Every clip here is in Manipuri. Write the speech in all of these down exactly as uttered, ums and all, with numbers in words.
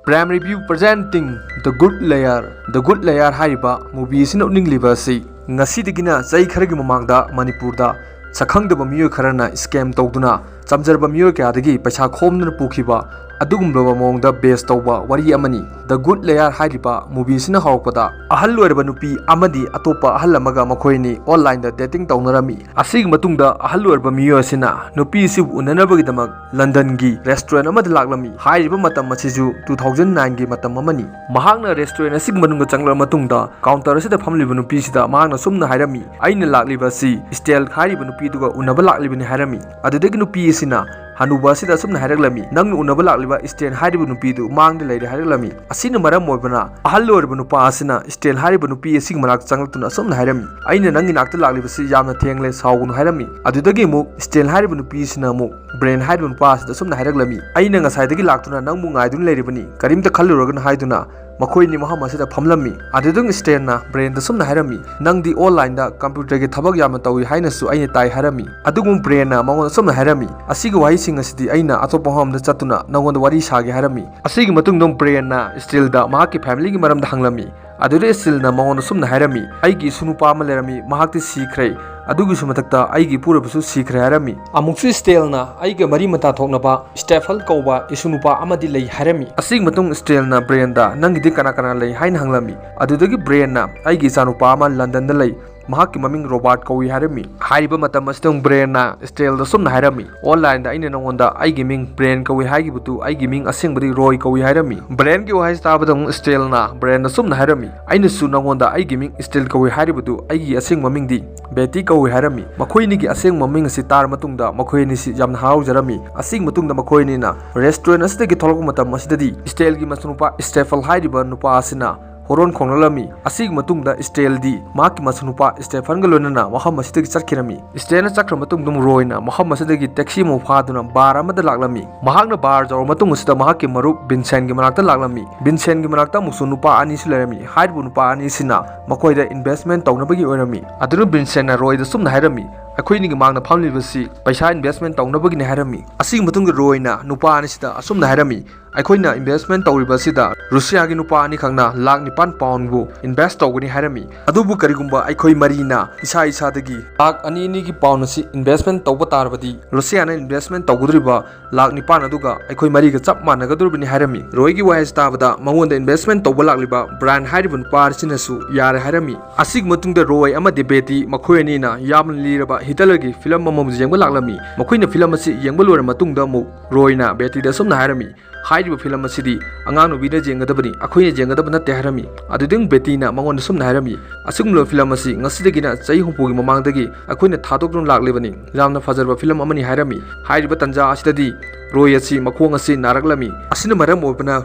Prime Review presenting The Good Liar. The Good Liar ꯍꯥꯏꯔꯤꯕ movie ꯑꯁꯤꯅ ꯎꯠꯅꯤꯡꯂꯤꯕ ꯑꯁꯤ ꯉꯁꯤꯗꯒꯤꯅ ꯆꯍꯤ ꯈꯔꯒꯤ ꯃꯃꯥꯡꯗ ꯃꯅꯤꯄꯨꯔꯗ ꯁꯛꯈꯪꯗꯕ ꯃꯤꯑꯣꯏ ꯈꯔꯅ scam ꯇꯧꯗꯨꯅ ꯆꯝꯖꯔꯕ ꯃꯤꯑꯣꯏ ꯀꯌꯥꯗꯒꯤ ꯄꯩꯁꯥ ꯈꯣꯝꯗꯨꯅ ꯄꯨꯈꯤꯕ ꯑꯗꯨꯒꯨꯝꯂꯕ ꯃꯑꯣꯡꯗ base ꯇꯧꯕ ꯋꯥꯔꯤ ꯑꯃꯅꯤ꯫ The Good Liar ꯍꯥꯏꯔꯤꯕ movie ꯑꯁꯤꯅ ꯍꯧꯔꯛꯄꯗ ꯑꯍꯜ ꯑꯣꯏꯔꯕ ꯅꯨꯄꯤ ꯑꯃꯗꯤ ꯑꯇꯣꯞꯄ ꯑꯍꯜ ꯑꯃꯒ ꯃꯈꯣꯏ ꯑꯅꯤ online ꯗ dating ꯇꯧꯅꯔꯝꯃꯤ꯫ ꯑꯁꯤꯒꯤ ꯃꯇꯨꯡꯗ ꯑꯍꯜ ꯑꯣꯏꯔꯕ ꯃꯤꯑꯣꯏ ꯑꯁꯤꯅ ꯅꯨꯄꯤ ꯑꯁꯤꯕꯨ ꯎꯅꯅꯕꯒꯤꯗꯃꯛ London ꯒꯤ restaurant ꯑꯃꯗ ꯂꯥꯛꯂꯝꯃꯤ꯫ ꯍꯥꯏꯔꯤꯕ ꯃꯇꯝ ꯑꯁꯤꯁꯨ two thousand nine ꯒꯤ ꯃꯇꯝ ꯑꯃꯅꯤ꯫ ꯃꯍꯥꯛꯅ restaurant ꯑꯁꯤꯒꯤ ꯃꯅꯨꯡꯗ ꯆꯪꯂꯛꯂꯕ ꯃꯇꯨꯡꯗ counter ꯑꯁꯤꯗ ꯐꯝꯂꯤꯕ ꯅꯨꯄꯤꯁꯤꯗ ꯃꯍꯥꯛꯅ ꯁꯨꯝꯅ ꯍꯥꯏꯔꯝꯃꯤ, "ꯑꯩꯅ ꯂꯥꯛꯂꯤꯕ ꯑꯁꯤ Estelle ꯍꯥꯏꯔꯤꯕ ꯅꯨꯄꯤꯗꯨꯒ ꯎꯅꯕ ꯂꯥꯛꯂꯤꯕꯅꯤ" ꯍꯥꯏꯔꯝꯃꯤ꯫ ꯑꯗꯨꯗꯒꯤ ꯅꯨꯄꯤ ꯑꯁꯤꯅ ꯍꯅꯨꯕ ꯑꯁꯤꯗ ꯑꯁꯨꯝꯅ ꯍꯥꯏꯔꯛꯂꯝꯃꯤ, "ꯅꯪꯅ ꯎꯅꯕ ꯂꯥꯛꯂꯤꯕ Estelle ꯍꯥꯏꯔꯤꯕ ꯅꯨꯄꯤꯗꯨ ꯃꯥꯡꯗ ꯂꯩꯔꯦ" ꯍꯥꯏꯔꯛꯂꯝꯃꯤ꯫ ꯑꯁꯤꯅ ꯃꯔꯝ ꯑꯣꯏꯕꯅ ꯑꯍꯜ ꯑꯣꯏꯔꯕ ꯅꯨꯄꯥ ꯑꯁꯤꯅ Estelle ꯍꯥꯏꯔꯤꯕ ꯅꯨꯄꯤ ꯑꯁꯤꯒꯤ ꯃꯅꯥꯛꯇ ꯆꯪꯂꯛꯇꯨꯅ ꯑꯁꯨꯝꯅ ꯍꯥꯏꯔꯝꯃꯤ, "ꯑꯩꯅ ꯅꯪꯒꯤ ꯅꯥꯛꯇ ꯂꯥꯛꯂꯤꯕꯁꯤ ꯌꯥꯝꯅ ꯊꯦꯡꯂꯦ, ꯁꯥꯎꯒꯅꯨ" ꯍꯥꯏꯔꯝꯃꯤ꯫ ꯑꯗꯨꯗꯒꯤ ꯑꯃꯨꯛ Estelle ꯍꯥꯏꯔꯤꯕ ꯅꯨꯄꯤ ꯑꯁꯤꯅ ꯑꯃꯨꯛ Brian ꯍꯥꯏꯔꯤꯕ ꯅꯨꯄꯥ ꯑꯁꯤꯗ ꯑꯁꯨꯝꯅ ꯍꯥꯏꯔꯛꯂꯝꯃꯤ, "ꯑꯩꯅ ꯉꯁꯥꯏꯗꯒꯤ ꯂꯥꯛꯇꯨꯅ ꯅꯪꯕꯨ ꯉꯥꯏꯗꯨꯅ ꯂꯩꯔꯤꯕꯅꯤ, ꯀꯔꯤꯝꯇ ꯈꯜꯂꯨꯔꯒꯅꯨ" ꯍꯥꯏꯗꯨꯅ ꯃꯈꯣꯏ ꯑꯅꯤ ꯃꯐꯝ ꯑꯁꯤꯗ ꯐꯝꯂꯝꯃꯤ꯫ ꯑꯗꯨꯗꯒꯤ Estelle ꯅ Brian ꯗ ꯁꯨꯝꯅ ꯍꯥꯏꯔꯝꯃꯤ, "ꯅꯪꯗꯤ online ꯗ computer ꯒꯤ ꯊꯕꯛ ꯌꯥꯝꯅ ꯇꯧꯏ ꯍꯥꯏꯅꯁꯨ ꯑꯩꯅ ꯇꯥꯏ" ꯍꯥꯏꯔꯝꯃꯤ꯫ ꯑꯗꯨꯒꯨꯝ Brian ꯅ ꯃꯉꯣꯟꯗ ꯁꯨꯝꯅ ꯍꯥꯏꯔꯝꯃꯤ, "ꯑꯁꯤꯒꯤ ꯋꯥꯍꯩꯁꯤꯡ ꯑꯁꯤꯗꯤ ꯑꯩꯅ ꯑꯇꯣꯞꯄ ꯃꯐꯝ ꯑꯃꯗ ꯆꯠꯇꯨꯅ ꯅꯉꯣꯟꯗ ꯋꯥꯔꯤ ꯁꯥꯒꯦ" ꯍꯥꯏꯔꯝꯃꯤ꯫ ꯑꯁꯤꯒꯤ ꯃꯇꯨꯡꯗ Brian ꯅ Estelle ꯗ ꯃꯍꯥꯛꯀꯤ family ꯒꯤ ꯃꯔꯝꯗ ꯍꯪꯂꯝꯃꯤ꯫ ꯑꯗꯨꯗ Estelle ꯅ ꯃꯉꯣꯟꯗ ꯁꯨꯝꯅ ꯍꯥꯏꯔꯝꯃꯤ, "ꯑꯩꯒꯤ ꯏꯁꯨ ꯅꯨꯄꯥ ꯑꯃ ꯂꯩꯔꯝꯃꯤ, ꯃꯍꯥꯛꯇꯤ ꯁꯤꯈ꯭ꯔꯦ꯫ ꯑꯗꯨꯒꯤꯁꯨ ꯃꯊꯛꯇ ꯑꯩꯒꯤ ꯏꯄꯨꯔꯣꯏꯕꯁꯨ ꯁꯤꯈ꯭ꯔꯦ" ꯍꯥꯏꯔꯝꯃꯤ꯫ ꯑꯃꯨꯛꯁꯨ Estelle ꯅ ꯑꯩꯒ ꯃꯔꯤ ꯃꯇꯥ ꯊꯣꯛꯅꯕ Stefan ꯀꯧꯕ ꯏꯁꯨ ꯅꯨꯄꯥ ꯑꯃꯗꯤ ꯂꯩ ꯍꯥꯏꯔꯝꯃꯤ꯫ ꯑꯁꯤꯒꯤ ꯃꯇꯨꯡ Estelle ꯅ Brian ꯗ, "ꯅꯪꯒꯤꯗꯤ ꯀꯅꯥ ꯀꯅꯥ ꯂꯩ?" ꯍꯥꯏꯅ ꯍꯪꯂꯝꯃꯤ꯫ ꯑꯗꯨꯗꯒꯤ Brian ꯅ, "ꯑꯩꯒꯤ ꯏꯆꯥꯅꯨꯄꯥ ꯑꯃ London ꯗ ꯂꯩ, ꯃꯍꯥꯛꯀꯤ ꯃꯃꯤꯡ Robert ꯀꯧꯏ" ꯍꯥꯏꯔꯝꯃꯤ꯫ ꯍꯥꯏꯔꯤꯕ ꯃꯇꯝ ꯑꯁꯤꯗ Brian ꯅ Estelle ꯗ ꯁꯨꯝꯅ ꯍꯥꯏꯔꯝꯃꯤ, "Online ꯗ ꯑꯩꯅ ꯅꯉꯣꯟꯗ ꯑꯩꯒꯤ ꯃꯤꯡ Brian ꯀꯧꯏ ꯍꯥꯏꯈꯤꯕꯗꯨ ꯑꯩꯒꯤ ꯃꯤꯡ ꯑꯁꯦꯡꯕꯗꯤ Roy ꯀꯧꯏ" ꯍꯥꯏꯔꯝꯃꯤ꯫ Brian ꯒꯤ ꯋꯥꯍꯩ ꯇꯥꯕꯗ ꯑꯃꯨꯛ Estelle ꯅ Brian ꯗ ꯁꯨꯝꯅ ꯍꯥꯏꯔꯝꯃꯤ, "ꯑꯩꯅꯁꯨ ꯅꯉꯣꯟꯗ ꯑꯩꯒꯤ ꯃꯤꯡ Estelle ꯀꯧꯏ ꯍꯥꯏꯔꯤꯕꯗꯨ ꯑꯩꯒꯤ ꯑꯁꯦꯡꯕ ꯃꯤꯡꯗꯤ Betty ꯀꯧꯏ" ꯍꯥꯏꯔꯝꯃꯤ꯫ ꯃꯈꯣꯏ ꯑꯅꯤꯒꯤ ꯑꯁꯦꯡꯕ ꯃꯃꯤꯡ ꯑꯁꯤ ꯇꯥꯔ ꯃꯇꯨꯡꯗ ꯃꯈꯣꯏ ꯑꯅꯤꯁꯤ ꯌꯥꯝꯅ ꯍꯔꯥꯎꯖꯔꯝꯃꯤ꯫ ꯑꯁꯤꯒꯤ ꯃꯇꯨꯡꯗ ꯃꯈꯣꯏ ꯑꯅꯤꯅ restaurant ꯑꯁꯤꯗꯒꯤ ꯊꯣꯛꯂꯛꯄ ꯃꯇꯝ ꯑꯁꯤꯗꯗꯤ Estelle ꯒꯤ ꯃꯆꯥꯅꯨꯄꯥ Stefan ꯍꯥꯏꯔꯤꯕ ꯅꯨꯄꯥ ꯑꯁꯤꯅ ꯍꯣꯔꯣꯟ ꯈꯣꯡꯂꯛꯂꯝꯃꯤ꯫ ꯑꯁꯤꯒꯤ ꯃꯇꯨꯡꯗ Estelle ꯗꯤ ꯃꯍꯥꯛꯀꯤ ꯃꯆꯥꯅꯨꯄꯥ Stefan ꯒ ꯂꯣꯏꯅꯅ ꯃꯐꯝ ꯑꯁꯤꯗꯒꯤ ꯆꯠꯈꯤꯔꯝꯃꯤ꯫ Estelle ꯅ ꯆꯠꯈ꯭ꯔ ꯃꯇꯨꯡꯗ Roy ꯅ ꯃꯐꯝ ꯑꯁꯤꯗꯒꯤ taxi ꯑꯃ ꯐꯥꯗꯨꯅ bar ꯑꯃꯗ ꯂꯥꯛꯂꯝꯃꯤ꯫ ꯃꯍꯥꯛꯅ bar ꯌꯧꯔ ꯃꯇꯨꯡ ꯑꯁꯤꯗ ꯃꯍꯥꯛꯀꯤ ꯃꯔꯨꯞ Vincent ꯒꯤ ꯃꯅꯥꯛꯇ ꯂꯥꯛꯂꯝꯃꯤ꯫ Vincent ꯒꯤ ꯃꯅꯥꯛꯇ ꯑꯃꯨꯛꯁꯨ ꯅꯨꯄꯥ ꯑꯅꯤꯁꯨ ꯂꯩꯔꯝꯃꯤ꯫ ꯍꯥꯏꯔꯤꯕ ꯅꯨꯄꯥ ꯑꯅꯤꯁꯤꯅ ꯃꯈꯣꯏꯗ investment ꯇꯧꯅꯕꯒꯤ ꯑꯣꯏꯔꯝꯃꯤ꯫ ꯑꯗꯨꯅ Vincent ꯅ Roy ꯗ ꯁꯨꯝꯅ ꯍꯥꯏꯔꯝꯃꯤ, ꯑꯩꯈꯣꯏꯅꯤꯒꯤ ꯃꯥꯡꯗ ꯐꯝꯂꯤꯕꯁꯤ ꯄꯩꯁꯥ investment ꯇꯧꯅꯕꯒꯤꯅꯤ ꯍꯥꯏꯔꯝꯃꯤ꯫ ꯑꯁꯤꯒꯤ ꯃꯇꯨꯡꯗ ꯔꯣꯏꯅ ꯅꯨꯄꯥ ꯑꯅꯤꯁꯤꯗ ꯑꯁꯨꯝꯅ ꯍꯥꯏꯔꯝꯃꯤ, ꯑꯩꯈꯣꯏꯅ investment ꯇꯧꯔꯤꯕ ꯑꯁꯤꯗ ꯔꯨꯁꯤꯌꯥꯒꯤ ꯅꯨꯄꯥ ꯑꯅꯤꯈꯛꯅ ꯂꯥꯛ ꯅꯤꯄꯥꯟ pound ꯕꯨ invest ꯇꯧꯒꯅꯤ ꯍꯥꯏꯔꯝꯃꯤ꯫ ꯑꯗꯨꯕꯨ ꯀꯔꯤꯒꯨꯝꯕ ꯑꯩꯈꯣꯏ ꯃꯔꯤꯅ ꯏꯁꯥ ꯏꯁꯥꯗꯒꯤ ꯂꯥꯛ ꯑꯅꯤ ꯑꯅꯤꯒꯤ pound ꯑꯁꯤ investment ꯇꯧꯕ ꯇꯥꯔꯕꯗꯤ ꯔꯨꯁꯤꯌꯥꯅ investment ꯇꯧꯒꯗꯧꯔꯤꯕ ꯂꯥꯛ ꯅꯤꯄꯥꯟ ꯑꯗꯨꯒ ꯑꯩꯈꯣꯏ ꯃꯔꯤꯒ ꯆꯞ ꯃꯥꯟꯅꯒꯗꯧꯔꯤꯕꯅꯤ ꯍꯥꯏꯔꯝꯃꯤ꯫ ꯔꯣꯏꯒꯤ ꯋꯥꯍꯩ ꯇꯥꯕꯗ ꯃꯉꯣꯟꯗ investment ꯇꯧꯕ ꯂꯥꯛꯂꯤꯕ ꯕ꯭ꯔꯥꯌꯟ ꯍꯥꯏꯔꯤꯕ ꯅꯨꯄꯥ ꯑꯁꯤꯅꯁꯨ ꯌꯥꯔꯦ ꯍꯥꯏꯔꯝꯃꯤ꯫ ꯑꯁꯤꯒꯤ ꯃꯇꯨꯡꯗ ꯔꯣꯏ ꯑꯃꯗꯤ ꯕꯦꯇꯤ ꯃꯈꯣꯏ ꯑꯅꯤꯅ ꯌꯥꯝꯅ ꯂꯤꯔꯕ ꯍꯤꯇꯂꯔꯒꯤ ꯐꯤꯂꯝ ꯑꯃꯕꯨ ꯌꯦꯡꯕ ꯂꯥꯛꯂꯝꯃꯤ꯫ ꯃꯈꯣꯏꯅ ꯐꯤꯂꯝ ꯑꯁꯤ ꯌꯦꯡꯕ ꯂꯣꯏꯔ ꯃꯇꯨꯡꯗ ꯑꯃꯨꯛ ꯔꯣꯏꯅ ꯕꯦꯇꯤꯗ ꯑꯁꯨꯝꯅ ꯍꯥꯏꯔꯝꯃꯤ, ꯍꯥꯏꯔꯤꯕ ꯐꯤꯂꯝ ꯑꯁꯤꯗꯤ ꯑꯉꯥꯡ ꯅꯨꯄꯤꯅ ꯌꯦꯡꯒꯗꯕꯅꯤ, ꯑꯩꯈꯣꯏꯅ ꯌꯦꯡꯒꯗꯕ ꯅꯠꯇꯦ ꯍꯥꯏꯔꯝꯃꯤ꯫ ꯑꯗꯨꯗꯩ ꯕꯦꯇꯤꯅ ꯃꯉꯣꯟꯗ ꯁꯨꯝꯅ ꯍꯥꯏꯔꯝꯃꯤ, ꯑꯁꯤꯒꯨꯝꯂꯕ ꯐꯤꯂꯝ ꯑꯁꯤ ꯉꯁꯤꯗꯒꯤꯅ ꯆꯍꯤ ꯍꯨꯝꯐꯨꯒꯤ ꯃꯃꯥꯡꯗꯒꯤ ꯑꯩꯈꯣꯏꯅ ꯊꯥꯗꯣꯛꯇꯨꯅ ꯂꯥꯛꯂꯤꯕꯅꯤ꯫ ꯌꯥꯝꯅ ꯐꯖꯔꯕ ꯐꯤꯂꯝ ꯑꯃꯅꯤ ꯍꯥꯏꯔꯝꯃꯤ꯫ ꯍꯥꯏꯔꯤꯕ ꯇꯥꯟꯖꯥ ꯑꯁꯤꯗꯗꯤ ꯔꯣꯏ ꯑꯁꯤ ꯃꯈꯣꯡ ꯑꯁꯤ ꯅꯥꯔꯛꯂꯝꯃꯤ꯫ ꯑꯁꯤꯅ ꯃꯔꯝ ꯑꯣꯏꯕꯅ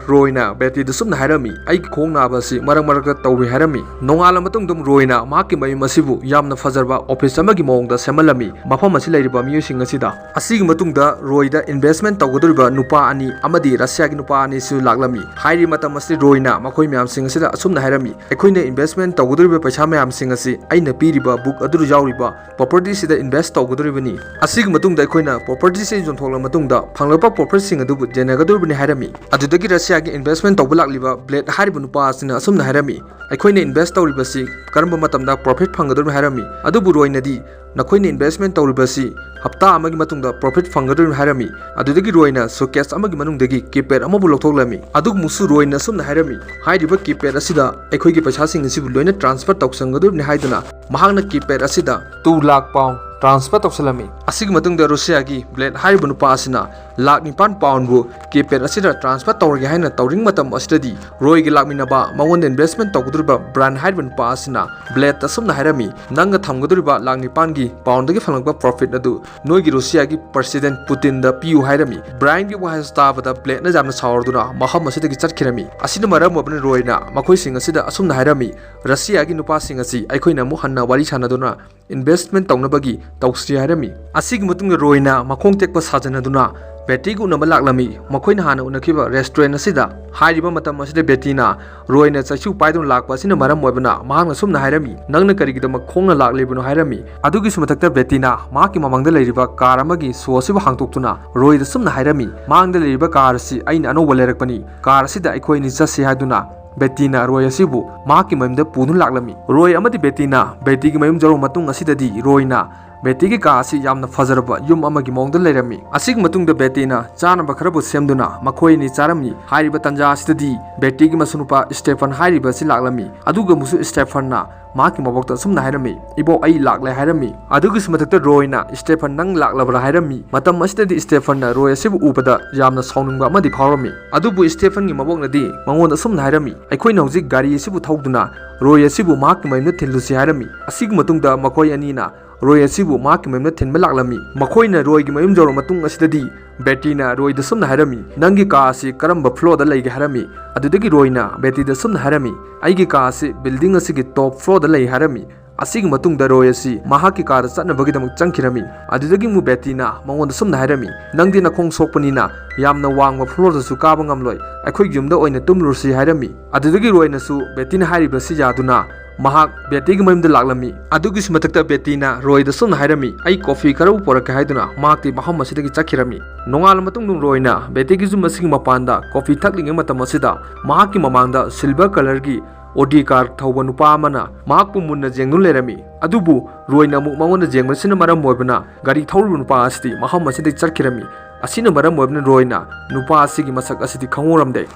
ꯔꯣꯏꯅ ꯕꯦꯇꯤꯗ ꯁꯨꯝꯅ ꯍꯥꯏꯔꯝꯃꯤ, ꯑꯩꯒꯤ ꯈꯣꯡ ꯅꯥꯕ ꯑꯁꯤ ꯃꯔꯛ ꯃꯔꯛꯇ ꯇꯧꯏ ꯍꯥꯏꯔꯝꯃꯤ꯫ ꯅꯣꯡꯉꯥꯜꯂ ꯃꯇꯨꯡꯗ ꯔꯣꯏꯅ ꯃꯍꯥꯛꯀꯤ ꯃꯌꯨꯝ ꯑꯁꯤꯕꯨ ꯌꯥꯝꯅ ꯐꯖꯔꯕ office ꯑꯃꯒꯤ ꯃꯑꯣꯡꯗ ꯁꯦꯝꯍꯜꯂꯝꯃꯤ꯫ ꯃꯐꯝ ꯑꯁꯤ ꯂꯩꯔꯤꯕ ꯃꯤꯑꯣꯏꯁꯤꯡ ꯑꯁꯤꯗ ꯑꯁꯤꯒꯤ ꯃꯇꯨꯡꯗ ꯔꯣꯏꯗ investment ꯇꯧꯒꯗꯧꯔꯤꯕ ꯅꯨꯄꯥ ꯑꯅꯤ ꯑꯃꯗꯤ ꯔꯁꯤꯌꯥꯒꯤ ꯅꯨꯄꯥ ꯑꯅꯤꯁꯨ ꯂꯥꯛꯂꯝꯃꯤ꯫ ꯍꯥꯏꯔꯤꯕ ꯃꯇꯝ ꯑꯁꯤꯗ ꯔꯣꯏꯅ ꯃꯈꯣꯏ ꯃꯌꯥꯝꯁꯤꯡ ꯑꯁꯤꯗ ꯑꯁꯨꯝꯅ ꯍꯥꯏꯔꯝꯃꯤ, ꯑꯩꯈꯣꯏꯅ investment ꯇꯧꯒꯗꯧꯔꯤꯕ ꯄꯩꯁꯥ ꯃꯌꯥꯝꯁꯤꯡ ꯑꯁꯤ ꯑꯩꯅ ꯄꯤꯔꯤꯕ book ꯑꯗꯨꯗ ꯌꯥꯎꯔꯤꯕ property ꯁꯤꯗ invest ꯇꯧꯒꯗꯧꯔꯤꯕꯅꯤ꯫ ꯑꯁꯤꯒꯤ ꯃꯇꯨꯡꯗ ꯑꯩꯈꯣꯏꯅ property ꯁꯤ ꯌꯣꯟꯊꯣꯛꯂꯕ ꯃꯇꯨꯡꯗ ꯐꯪꯂꯛꯄ profit ꯁꯤꯡ ꯑꯗꯨꯕꯨ ꯌꯦꯟꯅꯒꯗꯧꯔꯤꯕꯅꯤ ꯍꯥꯏꯔꯝꯃꯤ꯫ ꯑꯗꯨꯗꯒꯤ ꯔꯁꯤꯌꯥꯒꯤ investment ꯇꯧꯕ ꯂꯥꯛꯂꯤꯕ ꯕ꯭ꯂꯦꯠ ꯍꯥꯏꯔꯤꯕ ꯅꯨꯄꯥ ꯑꯁꯤꯅ ꯑꯁꯨꯝꯅ ꯍꯥꯏꯔꯝꯃꯤ, ꯑꯩꯈꯣꯏꯅ invest ꯇꯧꯔꯤꯕꯁꯤ ꯀꯔꯝꯕ ꯃꯇꯝꯗ profit ꯐꯪꯒꯗꯧꯔꯤꯕꯅꯣ ꯍꯥꯏꯔꯝꯃꯤ꯫ ꯑꯗꯨꯕꯨ ꯔꯣꯏꯅꯗꯤ ꯅꯈꯣꯏꯅ investment ꯇꯧꯔꯤꯕꯁꯤ ꯍꯞꯇꯥ ꯑꯃꯒꯤ ꯃꯇꯨꯡꯗ profit ꯐꯪꯒꯗꯧꯔꯤꯕꯅꯤ ꯍꯥꯏꯔꯝꯃꯤ꯫ ꯑꯗꯨꯗꯒꯤ ꯔꯣꯏꯅ suitcase ꯑꯃꯒꯤ ꯃꯅꯨꯡꯗꯒꯤ keypad ꯑꯃꯕꯨ ꯂꯧꯊꯣꯛꯂꯝꯃꯤ꯫ ꯑꯗꯨꯒꯨꯝꯁꯨ ꯔꯣꯏꯅ ꯑꯁꯨꯝꯅ ꯍꯥꯏꯔꯝꯃꯤ, ꯍꯥꯏꯔꯤꯕ keypad ꯑꯁꯤꯗ ꯑꯩꯈꯣꯏꯒꯤ ꯄꯩꯁꯥꯁꯤꯡ ꯑꯁꯤꯕꯨ ꯂꯣꯏꯅ transfer ꯇꯧꯁꯟꯒꯗꯧꯔꯤꯕꯅꯤ ꯍꯥꯏꯗꯨꯅ ꯃꯍꯥꯛꯅ keypad ꯑꯁꯤꯗ two lakh pound transfer ꯇꯧꯁꯜꯂꯝꯃꯤ꯫ ꯑꯁꯤꯒꯤ ꯃꯇꯨꯡꯗ ꯔꯨꯁꯤꯌꯥꯒꯤ ꯕ꯭ꯂꯦꯠ ꯍꯥꯏꯔꯤꯕ ꯅꯨꯄꯥ ꯑꯁꯤꯅ ꯂꯥꯛ ꯅꯤꯄꯥꯟ pound ꯕꯨ keypad ꯑꯁꯤꯗ transfer ꯇꯧꯔꯒꯦ ꯍꯥꯏꯅ ꯇꯧꯔꯤꯉꯩ ꯃꯇꯝ ꯑꯁꯤꯗꯗꯤ ꯔꯣꯏꯒꯤ ꯂꯥꯛꯃꯤꯟꯅꯕ ꯃꯉꯣꯟꯗ investment ꯇꯧꯒꯗꯧꯔꯤꯕ ꯕ꯭ꯔꯥꯌꯟ ꯍꯥꯏꯔꯤꯕ ꯅꯨꯄꯥ ꯑꯁꯤꯅ ꯕ꯭ꯂꯦꯠꯇ ꯑꯁꯨꯝꯅ ꯍꯥꯏꯔꯝꯃꯤ, ꯅꯪꯅ ꯊꯝꯒꯗꯧꯔꯤꯕ ꯂꯥꯛ ꯅꯤꯄꯥꯟꯒꯤ pound ꯗꯒꯤ ꯐꯪꯂꯛꯄ profit ꯑꯗꯨ ꯅꯣꯏꯒꯤ ꯔꯨꯁꯤꯌꯥꯒꯤ president ꯄꯨꯇꯤꯟꯗ ꯄꯤꯌꯨ ꯍꯥꯏꯔꯝꯃꯤ꯫ ꯕ꯭ꯔꯥꯌꯟꯒꯤ ꯋꯥꯍꯩ ꯇꯥꯕꯗ ꯕ꯭ꯂꯦꯠꯅ ꯌꯥꯝꯅ ꯁꯥꯎꯔꯗꯨꯅ ꯃꯐꯝ ꯑꯁꯤꯗꯒꯤ ꯆꯠꯈꯤꯔꯝꯃꯤ꯫ ꯑꯁꯤꯅ ꯃꯔꯝ ꯑꯣꯏꯕꯅ ꯔꯣꯏꯅ ꯃꯈꯣꯏꯁꯤꯡ ꯑꯁꯤꯗ ꯑꯁꯨꯝꯅ ꯍꯥꯏꯔꯝꯃꯤ, ꯔꯁꯤꯌꯥꯒꯤ ꯅꯨꯄꯥꯁꯤꯡ ꯑꯁꯤ ꯑꯩꯈꯣꯏꯅ ꯑꯃꯨꯛ ꯍꯟꯅ ꯋꯥꯔꯤ ꯁꯥꯟꯅꯗꯨꯅ investment ꯇꯧꯅꯕꯒꯤ ꯇꯧꯁꯤ ꯍꯥꯏꯔꯝꯃꯤ꯫ ꯑꯁꯤꯒꯤ ꯃꯇꯨꯡꯗ ꯔꯣꯏꯅ ꯃꯈꯣꯡ ꯇꯦꯛꯄ ꯁꯥꯖꯅꯗꯨꯅ ꯕꯦꯇꯤꯒ ꯎꯅꯕ ꯂꯥꯛꯂꯝꯃꯤ꯫ ꯃꯈꯣꯏꯅ ꯍꯥꯟꯅ ꯎꯅꯈꯤꯕ restaurant ꯑꯁꯤꯗ꯫ ꯍꯥꯏꯔꯤꯕ ꯃꯇꯝ ꯑꯁꯤꯗ ꯕꯦꯇꯤꯅ ꯔꯣꯏꯅ ꯆꯩꯁꯨ ꯄꯥꯏꯗꯨꯅ ꯂꯥꯛꯄ ꯑꯁꯤꯅ ꯃꯔꯝ ꯑꯣꯏꯕꯅ ꯃꯍꯥꯛꯅ ꯁꯨꯝꯅ ꯍꯥꯏꯔꯝꯃꯤ, "ꯅꯪꯅ ꯀꯔꯤꯒꯤꯗꯃꯛ ꯈꯣꯡꯅ ꯂꯥꯛꯂꯤꯕꯅꯣ?" ꯍꯥꯏꯔꯝꯃꯤ꯫ ꯑꯗꯨꯒꯤꯁꯨ ꯃꯊꯛꯇ ꯕꯦꯇꯤꯅ ꯃꯍꯥꯛꯀꯤ ꯃꯃꯥꯡꯗ ꯂꯩꯔꯤꯕ car ꯑꯃꯒꯤ show ꯑꯁꯤꯕꯨ ꯍꯥꯡꯗꯣꯛꯇꯨꯅ ꯔꯣꯏꯗ ꯁꯨꯝꯅ ꯍꯥꯏꯔꯝꯃꯤ, "ꯃꯥꯡꯗ ꯂꯩꯔꯤꯕ car ꯑꯁꯤ ꯑꯩꯅ ꯑꯅꯧꯕ ꯂꯩꯔꯛꯄꯅꯤ, car ꯑꯁꯤꯗ ꯑꯩꯈꯣꯏ ꯑꯅꯤ ꯆꯠꯁꯤ" ꯍꯥꯏꯗꯨꯅ ꯕꯦꯇꯤꯅ ꯔꯣꯏ ꯑꯁꯤꯕꯨ ꯃꯍꯥꯛꯀꯤ ꯃꯌꯨꯝꯗ ꯄꯨꯗꯨꯅ ꯂꯥꯛꯂꯝꯃꯤ꯫ ꯔꯣꯏ ꯑꯃꯗꯤ ꯕꯦꯇꯤꯅ ꯕꯦꯇꯤꯒꯤ ꯃꯌꯨꯝ ꯌꯧꯔꯕ ꯃꯇꯨꯡ ꯑꯁꯤꯗꯗꯤ ꯔꯣꯏꯅ ꯕꯦꯇꯤꯒꯤ car ꯑꯁꯤ ꯌꯥꯝꯅ ꯐꯖꯔꯕ ꯌꯨꯝ ꯑꯃꯒꯤ ꯃꯑꯣꯡꯗ ꯂꯩꯔꯝꯃꯤ꯫ ꯑꯁꯤꯒꯤ ꯃꯇꯨꯡꯗ ꯕꯦꯇꯤꯅ ꯆꯥꯅꯕ ꯈꯔꯕꯨ ꯁꯦꯝꯗꯨꯅ ꯃꯈꯣꯏ ꯑꯅꯤ ꯆꯥꯔꯝꯃꯤ꯫ ꯍꯥꯏꯔꯤꯕ ꯇꯥꯟꯖꯥ ꯑꯁꯤꯗꯗꯤ ꯕꯦꯇꯤꯒꯤ ꯃꯁꯨꯅꯨꯄꯥ ꯁ꯭ꯇꯦꯐꯟ ꯍꯥꯏꯔꯤꯕ ꯑꯁꯤ ꯂꯥꯛꯂꯝꯃꯤ꯫ ꯑꯗꯨꯒ ꯑꯃꯨꯛꯁꯨ ꯁ꯭ꯇꯦꯐꯟꯅ ꯃꯍꯥꯛꯀꯤ ꯃꯕꯣꯛꯇ ꯑꯁꯨꯝꯅ ꯍꯥꯏꯔꯝꯃꯤ, "ꯏꯕꯣꯛ, ꯑꯩ ꯂꯥꯛꯂꯦ" ꯍꯥꯏꯔꯝꯃꯤ꯫ ꯑꯗꯨꯒꯤꯁꯨ ꯃꯊꯛꯇ ꯔꯣꯏꯅ, "ꯁ꯭ꯇꯦꯐꯟ, ꯅꯪ ꯂꯥꯛꯂꯕ꯭ꯔꯥ?" ꯍꯥꯏꯔꯝꯃꯤ꯫ ꯃꯇꯝ ꯑꯁꯤꯗꯗꯤ ꯁ꯭ꯇꯦꯐꯟꯅ ꯔꯣꯏ ꯑꯁꯤꯕꯨ ꯎꯕꯗ ꯌꯥꯝꯅ ꯁꯥꯎꯅꯤꯡꯕ ꯑꯃꯗꯤ ꯐꯥꯎꯔꯝꯃꯤ꯫ ꯑꯗꯨꯕꯨ ꯁ꯭ꯇꯦꯐꯟꯒꯤ ꯃꯕꯣꯛꯅꯗꯤ ꯃꯉꯣꯟꯗ ꯑꯁꯨꯝꯅ ꯍꯥꯏꯔꯝꯃꯤ, "ꯑꯩꯈꯣꯏꯅ ꯍꯧꯖꯤꯛ ꯒꯥꯔꯤ ꯑꯁꯤꯕꯨ ꯊꯧꯗꯨꯅ ꯔꯣꯏ ꯑꯁꯤꯕꯨ ꯃꯍꯥꯛꯀꯤ ꯃꯌꯨꯝꯗ ꯊꯤꯜꯂꯨꯁꯤ" ꯍꯥꯏꯔꯝꯃꯤ꯫ ꯑꯁꯤꯒꯤ ꯃꯇꯨꯡꯗ ꯃꯈꯣꯏ ꯑꯅꯤꯅ ꯔꯣꯏ ꯑꯁꯤꯕꯨ ꯃꯍꯥꯛꯀꯤ ꯃꯌꯨꯝꯗ ꯊꯤꯟꯕ ꯂꯥꯛꯂꯝꯃꯤ꯫ ꯃꯈꯣꯏꯅ ꯔꯣꯏꯒꯤ ꯃꯌꯨꯝ ꯌꯧꯔꯕ ꯃꯇꯨꯡ ꯑꯁꯤꯗꯗꯤ ꯕꯦꯇꯤꯅ ꯔꯣꯏꯗ ꯁꯨꯝꯅ ꯍꯥꯏꯔꯝꯃꯤ, "ꯅꯪꯒꯤ car ꯑꯁꯤ ꯀꯔꯝꯕ floorꯗ ꯂꯩꯒꯦ?" ꯍꯥꯏꯔꯝꯃꯤ꯫ ꯑꯗꯨꯗꯒꯤ ꯔꯣꯏꯅ ꯕꯦꯇꯤꯗ ꯁꯨꯝꯅ ꯍꯥꯏꯔꯝꯃꯤ, "ꯑꯩꯒꯤ car ꯑꯁꯤ building ꯑꯁꯤꯒꯤ top floorꯗ ꯂꯩ" ꯍꯥꯏꯔꯝꯃꯤ꯫ ꯑꯁꯤꯒꯤ ꯃꯇꯨꯡꯗ ꯔꯣꯏ ꯑꯁꯤ ꯃꯍꯥꯛꯀꯤ carꯗ ꯆꯠꯅꯕꯒꯤꯗꯃꯛ ꯆꯪꯈꯤꯔꯝꯃꯤ꯫ ꯑꯗꯨꯗꯒꯤ ꯑꯃꯨꯛ ꯕꯦꯇꯤꯅ ꯃꯉꯣꯟꯗ ꯁꯨꯝꯅ ꯍꯥꯏꯔꯝꯃꯤ, "ꯅꯪꯗꯤ ꯅꯈꯣꯡ ꯁꯣꯛꯄꯅꯤꯅ ꯌꯥꯝꯅ ꯋꯥꯡꯕ floorꯗꯁꯨ ꯀꯥꯕ ꯉꯝꯂꯣꯏ, ꯑꯩꯈꯣꯏꯒꯤ ꯌꯨꯝꯗ ꯑꯣꯏꯅ ꯇꯨꯝꯂꯨꯔꯁꯤ" ꯍꯥꯏꯔꯝꯃꯤ꯫ ꯑꯗꯨꯗꯒꯤ ꯔꯣꯏꯅꯁꯨ ꯕꯦꯇꯤꯅ ꯍꯥꯏꯔꯤꯕꯁꯤ ꯌꯥꯗꯨꯅ ꯃꯍꯥꯛ ꯕꯦꯇꯤꯒꯤ ꯃꯌꯨꯝꯗ ꯂꯥꯛꯂꯝꯃꯤ꯫ ꯑꯗꯨꯒꯤꯁꯨ ꯃꯊꯛꯇ ꯕꯦꯇꯤꯅ ꯔꯣꯏꯗ ꯁꯨꯝꯅ ꯍꯥꯏꯔꯝꯃꯤ, "ꯑꯩ coffee ꯈꯔꯕꯨ ꯄꯣꯔꯛꯀꯦ" ꯍꯥꯏꯗꯨꯅ ꯃꯍꯥꯛꯇꯤ ꯃꯐꯝ ꯑꯁꯤꯗꯒꯤ ꯆꯠꯈꯤꯔꯝꯃꯤ꯫ ꯅꯣꯡꯉꯥꯜꯂ ꯃꯇꯨꯡꯗ ꯔꯣꯏꯅ ꯕꯦꯇꯤꯒꯤ ꯌꯨꯝ ꯑꯁꯤꯒꯤ ꯃꯄꯥꯟꯗ coffee ꯊꯛꯂꯤꯉꯩ ꯃꯇꯝ ꯑꯁꯤꯗ ꯃꯍꯥꯛꯀꯤ ꯃꯃꯥꯡꯗ silver colourꯒꯤ Audi car ꯊꯧꯕ ꯅꯨꯄꯥ ꯑꯃꯅ ꯃꯍꯥꯛꯄꯨ ꯃꯨꯟꯅ ꯌꯦꯡꯗꯨꯅ ꯂꯩꯔꯝꯃꯤ꯫ ꯑꯗꯨꯕꯨ ꯔꯣꯏꯅ ꯑꯃꯨꯛ ꯃꯉꯣꯟꯗ ꯌꯦꯡꯕꯁꯤꯅ ꯃꯔꯝ ꯑꯣꯏꯕꯅ ꯒꯥꯔꯤ ꯊꯧꯔꯤꯕ ꯅꯨꯄꯥ ꯑꯁꯤꯗꯤ ꯃꯐꯝ ꯑꯁꯤꯗꯒꯤ ꯆꯠꯈꯤꯔꯝꯃꯤ꯫ ꯑꯁꯤꯅ ꯃꯔꯝ ꯑꯣꯏꯕꯅ ꯔꯣꯏꯅ ꯅꯨꯄꯥ ꯑꯁꯤꯒꯤ ꯃꯁꯛ ꯑꯁꯤꯗꯤ ꯈꯪꯍꯧꯔꯝꯗꯦ꯫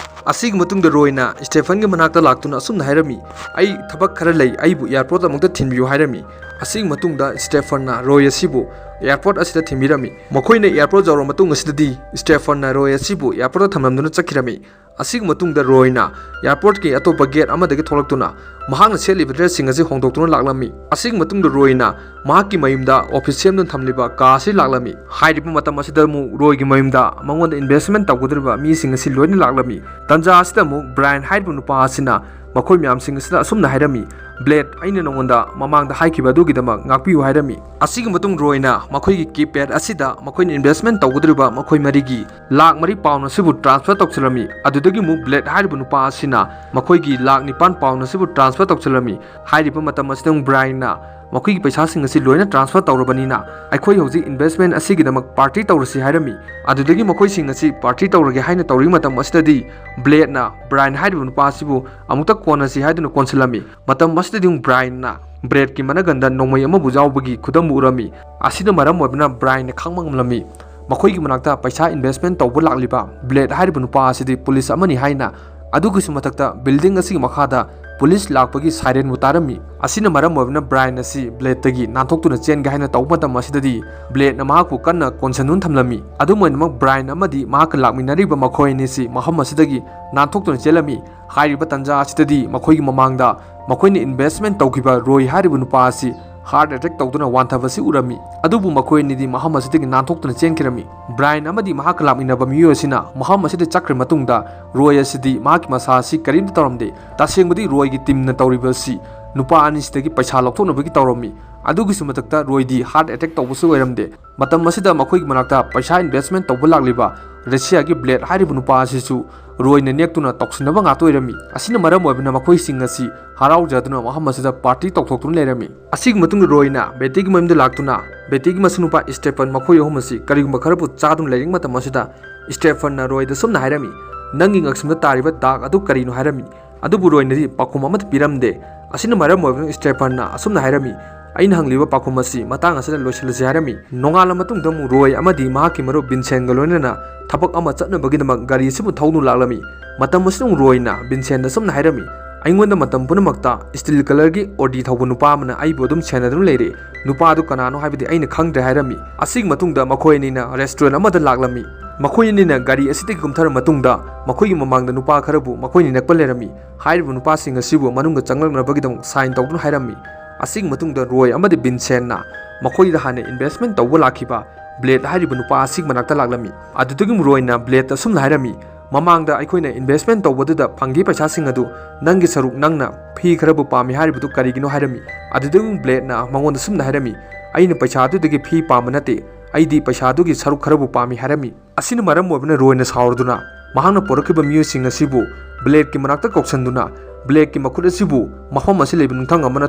ꯑꯁꯤꯒꯤ ꯃꯇꯨꯡꯗ ꯔꯣꯏꯅ ꯁ꯭ꯇꯦꯐꯟꯒꯤ ꯃꯅꯥꯛꯇ ꯂꯥꯛꯇꯨꯅ ꯑꯁꯨꯝꯅ ꯍꯥꯏꯔꯝꯃꯤ, "ꯑꯩ ꯊꯕꯛ ꯈꯔ ꯂꯩ, ꯑꯩꯕꯨ airport ꯑꯃꯨꯛꯇ ꯊꯤꯟꯕꯤꯌꯨ" ꯍꯥꯏꯔꯝꯃꯤ꯫ ꯑꯁꯤꯒꯤ ꯃꯇꯨꯡꯗ ꯁ꯭ꯇꯦꯐꯟꯅ ꯔꯣꯏ ꯑꯁꯤꯕꯨ airport ꯑꯁꯤꯗ ꯊꯤꯟꯕꯤꯔꯝꯃꯤ꯫ ꯃꯈꯣꯏꯅ airport ꯌꯧꯔꯕ ꯃꯇꯨꯡ ꯑꯁꯤꯗꯗꯤ ꯁ꯭ꯇꯦꯐꯟꯅ ꯔꯣꯏ ꯑꯁꯤꯕꯨ airportꯇ ꯊꯝꯂꯝꯗꯨꯅ ꯆꯠꯈꯤꯔꯝꯃꯤ꯫ ꯑꯁꯤꯒꯤ ꯃꯇꯨꯡꯗ ꯔꯣꯏꯅ airportꯀꯤ ꯑꯇꯣꯞꯄ gate ꯑꯃꯗꯒꯤ ꯊꯣꯛꯂꯛꯇꯨꯅ ꯃꯍꯥꯛꯅ ꯁꯦꯠꯂꯤꯕ dressꯁꯤꯡ ꯑꯁꯤ ꯍꯣꯡꯗꯣꯛꯇꯨꯅ ꯂꯥꯛꯂꯝꯃꯤ꯫ ꯑꯁꯤꯒꯤ ꯃꯇꯨꯡꯗ ꯔꯣꯏꯅ ꯃꯍꯥꯛꯀꯤ ꯃꯌꯨꯝꯗ office ꯁꯦꯝꯗꯨꯅ ꯊꯝꯂꯤꯕ car ꯑꯁꯤ ꯂꯥꯛꯂꯝꯃꯤ꯫ ꯍꯥꯏꯔꯤꯕ ꯃꯇꯝ ꯑꯁꯤꯗ ꯑꯃꯨꯛ ꯔꯣꯏꯒꯤ ꯃꯌꯨꯝꯗ ꯃꯉꯣꯟꯗ investment ꯇꯧꯒꯗꯧꯔꯤꯕ ꯃꯤꯁꯤꯡ ꯑꯁꯤ ꯂꯣꯏꯅ ꯂꯥꯛꯂꯝꯃꯤ꯫ ꯇꯟꯖꯥ ꯑꯁꯤꯗ ꯑꯃꯨꯛ Brian ꯍꯥꯏꯔꯤꯕ ꯅꯨꯄꯥ ꯑꯁꯤꯅ ꯃꯈꯣꯏ ꯃꯌꯥꯝꯁꯤꯡ ꯑꯁꯤꯗ ꯑꯁꯨꯝꯅ ꯍꯥꯏꯔꯝꯃꯤ, "ꯕ꯭ꯂꯦꯠ, ꯑꯩꯅ ꯅꯉꯣꯟꯗ ꯃꯃꯥꯡꯗ ꯍꯥꯏꯈꯤꯕ ꯑꯗꯨꯒꯤꯗꯃꯛ ꯉꯥꯛꯄꯤꯌꯨ" ꯍꯥꯏꯔꯝꯃꯤ꯫ ꯑꯁꯤꯒꯤ ꯃꯇꯨꯡ ꯔꯣꯏꯅ ꯃꯈꯣꯏꯒꯤ ꯀꯤꯄꯦꯗ ꯑꯁꯤꯗ ꯃꯈꯣꯏꯅ ꯏꯟꯚꯦꯁ꯭ꯠꯃꯦꯟꯠ ꯇꯧꯒꯗꯧꯔꯤꯕ ꯃꯈꯣꯏ ꯃꯔꯤꯒꯤ ꯂꯥꯈ ꯃꯔꯤ ꯄꯥꯎꯟ ꯑꯁꯤꯕꯨ ꯇ꯭ꯔꯥꯟꯁꯐꯔ ꯇꯧꯁꯤꯜꯂꯝꯃꯤ꯫ ꯑꯗꯨꯗꯒꯤ ꯑꯃꯨꯛ ꯕ꯭ꯂꯦꯠ ꯍꯥꯏꯔꯤꯕ ꯅꯨꯄꯥ ꯑꯁꯤꯅ ꯃꯈꯣꯏꯒꯤ ꯂꯥꯈ ꯅꯤꯄꯥꯟ ꯄꯥꯎꯟ ꯑꯁꯤꯕꯨ ꯇ꯭ꯔꯥꯟꯁꯐꯔ ꯇꯧꯁꯤꯜꯂꯝꯃꯤ꯫ ꯍꯥꯏꯔꯤꯕ ꯃꯇꯝ ꯑꯁꯤꯗ ꯑꯃꯨꯛ ꯕ꯭ꯔꯥꯏꯟꯅ ꯃꯈꯣꯏꯒꯤ ꯄꯩꯁꯥꯁꯤꯡ ꯑꯁꯤ ꯂꯣꯏꯅ ꯇ꯭ꯔꯥꯟꯁꯐꯔ ꯇꯧꯔꯕꯅꯤꯅ ꯑꯩꯈꯣꯏ ꯍꯧꯖꯤꯛ ꯏꯟꯚꯦꯁ꯭ꯠꯃꯦꯟꯠ ꯑꯁꯤꯒꯤꯗꯃꯛ ꯄꯥꯔꯇꯤ ꯇꯧꯔꯁꯤ ꯍꯥꯏꯔꯝꯃꯤ꯫ ꯑꯗꯨꯗꯒꯤ ꯃꯈꯣꯏꯁꯤꯡ ꯑꯁꯤ ꯄꯥꯔꯇꯤ ꯇꯧꯔꯒꯦ ꯍꯥꯏꯅ ꯇꯧꯔꯤꯉꯩ ꯃꯇꯝ ꯑꯁꯤꯗꯗꯤ ꯕ꯭ꯂꯦꯠꯅ ꯕ꯭ꯔꯥꯏꯟ ꯍꯥꯏꯔꯤꯕ ꯅꯨꯄꯥ ꯑꯁꯤꯕꯨ ꯑꯃꯨꯛꯇ ꯀꯣꯟꯅꯁꯤ ꯍꯥꯏꯗꯨꯅ ꯀꯣꯟꯁꯤꯜꯂꯝꯃꯤ꯫ ꯃꯇꯝ ꯑꯁꯤꯗꯗꯤ ꯑꯃꯨꯛ ꯕ꯭ꯔꯥꯏꯟꯅ ꯕ꯭ꯂꯦꯠꯀꯤ ꯃꯅꯒꯟꯗ ꯅꯣꯡꯃꯩ ꯑꯃꯕꯨ ꯌꯥꯎꯕꯒꯤ ꯈꯨꯗꯝꯕꯨ ꯎꯔꯝꯃꯤ꯫ ꯑꯁꯤꯅ ꯃꯔꯝ ꯑꯣꯏꯗꯨꯅ ꯕ꯭ꯔꯥꯏꯟꯅ ꯈꯥꯡꯕ ꯉꯝꯂꯝꯃꯤ꯫ ꯃꯈꯣꯏꯒꯤ ꯃꯅꯥꯛꯇ ꯄꯩꯁꯥ ꯏꯟꯚꯦꯁ꯭ꯠꯃꯦꯟꯠ ꯇꯧꯕ ꯂꯥꯛꯂꯤꯕ ꯕ꯭ꯂꯦꯠ ꯍꯥꯏꯔꯤꯕ ꯅꯨꯄꯥ ꯑꯁꯤꯗꯤ ꯄꯨꯂꯤꯁ ꯑꯃꯅꯤ ꯍꯥꯏꯅ, ꯑꯗꯨꯒꯤꯁꯨ ꯃꯊꯛꯇ ꯕꯤꯜꯗꯤꯡ ꯑꯁꯤꯒꯤ ꯃꯈꯥꯗ ꯄꯨꯂꯤꯁ ꯂꯥꯛꯄꯒꯤ ꯁꯥꯏꯔꯦꯟꯕꯨ ꯇꯥꯔꯝꯃꯤ꯫ ꯑꯁꯤꯅ ꯃꯔꯝ ꯑꯣꯏꯗꯨꯅ ꯕ꯭ꯔꯥꯏꯟ ꯑꯁꯤ ꯕ꯭ꯂꯦꯠꯇꯒꯤ ꯅꯥꯟꯊꯣꯛꯇꯨꯅ ꯆꯦꯟꯒꯦ ꯍꯥꯏꯅ ꯇꯧꯕ ꯃꯇꯝ ꯑꯁꯤꯗꯗꯤ ꯕ꯭ꯂꯦꯠꯅ ꯃꯍꯥꯛꯄꯨ ꯀꯟꯅ ꯀꯣꯟꯁꯤꯟꯗꯨꯅ ꯊꯝꯂꯝꯃꯤ꯫ ꯑꯗꯨꯝ ꯑꯣꯏꯅꯃꯛ ꯕ꯭ꯔꯥꯏꯟ ꯑꯃꯗꯤ ꯃꯍꯥꯛꯀ ꯂꯥꯛꯃꯤꯟꯅꯔꯤꯕ ꯃꯈꯣꯏ ꯑꯅꯤꯁꯤ ꯃꯐꯝ ꯑꯁꯤꯗꯒꯤ ꯅꯥꯟꯊꯣꯛꯇꯨꯅ ꯆꯦꯜꯂꯝꯃꯤ꯫ ꯍꯥꯏꯔꯤꯕ ꯇꯥꯟꯖꯥ ꯑꯁꯤꯗꯗꯤ ꯃꯈꯣꯏꯒꯤ ꯃꯃꯥꯡꯗ ꯃꯈꯣꯏꯅ ꯏꯟꯚꯦꯁ꯭ꯠꯃꯦꯟꯠ ꯇꯧꯈꯤꯕ ꯔꯣꯏ ꯍꯥꯏꯔꯤꯕ ꯅꯨꯄꯥ ꯑꯁꯤ ꯍꯥꯔꯠ ꯑꯦꯇꯦꯛ ꯇꯧꯗꯨꯅ ꯋꯥꯟꯊꯕꯁꯤ ꯎꯔꯝꯃꯤ꯫ ꯑꯗꯨꯕꯨ ꯃꯈꯣꯏ ꯑꯅꯤꯗꯤ ꯃꯐꯝ ꯑꯁꯤꯗꯒꯤ ꯅꯥꯟꯊꯣꯛꯇꯨꯅ ꯆꯦꯟꯈꯤꯔꯝꯃꯤ꯫ ꯕ꯭ꯔꯥꯏꯟ ꯑꯃꯗꯤ ꯃꯍꯥꯛꯀ ꯂꯥꯛꯃꯤꯟꯅꯕ ꯃꯤꯑꯣꯏ ꯑꯁꯤꯅ ꯃꯐꯝ ꯑꯁꯤꯗ ꯆꯠꯈ꯭ꯔ ꯃꯇꯨꯡꯗ ꯔꯣꯏ ꯑꯁꯤꯗꯤ ꯃꯍꯥꯛꯀꯤ ꯃꯁꯥ ꯑꯁꯤ ꯀꯔꯤꯝꯇ ꯇꯧꯔꯝꯗꯦ꯫ ꯇꯁꯦꯡꯕꯗꯤ ꯔꯣꯏꯒꯤ ꯇꯤꯝꯅ ꯇꯧꯔꯤꯕ ꯑꯁꯤ ꯅꯨꯄꯥ ꯑꯅꯤꯁꯤꯗꯒꯤ ꯄꯩꯁꯥ ꯂꯧꯊꯣꯛꯅꯕꯒꯤ ꯇꯧꯔꯝꯃꯤ꯫ ꯑꯗꯨꯒꯤꯁꯨ ꯃꯊꯛꯇ ꯔꯣꯏꯗꯤ ꯍꯥꯔꯠ ꯑꯦꯇꯦꯛ ꯇꯧꯕꯁꯨ ꯑꯣꯏꯔꯝꯗꯦ꯫ ꯃꯇꯝ ꯑꯁꯤꯗ ꯃꯈꯣꯏꯒꯤ ꯃꯅꯥꯛꯇ ꯄꯩꯁꯥ ꯏꯟꯚꯦꯁ꯭ꯠꯃꯦꯟꯠ ꯇꯧꯕ ꯂꯥꯛꯂꯤꯕ ꯔꯁꯤꯌꯥꯒꯤ ꯕ꯭ꯂꯦꯠ ꯍꯥꯏꯔꯤꯕ ꯅꯨꯄꯥ ꯑꯁꯤꯁꯨ ꯔꯣꯏꯅ ꯅꯦꯛꯇꯨꯅ ꯇꯧꯁꯤꯟꯅꯕ ꯉꯥꯛꯇ ꯑꯣꯏꯔꯝꯃꯤ꯫ ꯑꯁꯤꯅ ꯃꯔꯝ ꯑꯣꯏꯕꯅ ꯃꯈꯣꯏꯁꯤꯡ ꯑꯁꯤ ꯍꯔꯥꯎꯖꯗꯨꯅ ꯃꯐꯝ ꯑꯁꯤꯗ ꯄꯥꯔꯇꯤ ꯇꯧꯊꯣꯛꯇꯨꯅ ꯂꯩꯔꯝꯃꯤ꯫ ꯑꯁꯤꯒꯤ ꯃꯇꯨꯡꯗ ꯔꯣꯏꯅ ꯕꯦꯇꯤꯒꯤ ꯃꯌꯨꯝꯗ ꯂꯥꯛꯇꯨꯅ ꯕꯦꯇꯤꯒꯤ ꯃꯆꯥꯅꯨꯄꯥ ꯁ꯭ꯇꯦꯐꯟ ꯃꯈꯣꯏ ꯑꯍꯨꯝ ꯑꯁꯤ ꯀꯔꯤꯒꯨꯝꯕ ꯈꯔꯕꯨ ꯆꯥꯗꯨꯅ ꯂꯩꯔꯤꯉꯩ ꯃꯇꯝ ꯑꯁꯤꯗ ꯁ꯭ꯇꯦꯐꯟꯅ ꯔꯣꯏꯗ ꯁꯨꯝꯅ ꯍꯥꯏꯔꯝꯃꯤ, "ꯅꯪꯒꯤ ꯉꯛꯁꯝꯗ ꯇꯥꯔꯤꯕ ꯗꯥꯛ ꯑꯗꯨ ꯀꯔꯤꯅꯣ?" ꯍꯥꯏꯔꯝꯃꯤ꯫ ꯑꯗꯨꯕꯨ ꯔꯣꯏꯅꯗꯤ ꯄꯥꯎꯈꯨꯝ ꯑꯃꯠꯇ ꯄꯤꯔꯝꯗꯦ꯫ ꯑꯁꯤꯅ ꯃꯔꯝ ꯑꯣꯏꯗꯨꯅ ꯁ꯭ꯇꯦꯐꯟꯅ ꯑꯁꯨꯝꯅ ꯍꯥꯏꯔꯝꯃꯤ, "ꯑꯩꯅ ꯍꯪꯂꯤꯕ ꯄꯥꯎꯈꯨꯝ ꯑꯁꯤ ꯃꯇꯥꯡ ꯑꯁꯤꯗ ꯂꯣꯏꯁꯤꯜꯂꯁꯤ" ꯍꯥꯏꯔꯝꯃꯤ꯫ ꯅꯣꯡꯉꯥꯜꯂ ꯃꯇꯨꯡꯗ ꯑꯃꯨꯛ ꯔꯣꯏ ꯑꯃꯗꯤ ꯃꯍꯥꯛꯀꯤ ꯃꯔꯨꯞ ꯚꯤꯟꯁꯦꯟꯒ ꯂꯣꯏꯅꯅ ꯊꯕꯛ ꯑꯃ ꯆꯠꯅꯕꯒꯤꯗꯃꯛ ꯒꯥꯔꯤ ꯑꯁꯤꯕꯨ ꯊꯧꯗꯨꯅ ꯂꯥꯛꯂꯝꯃꯤ꯫ ꯃꯇꯝ ꯑꯁꯤꯗ ꯑꯃꯨꯛ ꯔꯣꯏꯅ ꯚꯤꯟꯁꯦꯟꯗ ꯑꯁꯨꯝꯅ ꯍꯥꯏꯔꯝꯃꯤ, "ꯑꯩꯉꯣꯟꯗ ꯃꯇꯝ ꯄꯨꯝꯅꯃꯛꯇ ꯁ꯭ꯇꯤꯜ ꯀꯂꯔꯒꯤ ꯑꯣꯗꯤ ꯊꯧꯕ ꯅꯨꯄꯥ ꯑꯃꯅ ꯑꯩꯕꯨ ꯑꯗꯨꯝ ꯁꯦꯟꯅꯗꯨꯅ ꯂꯩꯔꯦ꯫ ꯅꯨꯄꯥ ꯑꯗꯨ ꯀꯅꯥꯅꯣ ꯍꯥꯏꯕꯗꯤ ꯑꯩꯅ ꯈꯪꯗ꯭ꯔꯦ" ꯍꯥꯏꯔꯝꯃꯤ꯫ ꯑꯁꯤꯒꯤ ꯃꯇꯨꯡꯗ ꯃꯈꯣꯏ ꯑꯅꯤꯅ ꯔꯦꯁꯇꯨꯔꯦꯟꯠ ꯑꯃꯗ ꯂꯥꯛꯂꯝꯃꯤ꯫ ꯃꯈꯣꯏ ꯑꯅꯤꯅ ꯒꯥꯔꯤ ꯑꯁꯤꯗꯒꯤ ꯀꯨꯝꯊꯔ ꯃꯇꯨꯡꯗ ꯃꯈꯣꯏꯒꯤ ꯃꯃꯥꯡꯗ ꯅꯨꯄꯥ ꯈꯔꯕꯨ ꯃꯈꯣꯏꯅ ꯅꯦꯛꯄ ꯂꯩꯔꯝꯃꯤ꯫ ꯍꯥꯏꯔꯤꯕ ꯅꯨꯄꯥꯁꯤꯡ ꯑꯁꯤꯕꯨ ꯃꯅꯨꯡꯗ ꯆꯪꯂꯛꯅꯕꯒꯤꯗꯃꯛ ꯁꯥꯏꯟ ꯇꯧꯗꯨꯅ ꯍꯥꯏꯔꯝꯃꯤ꯫ ꯑꯁꯤꯒꯤ ꯃꯇꯨꯡꯗ ꯔꯣꯏ ꯑꯃꯗꯤ ꯚꯤꯟꯁꯦꯟꯅ ꯃꯈꯣꯏꯗ ꯍꯥꯟꯅ ꯏꯟꯚꯦꯁ꯭ꯠꯃꯦꯟꯠ ꯇꯧꯕ ꯂꯥꯛꯈꯤꯕ ꯕ꯭ꯂꯦꯠ ꯍꯥꯏꯔꯤꯕ ꯅꯨꯄꯥ ꯑꯁꯤꯒꯤ ꯃꯅꯥꯛꯇ ꯂꯥꯛꯂꯝꯃꯤ꯫ ꯑꯗꯨꯗꯒꯤ ꯔꯣꯏꯅ ꯕ꯭ꯂꯦꯠꯇ ꯑꯁꯨꯝꯅ ꯍꯥꯏꯔꯝꯃꯤ, "ꯃꯃꯥꯡꯗ ꯑꯩꯈꯣꯏꯅ investment ꯇꯧꯕꯗꯨꯗ ꯐꯪꯈꯤ ꯄꯩꯁꯥꯁꯤꯡ ꯑꯗꯨ ꯅꯪꯒꯤ ꯁꯔꯨꯛ ꯅꯪꯅ ꯐꯤ ꯈꯔꯕꯨ ꯄꯥꯝꯃꯤ ꯍꯥꯏꯔꯤꯕꯗꯨ ꯀꯔꯤꯒꯤꯅꯣ?" ꯍꯥꯏꯔꯝꯃꯤ꯫ ꯑꯗꯨꯗꯒꯤ ꯕ꯭ꯂꯦꯗꯅ ꯃꯉꯣꯟꯗ ꯁꯨꯝꯅ ꯍꯥꯏꯔꯝꯃꯤ, "ꯑꯩꯅ ꯄꯩꯁꯥ ꯑꯗꯨꯗꯒꯤ ꯐꯤ ꯄꯥꯝꯕ ꯅꯠꯇꯦ, ꯑꯩꯗꯤ ꯄꯩꯁꯥ ꯑꯗꯨꯒꯤ ꯁꯔꯨꯛ ꯈꯔꯕꯨ ꯄꯥꯝꯃꯤ" ꯍꯥꯏꯔꯝꯃꯤ꯫ ꯑꯁꯤꯅ ꯃꯔꯝ ꯑꯣꯏꯕꯅ ꯔꯣꯏꯅ ꯁꯥꯎꯔꯗꯨꯅ ꯃꯍꯥꯛꯅ ꯄꯨꯔꯛꯈꯤꯕ ꯃꯤꯑꯣꯏꯁꯤꯡ ꯑꯁꯤꯕꯨ ꯕ꯭ꯂꯦꯗꯀꯤ ꯃꯅꯥꯛꯇ ꯀꯧꯁꯟꯗꯨꯅ ꯕ꯭ꯂꯦꯗꯀꯤ ꯃꯈꯨꯠ ꯑꯁꯤꯕꯨ ꯃꯐꯝ ꯑꯁꯤ ꯂꯩꯕ ꯅꯨꯡꯊꯪ ꯑꯃꯅ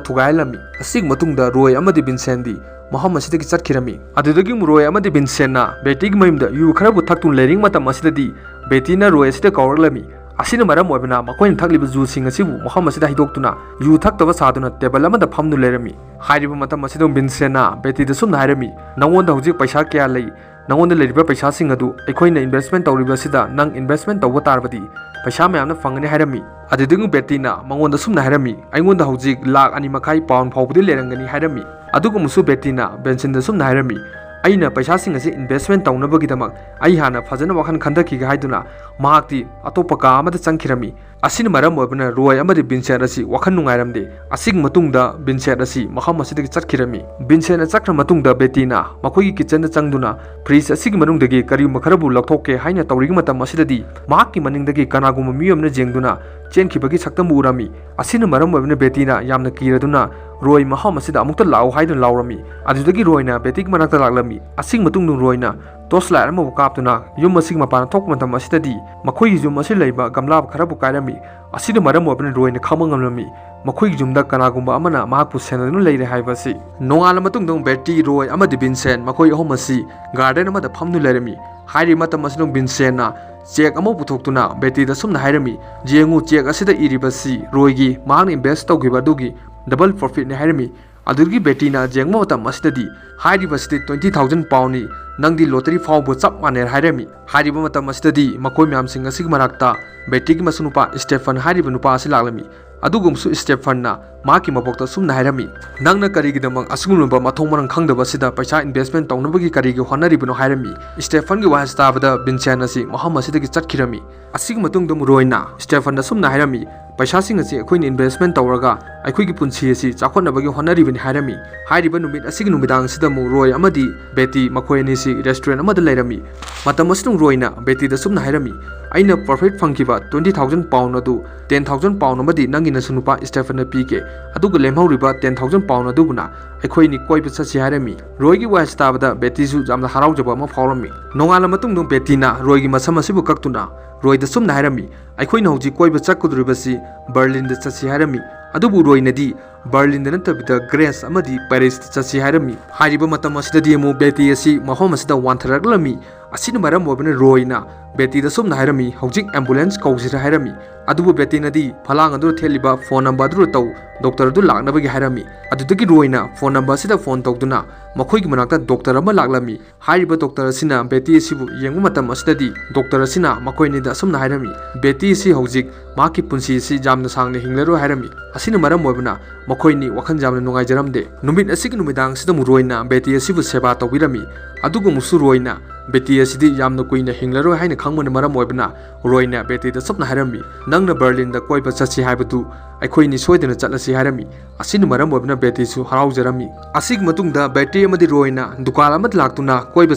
ꯊꯨꯒꯥꯏꯍꯜꯂꯝꯃꯤ꯫ ꯑꯁꯤꯒꯤ ꯃꯇꯨꯡꯗ ꯔꯣꯏ ꯑꯃꯗꯤ ꯚꯤꯟꯁꯦꯟꯗꯤ ꯃꯐꯝ ꯑꯁꯤꯗꯒꯤ ꯆꯠꯈꯤꯔꯝꯃꯤ꯫ ꯑꯗꯨꯗꯒꯤ ꯔꯣꯏ ꯑꯃꯗꯤ ꯚꯤꯟꯁꯦꯟꯅ ꯕꯦꯇꯤꯒꯤ ꯃꯌꯨꯝꯗ ꯌꯨ ꯈꯔꯕꯨ ꯊꯛꯇꯨꯅ ꯂꯩꯔꯤꯉꯩ ꯃꯇꯝ ꯑꯁꯤꯗꯗꯤ ꯕꯦꯇꯤꯅ ꯔꯣꯏ ꯑꯁꯤꯗ ꯀꯧꯔꯛꯂꯝꯃꯤ꯫ ꯑꯁꯤꯅ ꯃꯔꯝ ꯑꯣꯏꯕꯅ ꯃꯈꯣꯏꯅ ꯊꯛꯂꯤꯕ ꯖꯨꯁꯁꯤꯡ ꯑꯁꯤꯕꯨ ꯃꯐꯝ ꯑꯁꯤꯗ ꯍꯩꯗꯣꯛꯇꯨꯅ ꯌꯨ ꯊꯛꯇꯕ ꯁꯥꯗꯨꯅ ꯇꯦꯕꯜ ꯑꯃꯗ ꯐꯝꯗꯨꯅ ꯂꯩꯔꯝꯃꯤ꯫ ꯍꯥꯏꯔꯤꯕ ꯃꯇꯝ ꯑꯁꯤꯗ ꯚꯤꯟꯁꯦꯟꯅ ꯕꯦꯇꯤꯗ ꯁꯨꯝꯅ ꯍꯥꯏꯔꯝꯃꯤ, "ꯅꯉꯣꯟꯗ ꯍꯧꯖꯤꯛ ꯄꯩꯁꯥ ꯀꯌꯥ ꯂꯩ? ꯅꯉꯣꯟꯗ ꯂꯩꯔꯤꯕ ꯄꯩꯁꯥꯁꯤꯡ ꯑꯗꯨ ꯑꯩꯈꯣꯏꯅ investment ꯇꯧꯔꯤꯕ ꯑꯁꯤꯗ ꯅꯪ investment ꯇꯧꯕ ꯇꯥꯔꯕꯗꯤ ꯄꯩꯁꯥ ꯃꯌꯥꯝꯅ ꯐꯪꯒꯅꯤ" ꯍꯥꯏꯔꯝꯃꯤ꯫ ꯑꯗꯨꯗꯒꯤ ꯕꯦꯇꯤꯅ ꯃꯉꯣꯟꯗ ꯁꯨꯝꯅ ꯍꯥꯏꯔꯝꯃꯤ, "ꯑꯩꯉꯣꯟꯗ ꯍꯧꯖꯤꯛ ꯂꯥꯛ ꯑꯅꯤ ꯃꯈꯥꯏ ꯄꯥꯎꯟ ꯐꯥꯎꯕꯗꯤ ꯂꯩꯔꯝꯒꯅꯤ" ꯍꯥꯏꯔꯝꯃꯤ꯫ ꯑꯗꯨꯒꯨꯝꯕꯁꯨ ꯕꯦꯇꯤꯅ ꯚꯤꯟꯁꯦꯟꯗ ꯁꯨꯝꯅ ꯍꯥꯏꯔꯝꯃꯤ, "ꯑꯩꯅ ꯄꯩꯁꯥꯁꯤꯡ ꯑꯁꯤ investment ꯇꯧꯅꯕꯒꯤꯗꯃꯛ ꯑꯩ ꯍꯥꯟꯅ ꯐꯖꯅ ꯋꯥꯈꯜ ꯈꯟꯊꯈꯤꯒꯦ" ꯍꯥꯏꯗꯨꯅ ꯃꯍꯥꯛꯇꯤ ꯑꯇꯣꯞꯄ ꯀꯥ ꯑꯃꯗ ꯆꯪꯈꯤꯔꯝꯃꯤ꯫ ꯑꯁꯤꯅ ꯃꯔꯝ ꯑꯣꯏꯕꯅ ꯔꯣꯏ ꯑꯃꯗꯤ ꯚꯤꯟꯁꯦꯟ ꯑꯁꯤ ꯋꯥꯈꯜ ꯅꯨꯡꯉꯥꯏꯔꯝꯗꯦ꯫ ꯑꯁꯤꯒꯤ ꯃꯇꯨꯡꯗ ꯚꯤꯟꯁꯦꯟ ꯑꯁꯤ ꯃꯐꯝ ꯑꯁꯤꯗꯒꯤ ꯆꯠꯈꯤꯔꯝꯃꯤ꯫ ꯚꯤꯟꯁꯦꯟꯅ ꯆꯠꯈ꯭ꯔ ꯃꯇꯨꯡꯗ ꯕꯦꯇꯤꯅ ꯃꯈꯣꯏꯒꯤ ꯀꯤꯆꯟꯗ ꯆꯪꯗꯨꯅ ꯐ꯭ꯔꯤꯖ ꯑꯁꯤꯒꯤ ꯃꯅꯨꯡꯗꯒꯤ ꯀꯔꯤꯒꯨꯝꯕ ꯈꯔꯕꯨ ꯂꯧꯊꯣꯛꯀꯦ ꯍꯥꯏꯅ ꯇꯧꯔꯤꯉꯩ ꯃꯇꯝ ꯑꯁꯤꯗꯗꯤ ꯃꯍꯥꯛꯀꯤ ꯃꯅꯤꯡꯗꯒꯤ ꯀꯅꯥꯒꯨꯝꯕ ꯃꯤꯑꯣꯏ ꯑꯃꯅ ꯌꯦꯡꯗꯨꯅ ꯆꯦꯟꯈꯤꯕꯒꯤ ꯁꯛꯇꯝꯕꯨ ꯎꯔꯝꯃꯤ꯫ ꯑꯁꯤꯅ ꯃꯔꯝ ꯑꯣꯏꯕꯅ ꯕꯦꯇꯤꯅ ꯌꯥꯝꯅ ꯀꯤꯔꯗꯨꯅ ꯔꯣꯏ ꯃꯐꯝ ꯑꯁꯤꯗ ꯑꯃꯨꯛꯇ ꯂꯥꯛꯎ ꯍꯥꯏꯗꯨꯅ ꯂꯥꯎꯔꯝꯃꯤ꯫ ꯑꯗꯨꯗꯒꯤ ꯔꯣꯏꯅ ꯕꯦꯇꯤꯒꯤ ꯃꯅꯥꯛꯇ ꯂꯥꯛꯂꯝꯃꯤ꯫ ꯑꯁꯤꯒꯤ ꯃꯇꯨꯡꯗ ꯔꯣꯏꯅ torch light ꯑꯃꯕꯨ ꯀꯥꯞꯇꯨꯅ ꯌꯨꯝ ꯑꯁꯤꯒꯤ ꯃꯄꯥꯟꯗ ꯊꯣꯛꯄ ꯃꯇꯝ ꯑꯁꯤꯗꯗꯤ ꯃꯈꯣꯏꯒꯤ ꯌꯨꯝ ꯑꯁꯤ ꯂꯩꯕ ꯒꯝꯂꯥ ꯈꯔꯕꯨ ꯀꯥꯏꯔꯝꯃꯤ꯫ ꯑꯁꯤꯅ ꯃꯔꯝ ꯑꯣꯏꯕꯅ ꯔꯣꯏꯅ ꯈꯪꯕ ꯉꯝꯂꯝꯃꯤ ꯃꯈꯣꯏꯒꯤ ꯌꯨꯝꯗ ꯀꯅꯥꯒꯨꯝꯕ ꯑꯃꯅ ꯃꯍꯥꯛꯄꯨ ꯁꯦꯟꯅꯗꯨꯅ ꯂꯩꯔꯦ ꯍꯥꯏꯕ ꯑꯁꯤ꯫ ꯅꯣꯡꯉꯥꯜꯂ ꯃꯇꯨꯡꯗ ꯕꯦꯇꯤ, ꯔꯣꯏ ꯑꯃꯗꯤ ꯚꯤꯟꯁꯦꯟ ꯃꯈꯣꯏ ꯑꯍꯨꯝ ꯑꯁꯤ garden ꯑꯃꯗ ꯐꯝꯗꯨꯅ ꯂꯩꯔꯝꯃꯤ꯫ ꯍꯥꯏꯔꯤꯕ ꯃꯇꯝ ꯑꯁꯤꯗ ꯚꯤꯟꯁꯦꯟꯅ cheque ꯑꯃ ꯄꯨꯊꯣꯛꯇꯨꯅ ꯕꯦꯇꯤꯗ ꯁꯨꯝꯅ ꯍꯥꯏꯔꯝꯃꯤ, "ꯌꯦꯡꯉꯨ, cheque ꯑꯁꯤꯗ ꯏꯔꯤꯕꯁꯤ ꯔꯣꯏꯒꯤ ꯃꯍꯥꯛꯅ invest ꯇꯧꯈꯤꯕ ꯑꯗꯨꯒꯤ double profitꯅꯤ" ꯍꯥꯏꯔꯝꯃꯤ꯫ ꯑꯗꯨꯗꯒꯤ ꯕꯦꯇꯤꯅ ꯌꯦꯡꯕ ꯃꯇꯝ ꯑꯁꯤꯗꯗꯤ ꯍꯥꯏꯔꯤꯕꯁꯤꯗꯤ twenty thousand poundꯅꯤ, ꯅꯪꯗꯤ lottery ꯐꯥꯎꯕ ꯆꯞ ꯃꯥꯟꯅꯩ ꯍꯥꯏꯔꯝꯃꯤ꯫ ꯍꯥꯏꯔꯤꯕ ꯃꯇꯝ ꯑꯁꯤꯗꯗꯤ ꯃꯈꯣꯏ ꯃꯌꯥꯝꯁꯤꯡ ꯑꯁꯤꯒꯤ ꯃꯔꯛꯇ ꯕꯦꯇꯤꯒꯤ ꯃꯁꯨꯅꯨꯄꯥ ꯁ꯭ꯇꯦꯐꯟ ꯍꯥꯏꯔꯤꯕ ꯅꯨꯄꯥ ꯑꯁꯤ ꯂꯥꯛꯂꯝꯃꯤ꯫ ꯑꯗꯨꯒꯨꯝꯕꯁꯨ ꯁ꯭ꯇꯦꯐꯟꯅ ꯃꯍꯥꯛꯀꯤ ꯃꯕꯣꯛꯇ ꯁꯨꯝꯅ ꯍꯥꯏꯔꯝꯃꯤ, "ꯅꯪꯅ ꯀꯔꯤꯒꯤꯗꯃꯛ ꯑꯁꯤꯒꯨꯝꯂꯕ ꯃꯊꯣꯡ ꯃꯔꯝ ꯈꯪꯗꯕ ꯑꯁꯤꯗ ꯄꯩꯁꯥ investment ꯇꯧꯅꯕꯒꯤ ꯀꯔꯤꯒꯤ ꯍꯣꯠꯅꯔꯤꯕꯅꯣ?" ꯍꯥꯏꯔꯝꯃꯤ꯫ ꯁ꯭ꯇꯦꯐꯟꯒꯤ ꯋꯥꯍꯩ ꯇꯥꯕꯗ ꯚꯤꯟꯁꯦꯟ ꯑꯁꯤ ꯃꯐꯝ ꯑꯁꯤꯗꯒꯤ ꯆꯠꯈꯤꯔꯝꯃꯤ꯫ ꯑꯁꯤꯒꯤ ꯃꯇꯨꯡꯗ ꯔꯣꯏꯅ ꯁ꯭ꯇꯦꯐꯟꯗ ꯁꯨꯝꯅ ꯍꯥꯏꯔꯝꯃꯤ, "ꯄꯩꯁꯥꯁꯤꯡ ꯑꯁꯤ ꯑꯩꯈꯣꯏꯅ investment ꯇꯧꯔꯒ ꯑꯩꯈꯣꯏꯒꯤ ꯄꯨꯟꯁꯤ ꯑꯁꯤ ꯆꯥꯎꯈꯠꯅꯕꯒꯤ ꯍꯣꯠꯅꯔꯤꯕꯅꯤ" ꯍꯥꯏꯔꯝꯃꯤ꯫ ꯍꯥꯏꯔꯤꯕ ꯅꯨꯃꯤꯠ ꯑꯁꯤꯒꯤ ꯅꯨꯃꯤꯗꯥꯡ ꯑꯁꯤꯗ ꯑꯃꯨꯛ ꯔꯣꯏ ꯑꯃꯗꯤ ꯕꯦꯇꯤ ꯃꯈꯣꯏ ꯑꯅꯤꯁꯤ ꯔꯦꯁꯇꯨꯔꯦꯟ ꯑꯃꯗ ꯂꯩꯔꯝꯃꯤ꯫ ꯃꯇꯝ ꯑꯁꯤꯗ ꯔꯣꯏꯅ ꯕꯦꯇꯤꯗ ꯑꯁꯨꯝꯅ ꯍꯥꯏꯔꯝꯃꯤ, "ꯑꯩꯅ ꯄ꯭ꯔꯣꯐꯤꯠ ꯐꯪꯈꯤꯕ ꯇ꯭ꯋꯦꯟꯇꯤ ꯊꯥꯎꯖꯟ ꯄꯥꯎꯟ ꯑꯗꯨ ꯇꯦꯟ ꯊꯥꯎꯖꯟ ꯄꯥꯎꯟ ꯑꯃꯗꯤ ꯅꯪꯒꯤ ꯅꯁꯨ ꯅꯨꯄꯥ ꯁ꯭ꯇꯦꯐꯟꯗ ꯄꯤꯒꯦ, ꯑꯗꯨꯒ ꯂꯦꯝꯍꯧꯔꯤꯕ ꯇꯦꯟ ꯊꯥꯎꯖꯟ ꯄꯥꯎꯟ ꯑꯗꯨꯕꯨꯅ ꯑꯩꯈꯣꯏꯅꯤ ꯀꯣꯏꯕ ꯆꯠꯁꯤ" ꯍꯥꯏꯔꯝꯃꯤ꯫ ꯔꯣꯏꯒꯤ ꯋꯥꯍꯩꯁꯤ ꯇꯥꯕꯗ ꯕꯦꯇꯤꯁꯨ ꯌꯥꯝꯅ ꯍꯔꯥꯎꯖꯕ ꯑꯃ ꯐꯥꯎꯔꯝꯃꯤ꯫ ꯅꯣꯡꯉꯥꯜꯂ ꯃꯇꯨꯡꯗ ꯕꯦꯇꯤꯅ ꯔꯣꯏꯒꯤ ꯃꯁꯝ ꯑꯁꯤꯕꯨ ꯀꯛꯇꯨꯅ ꯔꯣꯏꯗ ꯑꯁꯨꯝꯅ ꯍꯥꯏꯔꯝꯃꯤ, "ꯑꯩꯈꯣꯏꯅ ꯍꯧꯖꯤꯛ ꯀꯣꯏꯕ ꯆꯠꯀꯗꯧꯔꯤꯕꯁꯤ ꯕꯔꯂꯤꯟꯗ ꯆꯠꯁꯤ" ꯍꯥꯏꯔꯝꯃꯤ꯫ ꯑꯗꯨꯕꯨ ꯔꯣꯏꯅꯗꯤ ꯕꯔꯂꯤꯟꯗ ꯅꯠꯇꯕꯤꯗ ꯒ꯭ꯔꯦꯁ ꯑꯃꯗꯤ ꯄꯦꯔꯤꯁꯇ ꯆꯠꯁꯤ ꯍꯥꯏꯔꯝꯃꯤ꯫ ꯍꯥꯏꯔꯤꯕ ꯃꯇꯝ ꯑꯁꯤꯗꯗꯤ ꯑꯃꯨꯛ ꯕꯦꯇꯤ ꯑꯁꯤ ꯃꯐꯝ ꯑꯁꯤꯗ ꯋꯥꯟꯊꯔꯛꯂꯝꯃꯤ꯫ ꯑꯁꯤꯅ ꯃꯔꯝ ꯑꯣꯏꯕꯅ ꯔꯣꯏꯅ ꯕꯦꯇꯤꯗ ꯑꯁꯨꯝꯅ ꯍꯥꯏꯔꯝꯃꯤ, "ꯍꯧꯖꯤꯛ ꯑꯦꯝꯕꯨꯂꯦꯟꯁ ꯀꯧꯁꯤꯔ" ꯍꯥꯏꯔꯝꯃꯤ꯫ ꯑꯗꯨꯕꯨ ꯕꯦꯇꯤꯅꯗꯤ ꯐꯂꯥꯡ ꯑꯗꯨꯗ ꯊꯦꯠꯂꯤꯕ ꯐꯣꯟ ꯅꯝꯕꯔ ꯑꯗꯨꯗ ꯇꯧ, ꯗꯣꯛꯇꯔ ꯑꯗꯨ ꯂꯥꯛꯅꯕꯒꯤ ꯍꯥꯏꯔꯝꯃꯤ꯫ ꯑꯗꯨꯗꯒꯤ ꯔꯣꯏꯅ ꯐꯣꯟ ꯅꯝꯕꯔ ꯑꯁꯤꯗ ꯐꯣꯟ ꯇꯧꯗꯨꯅ ꯃꯈꯣꯏꯒꯤ ꯃꯅꯥꯛꯇ ꯗꯣꯛꯇꯔ ꯑꯃ ꯂꯥꯛꯂꯝꯃꯤ꯫ ꯍꯥꯏꯔꯤꯕ ꯗꯣꯛꯇꯔ ꯑꯁꯤꯅ ꯕꯦꯇꯤ ꯑꯁꯤꯕꯨ ꯌꯦꯡꯕ ꯃꯇꯝ ꯑꯁꯤꯗꯗꯤ ꯗꯣꯛꯇꯔ ꯑꯁꯤꯅ ꯃꯈꯣꯏ ꯑꯅꯤꯗ ꯑꯁꯨꯝꯅ ꯍꯥꯏꯔꯝꯃꯤ, "ꯕꯦꯇꯤ ꯑꯁꯤ ꯍꯧꯖꯤꯛ ꯃꯍꯥꯛꯀꯤ ꯄꯨꯟꯁꯤ ꯑꯁꯤ ꯌꯥꯝꯅ ꯁꯥꯡꯅ ꯍꯤꯡꯂꯔꯣꯏ" ꯍꯥꯏꯔꯝꯃꯤ꯫ ꯑꯁꯤꯅ ꯃꯔꯝ ꯑꯣꯏꯕꯅ ꯃꯈꯣꯏ ꯑꯅꯤ ꯋꯥꯈꯜ ꯌꯥꯝꯅ ꯅꯨꯡꯉꯥꯏꯖꯔꯝꯗꯦ꯫ ꯅꯨꯃꯤꯠ ꯑꯁꯤꯒꯤ ꯅꯨꯃꯤꯗꯥꯡ ꯑꯁꯤꯗ ꯑꯃꯨꯛ ꯔꯣꯏꯅ ꯕꯦꯇꯤ ꯑꯁꯤꯕꯨ ꯁꯦꯕꯥ ꯇꯧꯕꯤꯔꯝꯃꯤ꯫ ꯑꯗꯨꯒ ꯑꯃꯨꯛꯁꯨ ꯔꯣꯏꯅ ꯕꯦꯇꯤ ꯑꯁꯤꯗꯤ ꯌꯥꯝꯅ ꯀꯨꯏꯅ ꯍꯤꯡꯂꯔꯣꯏ ꯍꯥꯏꯅ ꯈꯪꯕꯅ ꯃꯔꯝ ꯑꯣꯏꯕꯅ ꯔꯣꯏꯅ ꯕꯦꯇꯤꯗ ꯑꯁꯨꯝꯅ ꯍꯥꯏꯔꯝꯃꯤ, "ꯅꯪꯅ ꯕꯔꯂꯤꯟꯗ ꯀꯣꯏꯕ ꯆꯠꯁꯤ ꯍꯥꯏꯕꯗꯨ ꯑꯩꯈꯣꯏꯅꯤ ꯁꯣꯏꯗꯅ ꯆꯠꯂꯁꯤ" ꯍꯥꯏꯔꯝꯃꯤ꯫ ꯑꯁꯤꯅ ꯃꯔꯝ ꯑꯣꯏꯗꯨꯅ ꯕꯦꯇꯤꯁꯨ ꯍꯔꯥꯎꯖꯔꯝꯃꯤ꯫ ꯑꯁꯤꯒꯤ ꯃꯇꯨꯡꯗ ꯕꯦꯇꯤ ꯑꯃꯗꯤ ꯔꯣꯏꯅ ꯗꯨꯀꯥꯟ ꯑꯃꯗ ꯂꯥꯛꯇꯨꯅ ꯀꯣꯏꯕ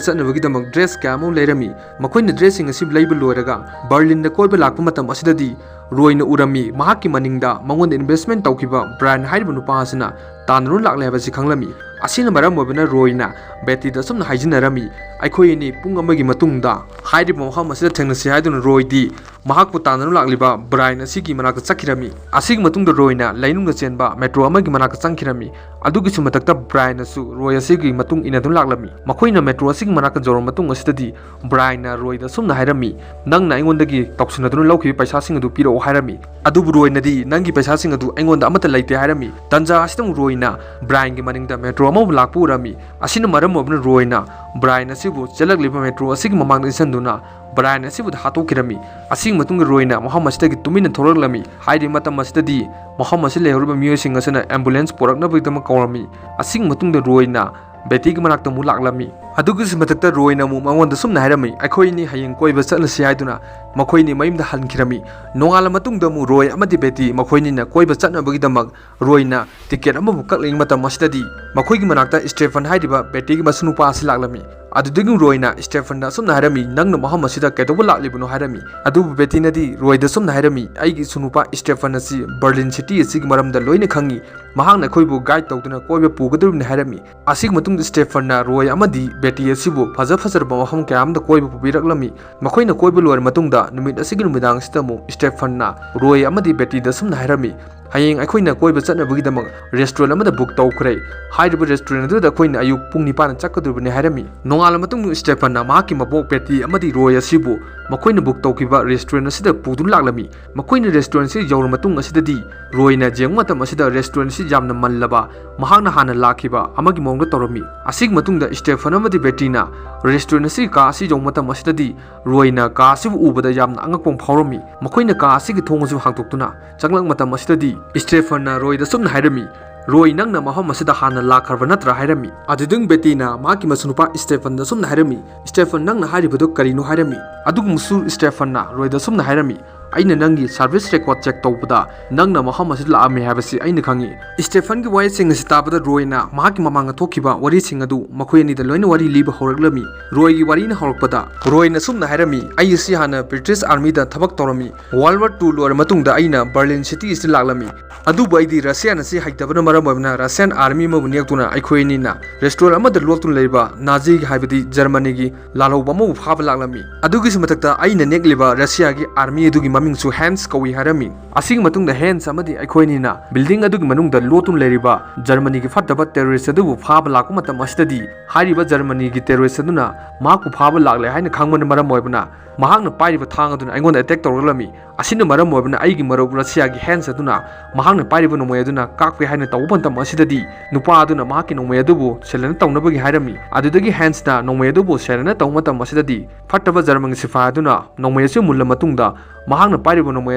ꯆꯠꯅꯕꯒꯤꯗꯃꯛ ꯗ꯭ꯔꯦꯁ ꯀꯌꯥ ꯑꯃ ꯂꯩꯔꯝꯃꯤ꯫ ꯃꯈꯣꯏꯅ ꯗ꯭ꯔꯦꯁꯁꯤꯡ ꯑꯁꯤ ꯂꯩꯕ ꯂꯣꯏꯔꯒ ꯕꯔꯂꯤꯟꯗ ꯀꯣꯏꯕ ꯂꯥꯛꯄ ꯃꯇꯝ ꯑꯁꯤꯗꯗꯤ ꯔꯣꯏꯅ ꯎꯔꯝꯃꯤ, ꯃꯍꯥꯛꯀꯤ ꯃꯅꯤꯡꯗ ꯃꯉꯣꯟꯗ ꯏꯟꯚꯦꯁ꯭ꯠꯃꯦꯟꯠ ꯇꯧꯈꯤꯕ ꯕ꯭ꯔꯥꯏꯟ ꯍꯥꯏꯔꯤꯕ ꯅꯨꯄꯥ ꯑꯁꯤꯅ ꯇꯥꯟꯅꯔꯨ ꯂꯥꯛꯂꯦ ꯍꯥꯏꯕꯁꯤ ꯈꯪꯂꯝꯃꯤ꯫ ꯑꯁꯤꯅ ꯃꯔꯝ ꯑꯣꯏꯕꯅ ꯔꯣꯏꯅ ꯕꯦꯇꯤꯗ ꯑꯁꯨꯝꯅ ꯍꯥꯏꯖꯤꯟꯅꯔꯝꯃꯤ, "ꯑꯩꯈꯣꯏ ꯑꯅꯤ ꯄꯨꯡ ꯑꯃꯒꯤ ꯃꯇꯨꯡꯗ ꯍꯥꯏꯔꯤꯕ ꯃꯐꯝ ꯑꯁꯤꯗ ꯊꯦꯡꯅꯁꯤ" ꯍꯥꯏꯗꯨꯅ ꯔꯣꯏꯗꯤ ꯃꯍꯥꯛꯄꯨ ꯇꯥꯟꯅꯔꯨ ꯂꯥꯛꯂꯤꯕ ꯕ꯭ꯔꯥꯏꯟ ꯑꯁꯤꯒꯤ ꯃꯅꯥꯛꯇ ꯆꯠꯈꯤꯔꯝꯃꯤ꯫ ꯑꯁꯤꯒꯤ ꯃꯇꯨꯡꯗ ꯔꯣꯏꯅ ꯂꯩꯅꯨꯡꯗ ꯆꯦꯟꯕ ꯃꯦꯇ꯭ꯔꯣ ꯑꯃꯒꯤ ꯃꯅꯥꯛꯇ ꯆꯪꯈꯤꯔꯝꯃꯤ꯫ ꯑꯗꯨꯒꯤꯁꯨ ꯃꯊꯛꯇ ꯕ꯭ꯔꯥꯏꯟꯅꯁꯨ ꯔꯣꯏ ꯑꯁꯤꯒꯤ ꯃꯇꯨꯡ ꯏꯟꯅꯗꯨꯅ ꯂꯥꯛꯂꯝꯃꯤ꯫ ꯃꯈꯣꯏꯅ ꯃꯦꯇ꯭ꯔꯣ ꯑꯁꯤꯒꯤ ꯃꯅꯥꯛꯇ ꯌꯧꯔꯕ ꯃꯇꯨꯡ ꯑꯁꯤꯗꯗꯤ ꯕ꯭ꯔꯥꯏꯟꯅ ꯔꯣꯏꯗ ꯑꯁꯨꯝꯅ ꯍꯥꯏꯔꯝꯃꯤ, "ꯅꯪꯅ ꯑꯩꯉꯣꯟꯗꯒꯤ ꯇꯧꯁꯤꯟꯅꯗꯨꯅ ꯂꯧꯈꯤꯕ ꯄꯩꯁꯥꯁꯤꯡ ꯑꯗꯨ ꯄꯤꯔꯛꯑꯣ" ꯍꯥꯏꯔꯝꯃꯤ꯫ ꯑꯗꯨꯕꯨ ꯔꯣꯏꯅꯗꯤ, "ꯅꯪꯒꯤ ꯄꯩꯁꯥꯁꯤꯡ ꯑꯗꯨ ꯑꯩꯉꯣꯟꯗ ꯑꯃꯠꯇ ꯂꯩꯇꯦ" ꯍꯥꯏꯔꯝꯃꯤ꯫ ꯇꯟꯖꯥ ꯑꯁꯤꯗ ꯑꯃꯨꯛ ꯔꯣꯏꯅ ꯕ꯭ꯔꯥꯏꯟꯒꯤ ꯃꯅꯤꯡꯗ ꯃꯦꯇ꯭ꯔꯣ ꯑꯃꯕꯨ ꯂꯥꯛꯄ ꯎꯔꯝꯃꯤ꯫ ꯑꯁꯤꯅ ꯃꯔꯝ ꯑꯣꯏꯕꯅ ꯔꯣꯏꯅ ꯕ꯭ꯔꯥꯏꯟ ꯑꯁꯤꯕꯨ ꯆꯦꯜꯂꯛꯂꯤꯕ ꯃꯦꯇ꯭ꯔꯣ ꯑꯁꯤꯒꯤ ꯃꯃꯥꯡꯗ ꯏꯟꯁꯤꯟꯗꯨꯅ ꯕ꯭ꯔꯥꯏꯟ ꯑꯁꯤꯕꯨ ꯍꯥꯠꯇꯣꯛꯈꯤꯔꯝꯃꯤ꯫ ꯑꯁꯤꯒꯤ ꯃꯇꯨꯡꯗ ꯔꯣꯏꯅ ꯃꯐꯝ ꯑꯁꯤꯗꯒꯤ ꯇꯨꯃꯤꯟꯅ ꯊꯣꯛꯂꯛꯂꯝꯃꯤ꯫ ꯍꯥꯏꯔꯤꯕ ꯃꯇꯝ ꯑꯁꯤꯗꯗꯤ ꯃꯐꯝ ꯑꯁꯤꯗ ꯂꯩꯍꯧꯔꯤꯕ ꯃꯤꯑꯣꯏꯁꯤꯡ ꯑꯁꯤꯅ ꯑꯦꯝꯕꯨꯂꯦꯟꯁ ꯄꯨꯔꯛꯅꯕꯒꯤꯗꯃꯛ ꯀꯧꯔꯝꯃꯤ꯫ ꯑꯁꯤꯒꯤ ꯃꯇꯨꯡꯗ ꯔꯣꯏꯅ ꯕꯦꯇꯤꯒꯤ ꯃꯅꯥꯛꯇ ꯑꯃꯨꯛ ꯂꯥꯛꯂꯝꯃꯤ꯫ ꯑꯗꯨꯒꯤꯁꯨ ꯃꯊꯛꯇ ꯔꯣꯏꯅ ꯑꯃꯨꯛ ꯃꯉꯣꯟꯗ ꯁꯨꯝꯅ ꯍꯥꯏꯔꯝꯃꯤ, "ꯑꯩꯈꯣꯏ ꯑꯅꯤ ꯍꯌꯦꯡ ꯀꯣꯏꯕ ꯆꯠꯂꯁꯤ" ꯍꯥꯏꯗꯨꯅ ꯃꯈꯣꯏꯅꯤ ꯃꯌꯨꯝꯗ ꯍꯟꯈꯤꯔꯝꯃꯤ꯫ ꯅꯣꯡꯉꯥꯜꯂ ꯃꯇꯨꯡꯗ ꯑꯃꯨꯛ ꯔꯣꯏ ꯑꯃꯗꯤ ꯕꯦꯇꯤ ꯃꯈꯣꯏꯅꯤꯅ ꯀꯣꯏꯕ ꯆꯠꯅꯕꯒꯤꯗꯃꯛ ꯔꯣꯏꯅ ꯇꯤꯀꯦꯠ ꯑꯃꯕꯨ ꯀꯛꯂꯤꯉꯩ ꯃꯇꯝ ꯑꯁꯤꯗꯗꯤ ꯃꯈꯣꯏꯒꯤ ꯃꯅꯥꯛꯇ ꯁ꯭ꯇꯦꯐꯟ ꯍꯥꯏꯔꯤꯕ ꯕꯦꯇꯤꯒꯤ ꯃꯁꯨꯅꯨꯄꯥ ꯑꯁꯤ ꯂꯥꯛꯂꯝꯃꯤ꯫ ꯑꯗꯨꯗꯒꯤ ꯔꯣꯏꯅ ꯁ꯭ꯇꯦꯐꯟꯗ ꯑꯁꯨꯝꯅ ꯍꯥꯏꯔꯝꯃꯤ, "ꯅꯪꯅ ꯃꯐꯝ ꯑꯁꯤꯗ ꯀꯩꯗꯧꯕ ꯂꯥꯛꯂꯤꯕꯅꯣ?" ꯍꯥꯏꯔꯝꯃꯤ꯫ ꯑꯗꯨꯕꯨ ꯕꯦꯇꯤꯅꯗꯤ ꯔꯣꯏꯗ ꯁꯨꯝꯅ ꯍꯥꯏꯔꯝꯃꯤ, "ꯑꯩꯒꯤ ꯏꯁꯨꯅꯨꯄꯥ ꯁ꯭ꯇꯦꯐꯟ ꯑꯁꯤ ꯕꯔꯂꯤꯟ ꯁꯤꯇꯤ ꯑꯁꯤꯒꯤ ꯃꯔꯝꯗ ꯂꯣꯏꯅ ꯈꯪꯏ꯫ ꯃꯍꯥꯛꯅ ꯑꯩꯈꯣꯏꯕꯨ ꯒꯥꯏꯗ ꯇꯧꯗꯨꯅ ꯀꯣꯏꯕ ꯄꯨꯒꯗꯧꯔꯤꯕꯅꯤ" ꯍꯥꯏꯔꯝꯃꯤ꯫ ꯑꯁꯤꯒꯤ ꯃꯇꯨꯡꯗ ꯁ꯭ꯇꯦꯐꯟꯅ ꯔꯣꯏ ꯑꯃꯗꯤ ꯕꯦꯇꯤ ꯑꯁꯤꯕꯨ ꯐꯖ ꯐꯖꯔꯕ ꯃꯐꯝ ꯀꯌꯥ ꯑꯃꯗ ꯀꯣꯏꯕ ꯄꯨꯕꯤꯔꯛꯂꯝꯃꯤ꯫ ꯃꯈꯣꯏꯅ ꯀꯣꯏꯕ ꯂꯣꯏꯔ ꯃꯇꯨꯡꯗ ꯅꯨꯃꯤꯠ ꯑꯁꯤꯒꯤ ꯅꯨꯃꯤꯗꯥꯡ ꯑꯁꯤꯗ ꯑꯃꯨꯛ ꯁ꯭ꯇꯦꯐꯟꯅ ꯔꯣꯏ ꯑꯃꯗꯤ ꯕꯦꯇꯤꯗ ꯁꯨꯝꯅ ꯍꯥꯏꯔꯝꯃꯤ, "ꯍꯌꯦꯡ ꯑꯩꯈꯣꯏꯅ ꯀꯣꯏꯕ ꯆꯠꯅꯕꯒꯤꯗꯃꯛ ꯔꯦꯁꯇꯨꯔꯦꯟ ꯑꯃꯗ ꯕꯨꯛ ꯇꯧꯈ꯭ꯔꯦ꯫ ꯍꯥꯏꯔꯤꯕ ꯔꯦꯁꯇꯨꯔꯦꯟ ꯑꯗꯨꯗ ꯑꯩꯈꯣꯏꯅ ꯑꯌꯨꯛ ꯄꯨꯡ ꯅꯤꯄꯥꯟꯗ ꯆꯠꯀꯗꯧꯔꯤꯕꯅꯤ" ꯍꯥꯏꯔꯝꯃꯤ꯫ ꯅꯣꯡꯉꯥꯜꯂ ꯃꯇꯨꯡꯗ ꯁ꯭ꯇꯦꯐꯟꯅ ꯃꯍꯥꯛꯀꯤ ꯃꯕꯣꯛ ꯕꯦꯇꯤ ꯑꯃꯗꯤ ꯔꯣꯏ ꯑꯁꯤꯕꯨ ꯃꯈꯣꯏꯅ ꯕꯨꯛ ꯇꯧꯈꯤꯕ ꯔꯦꯁꯇꯨꯔꯦꯟ ꯑꯁꯤꯗ ꯄꯨꯗꯨꯅ ꯂꯥꯛꯂꯝꯃꯤ꯫ ꯃꯈꯣꯏꯅ ꯔꯦꯁꯇꯨꯔꯦꯟ ꯑꯁꯤ ꯌꯧꯔ ꯃꯇꯨꯡ ꯑꯁꯤꯗꯗꯤ ꯔꯣꯏꯅ ꯌꯦꯡꯕ ꯃꯇꯝ ꯑꯁꯤꯗ ꯔꯦꯁꯇꯨꯔꯦꯟ ꯑꯁꯤ ꯌꯥꯝꯅ ꯃꯜꯂꯕ, ꯃꯍꯥꯛꯅ ꯍꯥꯟꯅ ꯂꯥꯛꯈꯤꯕ ꯑꯃꯒꯤ ꯃꯑꯣꯡꯗ ꯇꯧꯔꯝꯃꯤ꯫ ꯑꯁꯤꯒꯤ ꯃꯇꯨꯡꯗ ꯁ꯭ꯇꯦꯐꯟ ꯑꯃꯗꯤ ꯕꯦꯇꯤꯅ ꯔꯦꯁꯇꯨꯔꯦꯟ ꯑꯁꯤꯒꯤ ꯀꯥ ꯑꯁꯤ ꯌꯧꯕ ꯃꯇꯝ ꯑꯁꯤꯗꯗꯤ ꯔꯣꯏꯅ ꯀꯥ ꯑꯁꯤꯕꯨ ꯎꯕꯗ ꯌꯥꯝꯅ ꯑꯉꯛꯄ ꯑꯃ ꯐꯥꯎꯔꯝꯃꯤ꯫ ꯃꯈꯣꯏꯅ ꯀꯥ ꯑꯁꯤꯒꯤ ꯊꯣꯡ ꯑꯁꯤ ꯍꯥꯡꯗꯣꯛꯇꯨꯅ ꯆꯪꯂꯛꯄ ꯃꯇꯝ ꯑꯁꯤꯗꯗꯤ ꯁ꯭ꯇꯦꯐꯟꯅ ꯔꯣꯏꯗ ꯁꯨꯝꯅ ꯍꯥꯏꯔꯝꯃꯤ, "ꯔꯣꯏ, ꯅꯪꯅ ꯃꯐꯝ ꯑꯁꯤꯗ ꯍꯥꯟꯅ ꯂꯥꯛꯈ꯭ꯔꯕ ꯅꯠꯇ꯭ꯔꯥ?" ꯍꯥꯏꯔꯝꯃꯤ꯫ ꯑꯗꯨꯗꯒꯤ ꯕꯦꯇꯤꯅ ꯃꯍꯥꯛꯀꯤ ꯃꯁꯨꯅꯨꯄꯥ ꯁ꯭ꯇꯦꯐꯟꯗ ꯁꯨꯝꯅ ꯍꯥꯏꯔꯝꯃꯤ, "ꯁ꯭ꯇꯦꯐꯟ, ꯅꯪꯅ ꯍꯥꯏꯔꯤꯕꯗꯨ ꯀꯔꯤꯅꯣ?" ꯍꯥꯏꯔꯝꯃꯤ꯫ ꯑꯗꯨꯒꯨꯝꯕꯁꯨ ꯁ꯭ꯇꯦꯐꯟꯅ ꯔꯣꯏꯗ ꯁꯨꯝꯅ ꯍꯥꯏꯔꯝꯃꯤ, "ꯑꯩꯅ ꯅꯪꯒꯤ ꯁꯥꯔꯚꯤꯁ ꯔꯦꯀꯣꯔꯗ ꯆꯦꯛ ꯇꯧꯕꯗ ꯅꯪꯅ ꯃꯐꯝ ꯑꯁꯤꯗ ꯂꯥꯛꯂꯝꯃꯤ ꯍꯥꯏꯕꯁꯤ ꯑꯩꯅ ꯈꯪꯏ꯫" ꯁ꯭ꯇꯦꯐꯟꯒꯤ ꯋꯥꯍꯩꯁꯤꯡ ꯑꯁꯤ ꯇꯥꯕꯗ ꯔꯣꯏꯅ ꯃꯍꯥꯛꯀꯤ ꯃꯃꯥꯡꯗ ꯊꯣꯛꯈꯤꯕ ꯋꯥꯔꯤꯁꯤꯡ ꯑꯗꯨ ꯃꯈꯣꯏ ꯑꯅꯤꯗ ꯂꯣꯏꯅ ꯋꯥꯔꯤ ꯂꯤꯕ ꯍꯧꯔꯛꯂꯝꯃꯤ꯫ ꯔꯣꯏꯒꯤ ꯋꯥꯔꯤꯅ ꯍꯧꯔꯛꯄꯗ ꯔꯣꯏꯅ ꯁꯨꯝꯅ ꯍꯥꯏꯔꯝꯃꯤ, "ꯑꯩ ꯑꯁꯤ ꯍꯥꯟꯅ ꯕ꯭ꯔꯤꯇꯤꯁ ꯑꯥꯔꯃꯤꯗ ꯊꯕꯛ ꯇꯧꯔꯝꯃꯤ꯫ ꯋꯥꯔꯜ ꯋꯥꯔ ꯇꯨ ꯂꯣꯏꯔ ꯃꯇꯨꯡꯗ ꯑꯩꯅ ꯕꯔꯂꯤꯟ ꯁꯤꯇꯤ ꯑꯁꯤꯗ ꯂꯥꯛꯂꯝꯃꯤ꯫ ꯑꯗꯨꯕꯨ ꯑꯩꯗꯤ ꯔꯁꯤꯌꯥꯟ ꯑꯁꯤ ꯍꯩꯇꯕꯅ ꯃꯔꯝ ꯑꯣꯏꯕꯅ ꯔꯁꯤꯌꯥꯟ ꯑꯥꯔꯃꯤ ꯑꯃꯕꯨ ꯅꯦꯛꯇꯨꯅ ꯑꯩꯈꯣꯏ ꯑꯅꯤꯅ ꯔꯦꯁꯇꯨꯔꯦꯟ ꯑꯃꯗ ꯂꯣꯠꯇꯨꯅ ꯂꯩꯔꯤꯕ ꯅꯥꯖꯤ ꯍꯥꯏꯕꯗꯤ ꯖꯔꯃꯅꯤꯒꯤ ꯂꯥꯜꯍꯧꯕ ꯑꯃꯕꯨ ꯐꯥꯕ ꯂꯥꯛꯂꯝꯃꯤ꯫ ꯑꯗꯨꯒꯤꯁꯨ ꯃꯊꯛꯇ ꯑꯩꯅ ꯅꯦꯛꯂꯤꯕ ꯔꯁꯤꯌꯥꯒꯤ ꯑꯥꯔꯃꯤ ꯑꯗꯨꯒꯤ ꯃꯃꯤꯡꯁꯨ ꯍꯦꯟꯁ ꯀꯧꯏ" ꯍꯥꯏꯔꯝꯃꯤ꯫ ꯑꯁꯤꯒꯤ ꯃꯇꯨꯡꯗ ꯍꯦꯟꯁ ꯑꯃꯗꯤ ꯑꯩꯈꯣꯏ ꯑꯅꯤꯅ ꯕꯤꯜꯗꯤꯡ ꯑꯗꯨꯒꯤ ꯃꯅꯨꯡꯗ ꯂꯣꯠꯇꯨꯅ ꯂꯩꯔꯤꯕ ꯖꯔꯃꯅꯤꯒꯤ ꯐꯠꯇꯕ ꯇꯦꯔꯣꯔꯤꯁ ꯑꯗꯨꯕꯨ ꯐꯥꯕ ꯂꯥꯛꯄ ꯃꯇꯝ ꯑꯁꯤꯗꯗꯤ ꯍꯥꯏꯔꯤꯕ ꯖꯔꯃꯅꯤꯒꯤ ꯇꯦꯔꯣꯔꯤꯁ ꯑꯗꯨꯅ ꯃꯍꯥꯛꯄꯨ ꯐꯥꯕ ꯂꯥꯛꯂꯦ ꯍꯥꯏꯅ ꯈꯪꯕꯅ ꯃꯔꯝ ꯑꯣꯏꯕꯅ ꯃꯍꯥꯛꯅ ꯄꯥꯏꯔꯤꯕ ꯊꯥꯡ ꯑꯗꯨꯅ ꯑꯩꯉꯣꯟꯗ ꯑꯦꯇꯦꯛ ꯇꯧꯔꯛꯂꯝꯃꯤ꯫ ꯑꯁꯤꯅ ꯃꯔꯝ ꯑꯣꯏꯕꯅ ꯑꯩꯒꯤ ꯃꯔꯨꯞ ꯔꯁꯤꯌꯥꯒꯤ ꯍꯦꯟꯁ ꯑꯗꯨꯅ ꯃꯍꯥꯛꯅ ꯄꯥꯏꯔꯤꯕ ꯅꯣꯡꯃꯩ ꯑꯗꯨꯅ ꯀꯥꯞꯀꯦ ꯍꯥꯏꯅ ꯇꯧꯕ ꯃꯇꯝ ꯑꯁꯤꯗꯗꯤ ꯅꯨꯄꯥ ꯑꯗꯨꯅ ꯃꯍꯥꯛꯀꯤ ꯅꯣꯡꯃꯩ ꯑꯗꯨꯕꯨ ꯁꯦꯂꯦꯟ ꯇꯧꯅꯕꯒꯤ ꯍꯥꯏꯔꯝꯃꯤ꯫ ꯑꯗꯨꯗꯒꯤ ꯍꯦꯟꯁꯅ ꯅꯣꯡꯃꯩ ꯑꯗꯨꯕꯨ ꯁꯦꯂꯦꯟ ꯇꯧꯕ ꯃꯇꯝ ꯑꯁꯤꯗꯗꯤ ꯐꯠꯇꯕ ꯖꯔꯃꯟꯒꯤ ꯁꯤꯐꯥꯏ ꯑꯗꯨꯅ ꯅꯣꯡꯃꯩ ꯑꯁꯤ ꯃꯨꯜꯂ ꯃꯇꯨꯡꯗ ꯃꯍꯥꯛꯅ ꯄꯥꯏꯔꯤꯕ ꯅꯣꯡꯃꯩ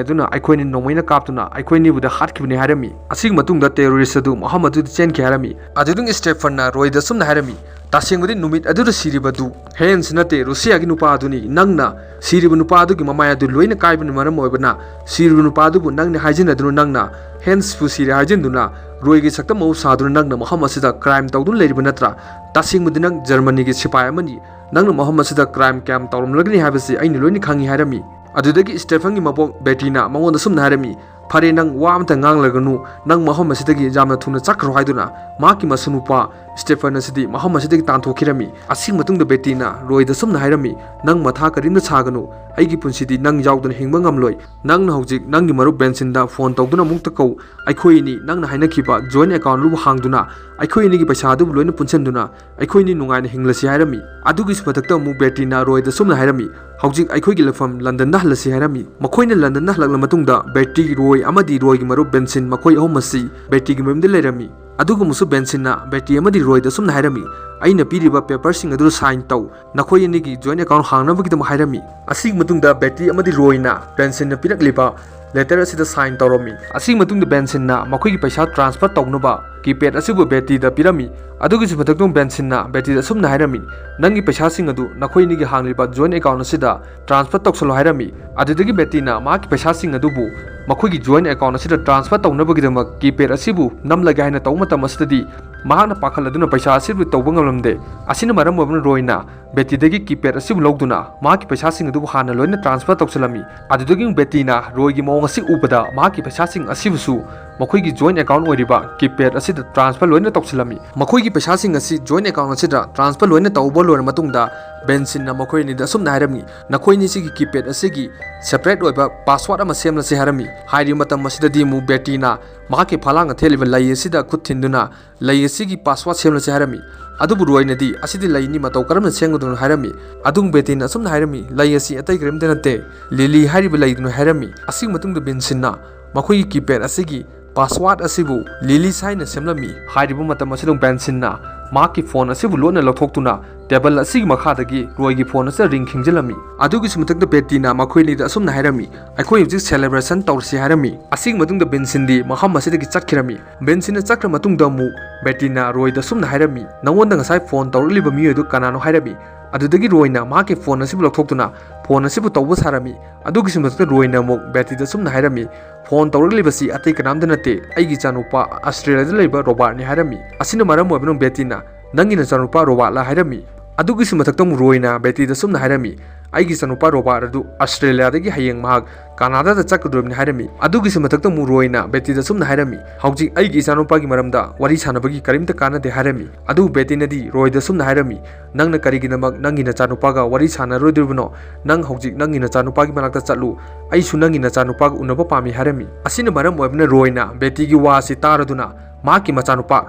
ꯑꯗꯨꯅ ꯑꯩꯈꯣꯏꯅꯤ ꯅꯣꯡꯃꯩꯅ ꯀꯥꯞꯇꯨꯅ ꯑꯩꯈꯣꯏꯅꯤꯕꯨꯗ ꯍꯥꯠꯈꯤꯕꯅꯤ ꯍꯥꯏꯔꯝꯃꯤ꯫ ꯑꯁꯤꯒꯤ ꯃꯇꯨꯡꯗ ꯇꯦꯔꯣꯔꯤꯁ ꯑꯗꯨ ꯃꯐꯝ ꯑꯗꯨꯗ ꯆꯦꯟꯈꯤ ꯍꯥꯏꯔꯝꯃꯤ꯫ ꯑꯗꯨꯗꯒꯤ ꯁ꯭ꯇꯦꯐꯟꯅ ꯔꯣꯏꯗ ꯁꯨꯝꯅ ꯍꯥꯏꯔꯝꯃꯤ, "ꯇꯁꯦꯡꯕꯗꯤ ꯅꯨꯃꯤꯠ ꯑꯗꯨꯗ ꯁꯤꯔꯤꯕꯗꯨ ꯍꯦꯟꯁ ꯅꯠꯇꯦ, ꯔꯨꯁꯤꯌꯥꯒꯤ ꯅꯨꯄꯥ ꯑꯗꯨꯅꯤ꯫ ꯅꯪꯅ ꯁꯤꯔꯤꯕ ꯅꯨꯄꯥ ꯑꯗꯨꯒꯤ ꯃꯃꯥꯏ ꯑꯗꯨ ꯂꯣꯏꯅ ꯀꯥꯏꯕꯅ ꯃꯔꯝ ꯑꯣꯏꯕꯅ ꯁꯤꯔꯤꯕ ꯅꯨꯄꯥ ꯑꯗꯨꯕꯨ ꯅꯪꯅ ꯍꯥꯏꯖꯤꯟꯅꯗꯨꯅ ꯅꯪꯅ ꯍꯦꯟꯁꯄꯨ ꯁꯤꯔꯦ ꯍꯥꯏꯖꯤꯟꯗꯨꯅ ꯔꯣꯏꯒꯤ ꯁꯛꯇꯝ ꯑꯃ ꯁꯥꯗꯨꯅ ꯅꯪꯅ ꯃꯐꯝ ꯑꯁꯤꯗ ꯀ꯭ꯔꯥꯏꯝ ꯇꯧꯗꯨꯅ ꯂꯩꯔꯤꯕ ꯅꯠꯇ꯭ꯔꯥ? ꯇꯁꯦꯡꯕꯗꯤ ꯅꯪ ꯖꯔꯃꯅꯤꯒꯤ ꯁꯤꯄꯥꯏ ꯑꯃꯅꯤ꯫ ꯅꯪꯅ ꯃꯐꯝ ꯑꯁꯤꯗ ꯀ꯭ꯔꯥꯏꯝ ꯀꯌꯥꯝ ꯇꯧꯔꯝꯂꯒꯅꯤ ꯍꯥꯏꯕꯁꯤ ꯑꯩꯅ ꯂꯣꯏꯅ ꯈꯪꯏ" ꯍꯥꯏꯔꯝꯃꯤ꯫ ꯑꯗꯨꯗꯒꯤ ꯁ꯭ꯇꯦꯐꯟꯒꯤ ꯃꯕꯣꯛ ꯕꯦꯇꯤꯅ ꯃꯉꯣꯟꯗ ꯁꯨꯝꯅ ꯍꯥꯏꯔꯝꯃꯤ, "ꯐꯔꯦ, ꯅꯪ ꯋꯥ ꯑꯃꯇ ꯉꯥꯡꯂꯒꯅꯨ, ꯅꯪ ꯃꯐꯝ ꯑꯁꯤꯗꯒꯤ ꯌꯥꯝꯅ ꯊꯨꯅ ꯆꯠꯈ꯭ꯔꯣ" ꯍꯥꯏꯗꯨꯅ ꯃꯍꯥꯛꯀꯤ ꯃꯁꯨꯅꯨꯄꯥ ꯁ꯭ꯇꯦꯐꯟ ꯑꯁꯤꯗꯤ ꯃꯐꯝ ꯑꯁꯤꯗꯒꯤ ꯇꯥꯟꯊꯣꯛꯈꯤꯔꯝꯃꯤ꯫ ꯑꯁꯤꯒꯤ ꯃꯇꯨꯡꯗ ꯕꯦꯇꯤꯅ ꯔꯣꯏꯗ ꯁꯨꯝꯅ ꯍꯥꯏꯔꯝꯃꯤ, "ꯅꯪ ꯃꯊꯥ ꯀꯔꯤꯝꯇ ꯁꯥꯒꯅꯨ, ꯑꯩꯒꯤ ꯄꯨꯟꯁꯤꯗꯤ ꯅꯪ ꯌꯥꯎꯗꯅ ꯍꯤꯡꯕ ꯉꯝꯂꯣꯏ꯫ ꯅꯪꯅ ꯍꯧꯖꯤꯛ ꯅꯪꯒꯤ ꯃꯔꯨꯞ ꯕꯦꯟꯁꯤꯟꯗ ꯐꯣꯟ ꯇꯧꯗꯨꯅ ꯑꯃꯨꯛꯇ ꯀꯧ꯫ ꯑꯩꯈꯣꯏ ꯑꯅꯤ ꯅꯪꯅ ꯍꯥꯏꯅꯈꯤꯕ ꯖꯣꯏꯟ ꯑꯦꯀꯥꯎꯟ ꯑꯗꯨꯕꯨ ꯍꯥꯡꯗꯨꯅ ꯑꯩꯈꯣꯏ ꯑꯅꯤꯒꯤ ꯄꯩꯁꯥ ꯑꯗꯨꯕꯨ ꯂꯣꯏꯅ ꯄꯨꯟꯁꯤꯟꯗꯨꯅ ꯑꯩꯈꯣꯏ ꯑꯅꯤ ꯅꯨꯡꯉꯥꯏꯅ ꯍꯤꯡꯂꯁꯤ" ꯍꯥꯏꯔꯝꯃꯤ꯫ ꯑꯗꯨꯒꯤꯁꯨ ꯃꯊꯛꯇ ꯑꯃꯨꯛ ꯕꯦꯇꯤꯅ ꯔꯣꯏꯗ ꯁꯨꯝꯅ ꯍꯥꯏꯔꯝꯃꯤ, "ꯍꯧꯖꯤꯛ ꯑꯩꯈꯣꯏꯒꯤ ꯂꯩꯐꯝ ꯂꯟꯗꯟꯗ ꯍꯜꯂꯁꯤ" ꯍꯥꯏꯔꯝꯃꯤ꯫ ꯃꯈꯣꯏꯅ ꯂꯟꯗꯟꯗ ꯍꯜꯂꯛꯂ ꯃꯇꯨꯡꯗ ꯕꯦꯇꯤ, ꯔꯣꯏ ꯑꯃꯗꯤ ꯔꯣꯏꯒꯤ ꯃꯔꯨꯞ ꯕꯦꯟꯁꯤꯟ ꯃꯈꯣꯏ ꯑꯍꯨꯝ ꯑꯁꯤ ꯕꯦꯇꯤꯒꯤ ꯃꯌꯨꯝꯗ ꯂꯩꯔꯝꯃꯤ꯫ ꯑꯗꯨꯒ ꯑꯃꯨꯛꯁꯨ ꯕꯦꯟꯁꯤꯟꯅ ꯕꯦꯇꯤ ꯑꯃꯗꯤ ꯔꯣꯏꯗ ꯁꯨꯝꯅ ꯍꯥꯏꯔꯝꯃꯤ, "ꯑꯩꯅ ꯄꯤꯔꯤꯕ ꯄꯦꯄꯔꯁꯤꯡ ꯑꯗꯨ ꯁꯥꯏꯟ ꯇꯧ, ꯅꯈꯣꯏ ꯑꯅꯤꯒꯤ ꯖꯣꯏꯟ ꯑꯦꯀꯥꯎꯟ ꯍꯥꯡꯅꯕꯒꯤꯗꯃꯛ" ꯍꯥꯏꯔꯝꯃꯤ꯫ ꯑꯁꯤꯒꯤ ꯃꯇꯨꯡꯗ ꯕꯦꯇꯤ ꯑꯃꯗꯤ ꯔꯣꯏꯅ ꯕꯦꯟꯁꯤꯟꯅ ꯄꯤꯔꯛꯂꯤꯕ ꯂꯦꯇꯔ ꯑꯁꯤꯗ ꯁꯥꯏꯟ ꯇꯧꯔꯝꯃꯤ꯫ ꯑꯁꯤꯒꯤ ꯃꯇꯨꯡꯗ ꯕꯦꯟꯁꯤꯟꯅ ꯃꯈꯣꯏꯒꯤ ꯄꯩꯁꯥ ꯇ꯭ꯔꯥꯟꯁꯐꯔ ꯇꯧꯅꯕ ꯀꯤꯄꯦꯗ ꯑꯁꯤꯕꯨ ꯕꯦꯇꯤꯗ ꯄꯤꯔꯝꯃꯤ꯫ ꯑꯗꯨꯒꯤꯁꯨ ꯃꯊꯛꯇ ꯕꯦꯟꯁꯤꯟꯅ ꯕꯦꯇꯤꯗ ꯑꯁꯨꯝꯅ ꯍꯥꯏꯔꯝꯃꯤ, "ꯅꯪꯒꯤ ꯄꯩꯁꯥꯁꯤꯡ ꯑꯗꯨ ꯅꯈꯣꯏ ꯑꯅꯤꯒꯤ ꯍꯥꯡꯂꯤꯕ ꯖꯣꯏꯟ ꯑꯦꯀꯥꯎꯟ ꯑꯁꯤꯗ ꯇ꯭ꯔꯥꯟꯁꯐꯔ ꯇꯧꯁꯜꯂꯣ" ꯍꯥꯏꯔꯝꯃꯤ꯫ ꯑꯗꯨꯗꯒꯤ ꯕꯦꯇꯤꯅ ꯃꯍꯥꯛꯀꯤ ꯄꯩꯁꯥꯁꯤꯡ ꯑꯗꯨꯕꯨ ꯃꯈꯣꯏꯒꯤ ꯖꯣꯏꯟ ꯑꯦꯀꯥꯎꯟ ꯑꯁꯤꯗ ꯇ꯭ꯔꯥꯟꯁꯐꯔ ꯇꯧꯅꯕꯒꯤꯗꯃꯛ ꯀꯤꯄꯦꯗ ꯑꯁꯤꯕꯨ ꯅꯝꯂꯒꯦ ꯍꯥꯏꯅ ꯇꯧꯕ ꯃꯇꯝ ꯑꯁꯤꯗꯗꯤ ꯃꯍꯥꯛꯅ ꯄꯥꯈꯠꯂꯗꯨꯅ ꯄꯩꯁꯥ ꯑꯁꯤꯕꯨ ꯇꯧꯕ ꯉꯝꯂꯝꯗꯦ꯫ ꯑꯁꯤꯅ ꯃꯔꯝ ꯑꯣꯏꯗꯨꯅ ꯔꯣꯏꯅ ꯕꯦꯇꯤꯗꯒꯤ ꯀꯤꯄꯦꯗ ꯑꯁꯤꯕꯨ ꯂꯧꯗꯨꯅ ꯃꯍꯥꯛꯀꯤ ꯄꯩꯁꯥꯁꯤꯡ ꯑꯗꯨꯕꯨ ꯍꯥꯟꯅ ꯂꯣꯏꯅ ꯇ꯭ꯔꯥꯟꯁꯐꯔ ꯇꯧꯁꯤꯜꯂꯝꯃꯤ꯫ ꯑꯗꯨꯗꯒꯤ ꯕꯦꯇꯤꯅ ꯔꯣꯏꯒꯤ ꯃꯑꯣꯡ ꯑꯁꯤ ꯎꯕꯗ ꯃꯍꯥꯛꯀꯤ ꯄꯩꯁꯥꯁꯤꯡ ꯑꯁꯤꯕꯨꯁꯨ ꯃꯈꯣꯏꯒꯤ ꯖꯣꯏꯟ ꯑꯦꯀꯥꯎꯟ ꯑꯣꯏꯔꯤꯕ ꯀꯤꯄꯦꯗ ꯑꯁꯤꯗ ꯇ꯭ꯔꯥꯟꯁꯐꯔ ꯂꯣꯏꯅ ꯇꯧꯁꯤꯜꯂꯝꯃꯤ꯫ ꯃꯈꯣꯏꯒꯤ ꯄꯩꯁꯥꯁꯤꯡ ꯑꯁꯤ ꯖꯣꯏꯟ ꯑꯦꯀꯥꯎꯟ ꯑꯁꯤꯗ ꯇ꯭ꯔꯥꯟꯁꯐꯔ ꯂꯣꯏꯅ ꯇꯧꯕ ꯂꯣꯏꯔ ꯃꯇꯨꯡꯗ ꯕꯦꯟꯁꯤꯟꯅ ꯃꯈꯣꯏ ꯑꯅꯤꯗ ꯑꯁꯨꯝꯅ ꯍꯥꯏꯔꯝꯃꯤ, "ꯅꯈꯣꯏ ꯑꯅꯤꯁꯤꯒꯤ ꯀꯤꯄꯦꯗ ꯑꯁꯤꯒꯤ ꯁꯦꯄꯔꯦꯠ ꯑꯣꯏꯕ ꯄꯥꯁꯋꯥꯔꯗ ꯑꯃ ꯁꯦꯝꯂꯁꯤ" ꯍꯥꯏꯔꯝꯃꯤ꯫ ꯍꯥꯏꯔꯤꯕ ꯃꯇꯝ ꯑꯁꯤꯗꯗꯤ ꯑꯃꯨꯛ ꯕꯦꯇꯤꯅ ꯃꯍꯥꯛꯀꯤ ꯐꯂꯥꯡ ꯑꯊꯦꯜꯂꯤꯕ ꯂꯩ ꯑꯁꯤꯗ ꯈꯨꯠ ꯊꯤꯟꯗꯨꯅ ꯂꯩ ꯑꯁꯤꯒꯤ ꯄꯥꯁꯋꯥꯔꯗ ꯁꯦꯝꯂꯁꯤ ꯍꯥꯏꯔꯝꯃꯤ꯫ ꯑꯗꯨꯕꯨ ꯔꯣꯏꯅꯗꯤ ꯑꯁꯤꯗꯤ ꯂꯩꯅꯤ, ꯃꯇꯧ ꯀꯔꯝꯅ ꯁꯦꯝꯒꯗꯕꯅꯣ ꯍꯥꯏꯔꯝꯃꯤ꯫ ꯑꯗꯨꯕꯨ ꯕꯦꯇꯤꯅ ꯑꯁꯨꯝꯅ ꯍꯥꯏꯔꯝꯃꯤ, "ꯂꯩ ꯑꯁꯤ ꯑꯇꯩ ꯀꯔꯤꯝꯇ ꯅꯠꯇꯦ, ꯂꯤꯂꯤ ꯍꯥꯏꯔꯤꯕ ꯂꯩꯗꯨꯅ" ꯍꯥꯏꯔꯝꯃꯤ꯫ ꯑꯁꯤꯒꯤ ꯃꯇꯨꯡꯗ ꯕꯦꯟꯁꯤꯟꯅ ꯃꯈꯣꯏꯒꯤ ꯀꯤꯄꯦꯗ ꯑꯁꯤꯒꯤ ꯄꯥꯁꯋꯥꯔꯗ ꯑꯁꯤꯕꯨ ꯂꯤꯂꯤꯁ ꯍꯥꯏꯅ ꯁꯦꯝꯂꯝꯃꯤ꯫ ꯍꯥꯏꯔꯤꯕ ꯃꯇꯝ ꯑꯁꯤꯗ ꯕꯦꯟꯁꯤꯟꯅ ꯃꯍꯥꯛꯀꯤ ꯐꯣꯟ ꯑꯁꯤꯕꯨ ꯂꯣꯠꯅ ꯂꯧꯊꯣꯛꯇꯨꯅ ꯇꯦꯕꯜ ꯑꯁꯤꯒꯤ ꯃꯈꯥꯗꯒꯤ ꯔꯣꯏꯒꯤ ꯐꯣꯟ ꯑꯁꯤꯗ ꯔꯤꯡ ꯈꯤꯡꯖꯤꯜꯂꯝꯃꯤ꯫ ꯑꯗꯨꯒꯤꯁꯨ ꯃꯊꯛꯇ ꯕꯦꯇꯤꯅ ꯃꯈꯣꯏ ꯑꯅꯤꯗ ꯑꯁꯨꯝꯅ ꯍꯥꯏꯔꯝꯃꯤ, "ꯑꯩꯈꯣꯏ ꯍꯧꯖꯤꯛ ꯁꯦꯂꯦꯕ꯭ꯔꯦꯁꯟ ꯇꯧꯔꯁꯤ" ꯍꯥꯏꯔꯝꯃꯤ꯫ ꯑꯁꯤꯒꯤ ꯃꯇꯨꯡꯗ ꯕꯦꯟꯁꯤꯟꯗꯤ ꯃꯐꯝ ꯑꯁꯤꯗꯒꯤ ꯆꯠꯈꯤꯔꯝꯃꯤ꯫ ꯕꯦꯟꯁꯤꯟꯅ ꯆꯠꯈ꯭ꯔ ꯃꯇꯨꯡꯗ ꯑꯃꯨꯛ ꯕꯦꯇꯤꯅ ꯔꯣꯏꯗ ꯑꯁꯨꯝꯅ ꯍꯥꯏꯔꯝꯃꯤ, "ꯅꯉꯣꯟꯗ ꯉꯁꯥꯏ ꯐꯣꯟ ꯇꯧꯔꯛꯂꯤꯕ ꯃꯤꯑꯣꯏ ꯑꯗꯨ ꯀꯅꯥꯅꯣ?" ꯍꯥꯏꯔꯝꯃꯤ꯫ ꯑꯗꯨꯗꯒꯤ ꯔꯣꯏꯅ ꯃꯍꯥꯛꯀꯤ ꯐꯣꯟ ꯑꯁꯤꯕꯨ ꯂꯧꯊꯣꯛꯇꯨꯅ ꯐꯣꯟ ꯑꯁꯤꯕꯨ ꯇꯧꯕ ꯁꯥꯔꯝꯃꯤ꯫ ꯑꯗꯨꯒꯤꯁꯨ ꯃꯊꯛꯇ ꯔꯣꯏꯅ ꯑꯃꯨꯛ ꯕꯦꯇꯤꯗ ꯑꯁꯨꯝꯅ ꯍꯥꯏꯔꯝꯃꯤ, "ꯐꯣꯟ ꯇꯧꯔꯛꯂꯤꯕꯁꯤ ꯑꯇꯩ ꯀꯅꯥꯝꯇ ꯅꯠꯇꯦ, ꯑꯩꯒꯤ ꯏꯆꯥꯅꯨꯄꯥ ꯑꯁꯇ꯭ꯔꯦꯂꯤꯌꯥꯗ ꯂꯩꯕ ꯔꯣꯕꯥꯔꯠꯅꯤ" ꯍꯥꯏꯔꯝꯃꯤ꯫ ꯑꯁꯤꯅ ꯃꯔꯝ ꯑꯣꯏꯕꯅ ꯕꯦꯇꯤꯅ, "ꯅꯪꯒꯤ ꯅꯆꯥꯅꯨꯄꯥ ꯔꯣꯕꯥꯔꯠꯂ?" ꯍꯥꯏꯔꯝꯃꯤ꯫ ꯑꯗꯨꯒꯤꯁꯨ ꯃꯊꯛꯇ ꯑꯃꯨꯛ ꯔꯣꯏꯅ ꯕꯦꯇꯤꯗ ꯑꯁꯨꯝꯅ ꯍꯥꯏꯔꯝꯃꯤ, "ꯑꯩꯒꯤ ꯏꯆꯥꯅꯨꯄꯥ ꯔꯣꯕꯥꯔꯠ ꯑꯗꯨ ꯑꯁꯇ꯭ꯔꯦꯂꯤꯌꯥꯗꯒꯤ ꯍꯌꯦꯡ ꯃꯍꯥꯛ ꯀꯅꯥꯗꯥꯗ ꯆꯠꯀꯗꯧꯔꯤꯕꯅꯤ" ꯍꯥꯏꯔꯝꯃꯤ꯫ ꯑꯗꯨꯒꯤꯁꯨ ꯃꯊꯛꯇ ꯑꯃꯨꯛ ꯔꯣꯏꯅ ꯕꯦꯇꯤꯗ ꯑꯁꯨꯝꯅ ꯍꯥꯏꯔꯝꯃꯤ, "ꯍꯧꯖꯤꯛ ꯑꯩꯒꯤ ꯏꯆꯥꯅꯨꯄꯥꯒꯤ ꯃꯔꯝꯗ ꯋꯥꯔꯤ ꯁꯥꯟꯅꯕꯒꯤ ꯀꯔꯤꯝꯇ ꯀꯥꯟꯅꯗꯦ" ꯍꯥꯏꯔꯝꯃꯤ꯫ ꯑꯗꯨꯕꯨ ꯕꯦꯇꯤꯅꯗꯤ ꯔꯣꯏꯗ ꯑꯁꯨꯝꯅ ꯍꯥꯏꯔꯝꯃꯤ, "ꯅꯪꯅ ꯀꯔꯤꯒꯤꯗꯃꯛ ꯅꯪꯒꯤ ꯅꯆꯥꯅꯨꯄꯥꯒ ꯋꯥꯔꯤ ꯁꯥꯟꯅꯔꯣꯏꯗꯧꯔꯤꯕꯅꯣ? ꯅꯪ ꯍꯧꯖꯤꯛ ꯅꯪꯒꯤ ꯅꯆꯥꯅꯨꯄꯥꯒꯤ ꯃꯅꯥꯛꯇ ꯆꯠꯂꯨ, ꯑꯩꯁꯨ ꯅꯪꯒꯤ ꯅꯆꯥꯅꯨꯄꯥꯒ ꯎꯅꯕ ꯄꯥꯝꯃꯤ" ꯍꯥꯏꯔꯝꯃꯤ꯫ ꯑꯁꯤꯅ ꯃꯔꯝ ꯑꯣꯏꯕꯅ ꯔꯣꯏꯅ ꯕꯦꯇꯤꯒꯤ ꯋꯥ ꯑꯁꯤ ꯇꯥꯔꯗꯨꯅ ꯃꯍꯥꯛꯀꯤ ꯃꯆꯥꯅꯨꯄꯥ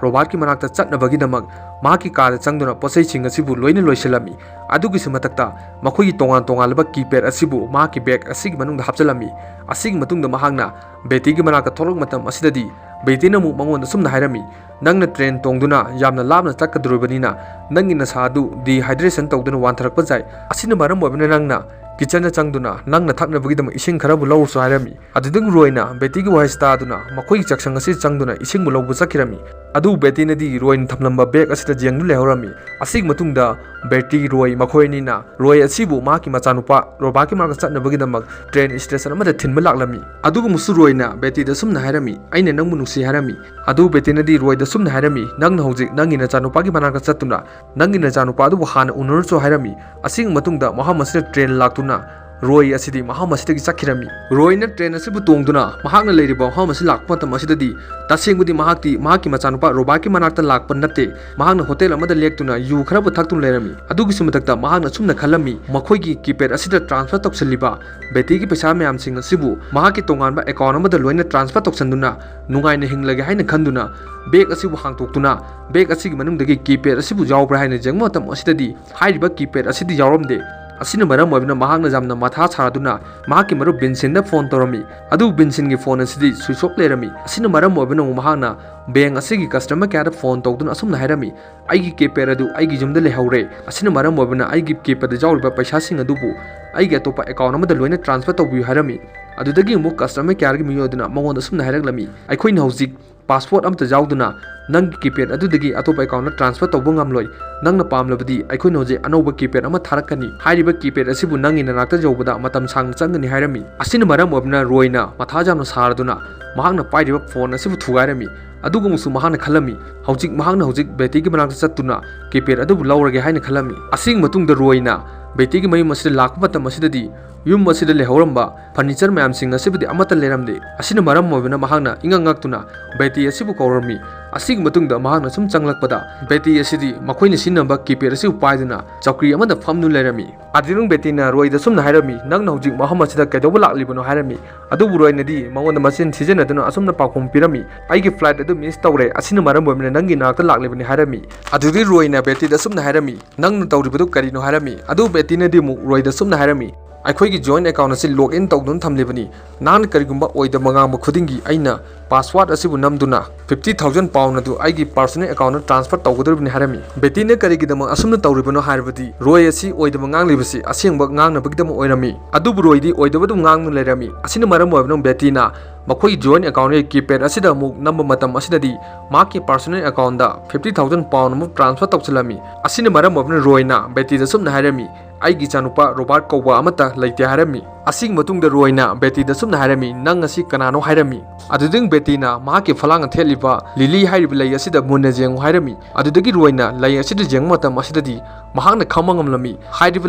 ꯔꯣꯕꯥꯔꯠꯀꯤ ꯃꯅꯥꯛꯇ ꯆꯠꯅꯕꯒꯤꯗꯃꯛ ꯃꯍꯥꯛꯀꯤ ꯀꯥꯗ ꯆꯪꯗꯨꯅ ꯄꯣꯠꯆꯩꯁꯤꯡ ꯑꯁꯤꯕꯨ ꯂꯣꯏꯅ ꯂꯣꯏꯁꯤꯜꯂꯝꯃꯤ꯫ ꯑꯗꯨꯒꯤꯁꯨ ꯃꯊꯛꯇ ꯃꯈꯣꯏꯒꯤ ꯇꯣꯉꯥꯟ ꯇꯣꯉꯥꯟꯂꯕ ꯀꯤꯄꯦꯗ ꯑꯁꯤꯕꯨ ꯃꯍꯥꯛꯀꯤ ꯕꯦꯒ ꯑꯁꯤꯒꯤ ꯃꯅꯨꯡꯗ ꯍꯥꯞꯆꯤꯜꯂꯝꯃꯤ꯫ ꯑꯁꯤꯒꯤ ꯃꯇꯨꯡꯗ ꯃꯍꯥꯛꯅ ꯕꯦꯇꯤꯒꯤ ꯃꯅꯥꯛꯇ ꯊꯣꯛꯂꯛꯄ ꯃꯇꯝ ꯑꯁꯤꯗꯗꯤ ꯕꯦꯇꯤꯅ ꯑꯃꯨꯛ ꯃꯉꯣꯟꯗ ꯑꯁꯨꯝꯅ ꯍꯥꯏꯔꯝꯃꯤ, "ꯅꯪꯅ ꯇ꯭ꯔꯦꯟ ꯇꯣꯡꯗꯨꯅ ꯌꯥꯝꯅ ꯂꯥꯞꯅ ꯆꯠꯀꯗꯧꯔꯤꯕꯅꯤꯅ ꯅꯪꯒꯤ ꯅꯁꯥ ꯑꯗꯨ ꯗꯤꯍꯥꯏꯗ꯭ꯔꯦꯁꯟ ꯇꯧꯗꯨꯅ ꯋꯥꯟꯊꯔꯛꯄ ꯌꯥꯏ꯫ ꯑꯁꯤꯅ ꯃꯔꯝ ꯑꯣꯏꯕꯅ ꯅꯪꯅ ꯀꯤꯆꯟꯗ ꯆꯪꯗꯨꯅ ꯅꯪꯅ ꯊꯛꯅꯕꯒꯤꯗꯃꯛ ꯏꯁꯤꯡ ꯈꯔꯕꯨ ꯂꯧꯔꯨꯆꯣ" ꯍꯥꯏꯔꯝꯃꯤ꯫ ꯑꯗꯨꯗꯒꯤ ꯔꯣꯏꯅ ꯕꯦꯇꯤꯒꯤ ꯋꯥꯍꯩꯁꯤ ꯇꯥꯗꯨꯅ ꯃꯈꯣꯏꯒꯤ ꯆꯥꯛꯁꯪ ꯑꯁꯤꯗ ꯆꯪꯗꯨꯅ ꯏꯁꯤꯡꯕꯨ ꯂꯧꯕ ꯆꯠꯈꯤꯔꯝꯃꯤ꯫ ꯑꯗꯨꯕꯨ ꯕꯦꯇꯤꯅꯗꯤ ꯔꯣꯏꯅ ꯊꯝꯂꯝꯕ ꯕꯦꯒ ꯑꯁꯤꯗ ꯌꯦꯡꯗꯨꯅ ꯂꯩꯍꯧꯔꯝꯃꯤ꯫ ꯑꯁꯤꯒꯤ ꯃꯇꯨꯡꯗ ꯕꯦꯇꯤ, ꯔꯣꯏ ꯃꯈꯣꯏ ꯑꯅꯤꯅ ꯔꯣꯏ ꯑꯁꯤꯕꯨ ꯃꯍꯥꯛꯀꯤ ꯃꯆꯥꯅꯨꯄꯥ ꯔꯣꯕꯥꯔꯠꯀꯤ ꯃꯅꯥꯛꯇ ꯆꯠꯅꯕꯒꯤꯗꯃꯛ ꯇ꯭ꯔꯦꯟ ꯁ꯭ꯇꯦꯁꯟ ꯑꯃꯗ ꯊꯤꯟꯕ ꯂꯥꯛꯂꯝꯃꯤ꯫ ꯑꯗꯨꯒꯨꯝꯕꯁꯨ ꯔꯣꯏꯅ ꯕꯦꯇꯤꯗ ꯑꯁꯨꯝꯅ ꯍꯥꯏꯔꯝꯃꯤ, "ꯑꯩꯅ ꯅꯪꯕꯨ ꯅꯨꯡꯁꯤ" ꯍꯥꯏꯔꯝꯃꯤ꯫ ꯑꯗꯨꯕꯨ ꯕꯦꯇꯤꯅꯗꯤ ꯔꯣꯏꯗ ꯑꯁꯨꯝꯅ ꯍꯥꯏꯔꯝꯃꯤ, "ꯅꯪꯅ ꯍꯧꯖꯤꯛ ꯅꯪꯒꯤ ꯅꯆꯥꯅꯨꯄꯥꯒꯤ ꯃꯅꯥꯛꯇ ꯆꯠꯇꯨꯅ ꯅꯪꯒꯤ ꯅꯆꯥꯅꯨꯄꯥ ꯑꯗꯨꯕꯨ ꯍꯥꯟꯅ ꯎꯅꯔꯨꯆꯣ" ꯍꯥꯏꯔꯝꯃꯤ꯫ ꯑꯁꯤꯒꯤ ꯃꯇꯨꯡꯗ ꯃꯐꯝ ꯑꯁꯤꯗ ꯇ꯭ꯔꯦꯟ ꯂꯥꯛꯇꯨꯅ ꯔꯣꯏ ꯑꯁꯤꯗꯤ ꯃꯐꯝ ꯑꯁꯤꯗꯒꯤ ꯆꯠꯈꯤꯔꯝꯃꯤ꯫ ꯔꯣꯏꯅ ꯇ꯭ꯔꯦꯟ ꯑꯁꯤꯕꯨ ꯇꯣꯡꯗꯨꯅ ꯃꯍꯥꯛꯅ ꯂꯩꯔꯤꯕ ꯃꯐꯝ ꯑꯁꯤ ꯂꯥꯛꯄ ꯃꯇꯝ ꯑꯁꯤꯗꯗꯤ ꯇꯁꯦꯡꯕꯗꯤ ꯃꯍꯥꯛꯇꯤ ꯃꯍꯥꯛꯀꯤ ꯃꯆꯥꯅꯨꯄꯥ ꯔꯣꯕꯥꯔꯠꯀꯤ ꯃꯅꯥꯛꯇ ꯂꯥꯛꯄ ꯅꯠꯇꯦ꯫ ꯃꯍꯥꯛꯅ ꯍꯣꯇꯦꯜ ꯑꯃꯗ ꯂꯦꯛꯇꯨꯅ ꯌꯨ ꯈꯔꯕꯨ ꯊꯛꯇꯨꯅ ꯂꯩꯔꯝꯃꯤ꯫ ꯑꯗꯨꯒꯤꯁꯨ ꯃꯊꯛꯇ ꯃꯍꯥꯛꯅ ꯑꯁꯨꯝꯅ ꯈꯜꯂꯝꯃꯤ, ꯃꯈꯣꯏꯒꯤ ꯀꯤꯄꯦꯗ ꯑꯁꯤꯗ ꯇ꯭ꯔꯥꯟꯁꯐꯔ ꯇꯧꯁꯤꯜꯂꯤꯕ ꯕꯦꯇꯤꯒꯤ ꯄꯩꯁꯥ ꯃꯌꯥꯝꯁꯤꯡ ꯑꯁꯤꯕꯨ ꯃꯍꯥꯛꯀꯤ ꯇꯣꯉꯥꯟꯕ ꯑꯦꯀꯥꯎꯟ ꯑꯃꯗ ꯂꯣꯏꯅ ꯇ꯭ꯔꯥꯟꯁꯐꯔ ꯇꯧꯁꯤꯟꯗꯨꯅ ꯅꯨꯡꯉꯥꯏꯅ ꯍꯤꯡꯂꯒꯦ ꯍꯥꯏꯅ ꯈꯟꯗꯨꯅ ꯕꯦꯒ ꯑꯁꯤꯕꯨ ꯍꯥꯡꯇꯣꯛꯇꯨꯅ ꯕꯦꯒ ꯑꯁꯤꯒꯤ ꯃꯅꯨꯡꯗꯒꯤ ꯀꯤꯄꯦꯗ ꯑꯁꯤꯕꯨ ꯌꯥꯎꯕ꯭ꯔꯥ ꯍꯥꯏꯅ ꯌꯦꯡꯕ ꯃꯇꯝ ꯑꯁꯤꯗꯗꯤ ꯍꯥꯏꯔꯤꯕ ꯀꯤꯄꯦꯗ ꯑꯁꯤꯗꯤ ꯌꯥꯎꯔꯝꯗꯦ꯫ ꯑꯁꯤꯅ ꯃꯔꯝ ꯑꯣꯏꯗꯨꯅ ꯃꯍꯥꯛꯅ ꯌꯥꯝꯅ ꯃꯊꯥ ꯁꯥꯗꯨꯅ ꯃꯍꯥꯛꯀꯤ ꯃꯔꯨꯞ ꯚꯤꯟꯁꯦꯟꯗ ꯐꯣꯟ ꯇꯧꯔꯝꯃꯤ꯫ ꯑꯗꯨꯕꯨ ꯚꯤꯟꯁꯦꯟꯒꯤ ꯐꯣꯟ ꯑꯁꯤꯗꯤ ꯁ꯭ꯋꯤꯆ ꯑꯣꯐ ꯂꯩꯔꯝꯃꯤ꯫ ꯑꯁꯤꯅ ꯃꯔꯝ ꯑꯣꯏꯗꯨꯅ ꯑꯃꯨꯛ ꯃꯍꯥꯛꯅ ꯕꯦꯡ ꯑꯁꯤꯒꯤ ꯀꯁꯇꯃꯔ ꯀꯦꯌꯔꯗ ꯐꯣꯟ ꯇꯧꯗꯨꯅ ꯑꯁꯨꯝꯅ ꯍꯥꯏꯔꯝꯃꯤ, "ꯑꯩꯒꯤ ꯀꯤꯄꯦꯗ ꯑꯗꯨ ꯑꯩꯒꯤ ꯌꯨꯝꯗ ꯂꯩꯍꯧꯔꯦ꯫ ꯑꯁꯤꯅ ꯃꯔꯝ ꯑꯣꯏꯗꯨꯅ ꯑꯩꯒꯤ ꯀꯤꯄꯦꯗ ꯌꯥꯎꯔꯤꯕ ꯄꯩꯁꯥꯁꯤꯡ ꯑꯗꯨꯕꯨ ꯑꯩꯒꯤ ꯑꯇꯣꯞꯄ ꯑꯦꯀꯥꯎꯟ ꯑꯃꯗ ꯂꯣꯏꯅ ꯇ꯭ꯔꯥꯟꯁꯐꯔ ꯇꯧꯕꯤꯌꯨ" ꯍꯥꯏꯔꯝꯃꯤ꯫ ꯑꯗꯨꯗꯒꯤ ꯑꯃꯨꯛ ꯀꯁꯇꯃꯔ ꯀꯦꯌꯔꯒꯤ ꯃꯤꯑꯣꯏ ꯑꯗꯨꯅ ꯃꯉꯣꯟꯗ ꯑꯁꯨꯝꯅ ꯍꯥꯏꯔꯛꯂꯝꯃꯤ, "ꯑꯩꯈꯣꯏꯅ ꯍꯧꯖꯤꯛ ꯄꯥꯁꯋꯥꯔꯗ ꯑꯃꯠꯇ ꯌꯥꯎꯗꯅ ꯅꯪꯒꯤ ꯀꯤꯄꯦꯗ ꯑꯗꯨꯗꯒꯤ ꯑꯇꯣꯞꯄ ꯑꯦꯀꯥꯎꯟꯗ ꯇ꯭ꯔꯥꯟꯁꯐꯔ ꯇꯧꯕ ꯉꯝꯂꯣꯏ꯫ ꯅꯪꯅ ꯄꯥꯝꯂꯕꯗꯤ ꯑꯩꯈꯣꯏꯅ ꯍꯧꯖꯤꯛ ꯑꯅꯧꯕ ꯀꯤꯄꯦꯗ ꯑꯃ ꯊꯥꯔꯛꯀꯅꯤ꯫ ꯍꯥꯏꯔꯤꯕ ꯀꯤꯄꯦꯗ ꯑꯁꯤꯕꯨ ꯅꯪꯒꯤ ꯅꯅꯥꯛꯇ ꯌꯧꯕꯗ ꯃꯇꯝ ꯁꯥꯡꯅ ꯆꯪꯒꯅꯤ" ꯍꯥꯏꯔꯝꯃꯤ꯫ ꯑꯁꯤꯅ ꯃꯔꯝ ꯑꯣꯏꯗꯨꯅ ꯔꯣꯏꯅ ꯃꯊꯥ ꯌꯥꯝꯅ ꯁꯥꯔꯗꯨꯅ ꯃꯍꯥꯛꯅ ꯄꯥꯏꯔꯤꯕ ꯐꯣꯟ ꯑꯁꯤꯕꯨ ꯊꯨꯒꯥꯏꯔꯝꯃꯤ꯫ ꯑꯗꯨꯒ ꯑꯃꯨꯛꯁꯨ ꯃꯍꯥꯛꯅ ꯈꯜꯂꯝꯃꯤ, ꯍꯧꯖꯤꯛ ꯃꯍꯥꯛꯅ ꯍꯧꯖꯤꯛ ꯕꯦꯇꯤꯒꯤ ꯃꯅꯥꯛꯇ ꯆꯠꯇꯨꯅ ꯀꯤꯄꯦꯗ ꯑꯗꯨꯕꯨ ꯂꯧꯔꯒꯦ ꯍꯥꯏꯅ ꯈꯜꯂꯝꯃꯤ꯫ ꯑꯁꯤꯒꯤ ꯃꯇꯨꯡꯗ ꯔꯣꯏꯅ ꯕꯦꯇꯤꯒꯤ ꯃꯌꯨꯝ ꯑꯁꯤꯗ ꯂꯥꯛꯄ ꯃꯇꯝ ꯑꯁꯤꯗꯗꯤ ꯌꯨꯝ ꯑꯁꯤꯗ ꯂꯩꯍꯧꯔꯝꯕ ꯐꯔꯅꯤꯆꯔ ꯃꯌꯥꯝꯁꯤꯡ ꯑꯁꯤꯕꯨꯗꯤ ꯑꯃꯠꯇ ꯂꯩꯔꯝꯗꯦ꯫ ꯑꯁꯤꯅ ꯃꯔꯝ ꯑꯣꯏꯗꯨꯅ ꯃꯍꯥꯛꯅ ꯏꯉꯛ ꯉꯛꯇꯨꯅ ꯕꯦꯇꯤ ꯑꯁꯤꯕꯨ ꯀꯧꯔꯝꯃꯤ꯫ ꯑꯁꯤꯒꯤ ꯃꯇꯨꯡꯗ ꯃꯍꯥꯛꯅ ꯁꯨꯝ ꯆꯪꯂꯛꯄꯗ ꯕꯦꯇꯤ ꯑꯁꯤꯗꯤ ꯃꯈꯣꯏꯅ ꯁꯤꯖꯤꯟꯅꯕ ꯀꯤꯄꯦꯗ ꯑꯁꯤꯕꯨ ꯄꯥꯏꯗꯨꯅ ꯆꯧꯀ꯭ꯔꯤ ꯑꯃꯗ ꯐꯝꯗꯨꯅ ꯂꯩꯔꯝꯃꯤ꯫ ꯑꯗꯨꯗꯒꯤ ꯕꯦꯇꯤꯅ ꯔꯣꯏꯗ ꯁꯨꯝꯅ ꯍꯥꯏꯔꯝꯃꯤ, "ꯅꯪꯅ ꯍꯧꯖꯤꯛ ꯃꯐꯝ ꯑꯁꯤꯗ ꯀꯩꯗꯧꯕ ꯂꯥꯛꯂꯤꯕꯅꯣ?" ꯍꯥꯏꯔꯝꯃꯤ꯫ ꯑꯗꯨꯕꯨ ꯔꯣꯏꯅꯗꯤ ꯃꯉꯣꯟꯗ ꯃꯆꯤꯟ ꯊꯤꯖꯤꯟꯅꯗꯨꯅ ꯑꯁꯨꯝꯅ ꯄꯥꯎꯈꯨꯝ ꯄꯤꯔꯝꯃꯤ, "ꯑꯩꯒꯤ ꯐ꯭ꯂꯥꯏꯠ ꯑꯗꯨ ꯃꯤꯁ ꯇꯧꯔꯦ, ꯑꯁꯤꯅ ꯃꯔꯝ ꯑꯣꯏꯗꯨꯅ ꯅꯪꯒꯤ ꯅꯥꯛꯇ ꯂꯥꯛꯂꯤꯕꯅꯤ" ꯍꯥꯏꯔꯝꯃꯤ꯫ ꯑꯗꯨꯗꯒꯤ ꯔꯣꯏꯅ ꯕꯦꯇꯤꯗ ꯑꯁꯨꯝꯅ ꯍꯥꯏꯔꯝꯃꯤ, "ꯅꯪꯅ ꯇꯧꯔꯤꯕꯗꯨ ꯀꯔꯤꯅꯣ?" ꯍꯥꯏꯔꯝꯃꯤ꯫ ꯑꯗꯨ ꯕꯦꯇꯤꯅꯗꯤ ꯑꯃꯨꯛ ꯔꯣꯏꯗ ꯑꯁꯨꯝꯅ ꯍꯥꯏꯔꯝꯃꯤ, "ꯑꯩꯈꯣꯏꯒꯤ ꯖꯣꯏꯟ ꯑꯦꯀꯥꯎꯟ ꯑꯁꯤ ꯂꯣꯒ ꯏꯟ ꯇꯧꯗꯨꯅ ꯊꯝꯂꯤꯕꯅꯤ꯫ ꯅꯍꯥꯛꯅ ꯀꯔꯤꯒꯨꯝꯕ ꯑꯣꯏꯗꯕ ꯉꯥꯡꯕ ꯈꯨꯗꯤꯡꯒꯤ ꯑꯩꯅ ꯄꯥꯁꯋꯥꯔꯗ ꯑꯁꯤꯕꯨ ꯅꯝꯗꯨꯅ ꯐꯤꯐꯇꯤ ꯊꯥꯎꯖꯟ ꯄꯥꯎꯟ ꯑꯗꯨ ꯑꯩꯒꯤ ꯄꯥꯔꯁꯣꯅꯦꯜ ꯑꯦꯀꯥꯎꯟꯗ ꯇ꯭ꯔꯥꯟꯁꯐꯔ ꯇꯧꯒꯗꯧꯔꯤꯕꯅꯤ" ꯍꯥꯏꯔꯝꯃꯤ꯫ ꯕꯦꯇꯤꯅ ꯀꯔꯤꯒꯤꯗꯃꯛ ꯑꯁꯨꯝꯅ ꯇꯧꯔꯤꯕꯅꯣ ꯍꯥꯏꯔꯕꯗꯤ ꯔꯣꯏ ꯑꯁꯤ ꯑꯣꯏꯗꯕ ꯉꯥꯡꯂꯤꯕꯁꯤ ꯑꯁꯦꯡꯕ ꯉꯥꯡꯅꯕꯒꯤꯗꯃꯛ ꯑꯣꯏꯔꯝꯃꯤ꯫ ꯑꯗꯨꯕꯨ ꯔꯣꯏꯗꯤ ꯑꯣꯏꯗꯕ ꯑꯗꯨꯝ ꯉꯥꯡꯗꯨꯅ ꯂꯩꯔꯝꯃꯤ꯫ ꯑꯁꯤꯅ ꯃꯔꯝ ꯑꯣꯏꯗꯨꯅ ꯕꯦꯇꯤꯅ ꯃꯈꯣꯏꯒꯤ ꯖꯣꯏꯟ ꯑꯦꯀꯥꯎꯟꯒꯤ ꯀꯤꯄꯦꯗ ꯑꯁꯤꯗ ꯑꯃꯨꯛ ꯅꯝꯕ ꯃꯇꯝ ꯑꯁꯤꯗꯗꯤ ꯃꯍꯥꯛꯀꯤ ꯄꯥꯔꯁꯣꯅꯦꯜ ꯑꯦꯀꯥꯎꯟꯗ ꯐꯤꯐꯇꯤ ꯊꯥꯎꯖꯟ ꯄꯥꯎꯟ ꯑꯃꯨꯛ ꯇ꯭ꯔꯥꯟꯁꯐꯔ ꯇꯧꯁꯤꯜꯂꯝꯃꯤ꯫ ꯑꯁꯤꯅ ꯃꯔꯝ ꯑꯣꯏꯗꯨꯅ ꯔꯣꯏꯅ ꯕꯦꯇꯤꯗ ꯑꯁꯨꯝꯅ ꯍꯥꯏꯔꯝꯃꯤ, "ꯑꯩꯒꯤ ꯏꯆꯥꯅꯨꯄꯥ ꯔꯣꯕꯥꯔꯠ ꯀꯧꯕ ꯑꯃꯠꯇ ꯂꯩꯇꯦ" ꯍꯥꯏꯔꯝꯃꯤ꯫ ꯑꯁꯤꯒꯤ ꯃꯇꯨꯡꯗ ꯔꯣꯏꯅ ꯕꯦꯇꯤꯗ ꯑꯁꯨꯝꯅ ꯍꯥꯏꯔꯝꯃꯤ, "ꯅꯪ ꯑꯁꯤ ꯀꯅꯥꯅꯣ?" ꯍꯥꯏꯔꯝꯃꯤ꯫ ꯑꯗꯨꯗꯒꯤ ꯕꯦꯇꯤꯅ ꯃꯍꯥꯛꯀꯤ ꯐꯂꯥꯡꯅ ꯊꯦꯠꯂꯤꯕ ꯂꯤꯂꯤ ꯍꯥꯏꯔꯤꯕ ꯂꯩ ꯑꯁꯤꯗ ꯃꯨꯟꯅ ꯌꯦꯡꯉꯨ ꯍꯥꯏꯔꯝꯃꯤ꯫ ꯑꯗꯨꯗꯒꯤ ꯔꯣꯏꯅ ꯂꯩ ꯑꯁꯤꯗ ꯌꯦꯡꯕ ꯃꯇꯝ ꯑꯁꯤꯗꯗꯤ ꯃꯍꯥꯛꯅ ꯈꯪꯕ ꯉꯝꯂꯝꯃꯤ꯫ ꯍꯥꯏꯔꯤꯕ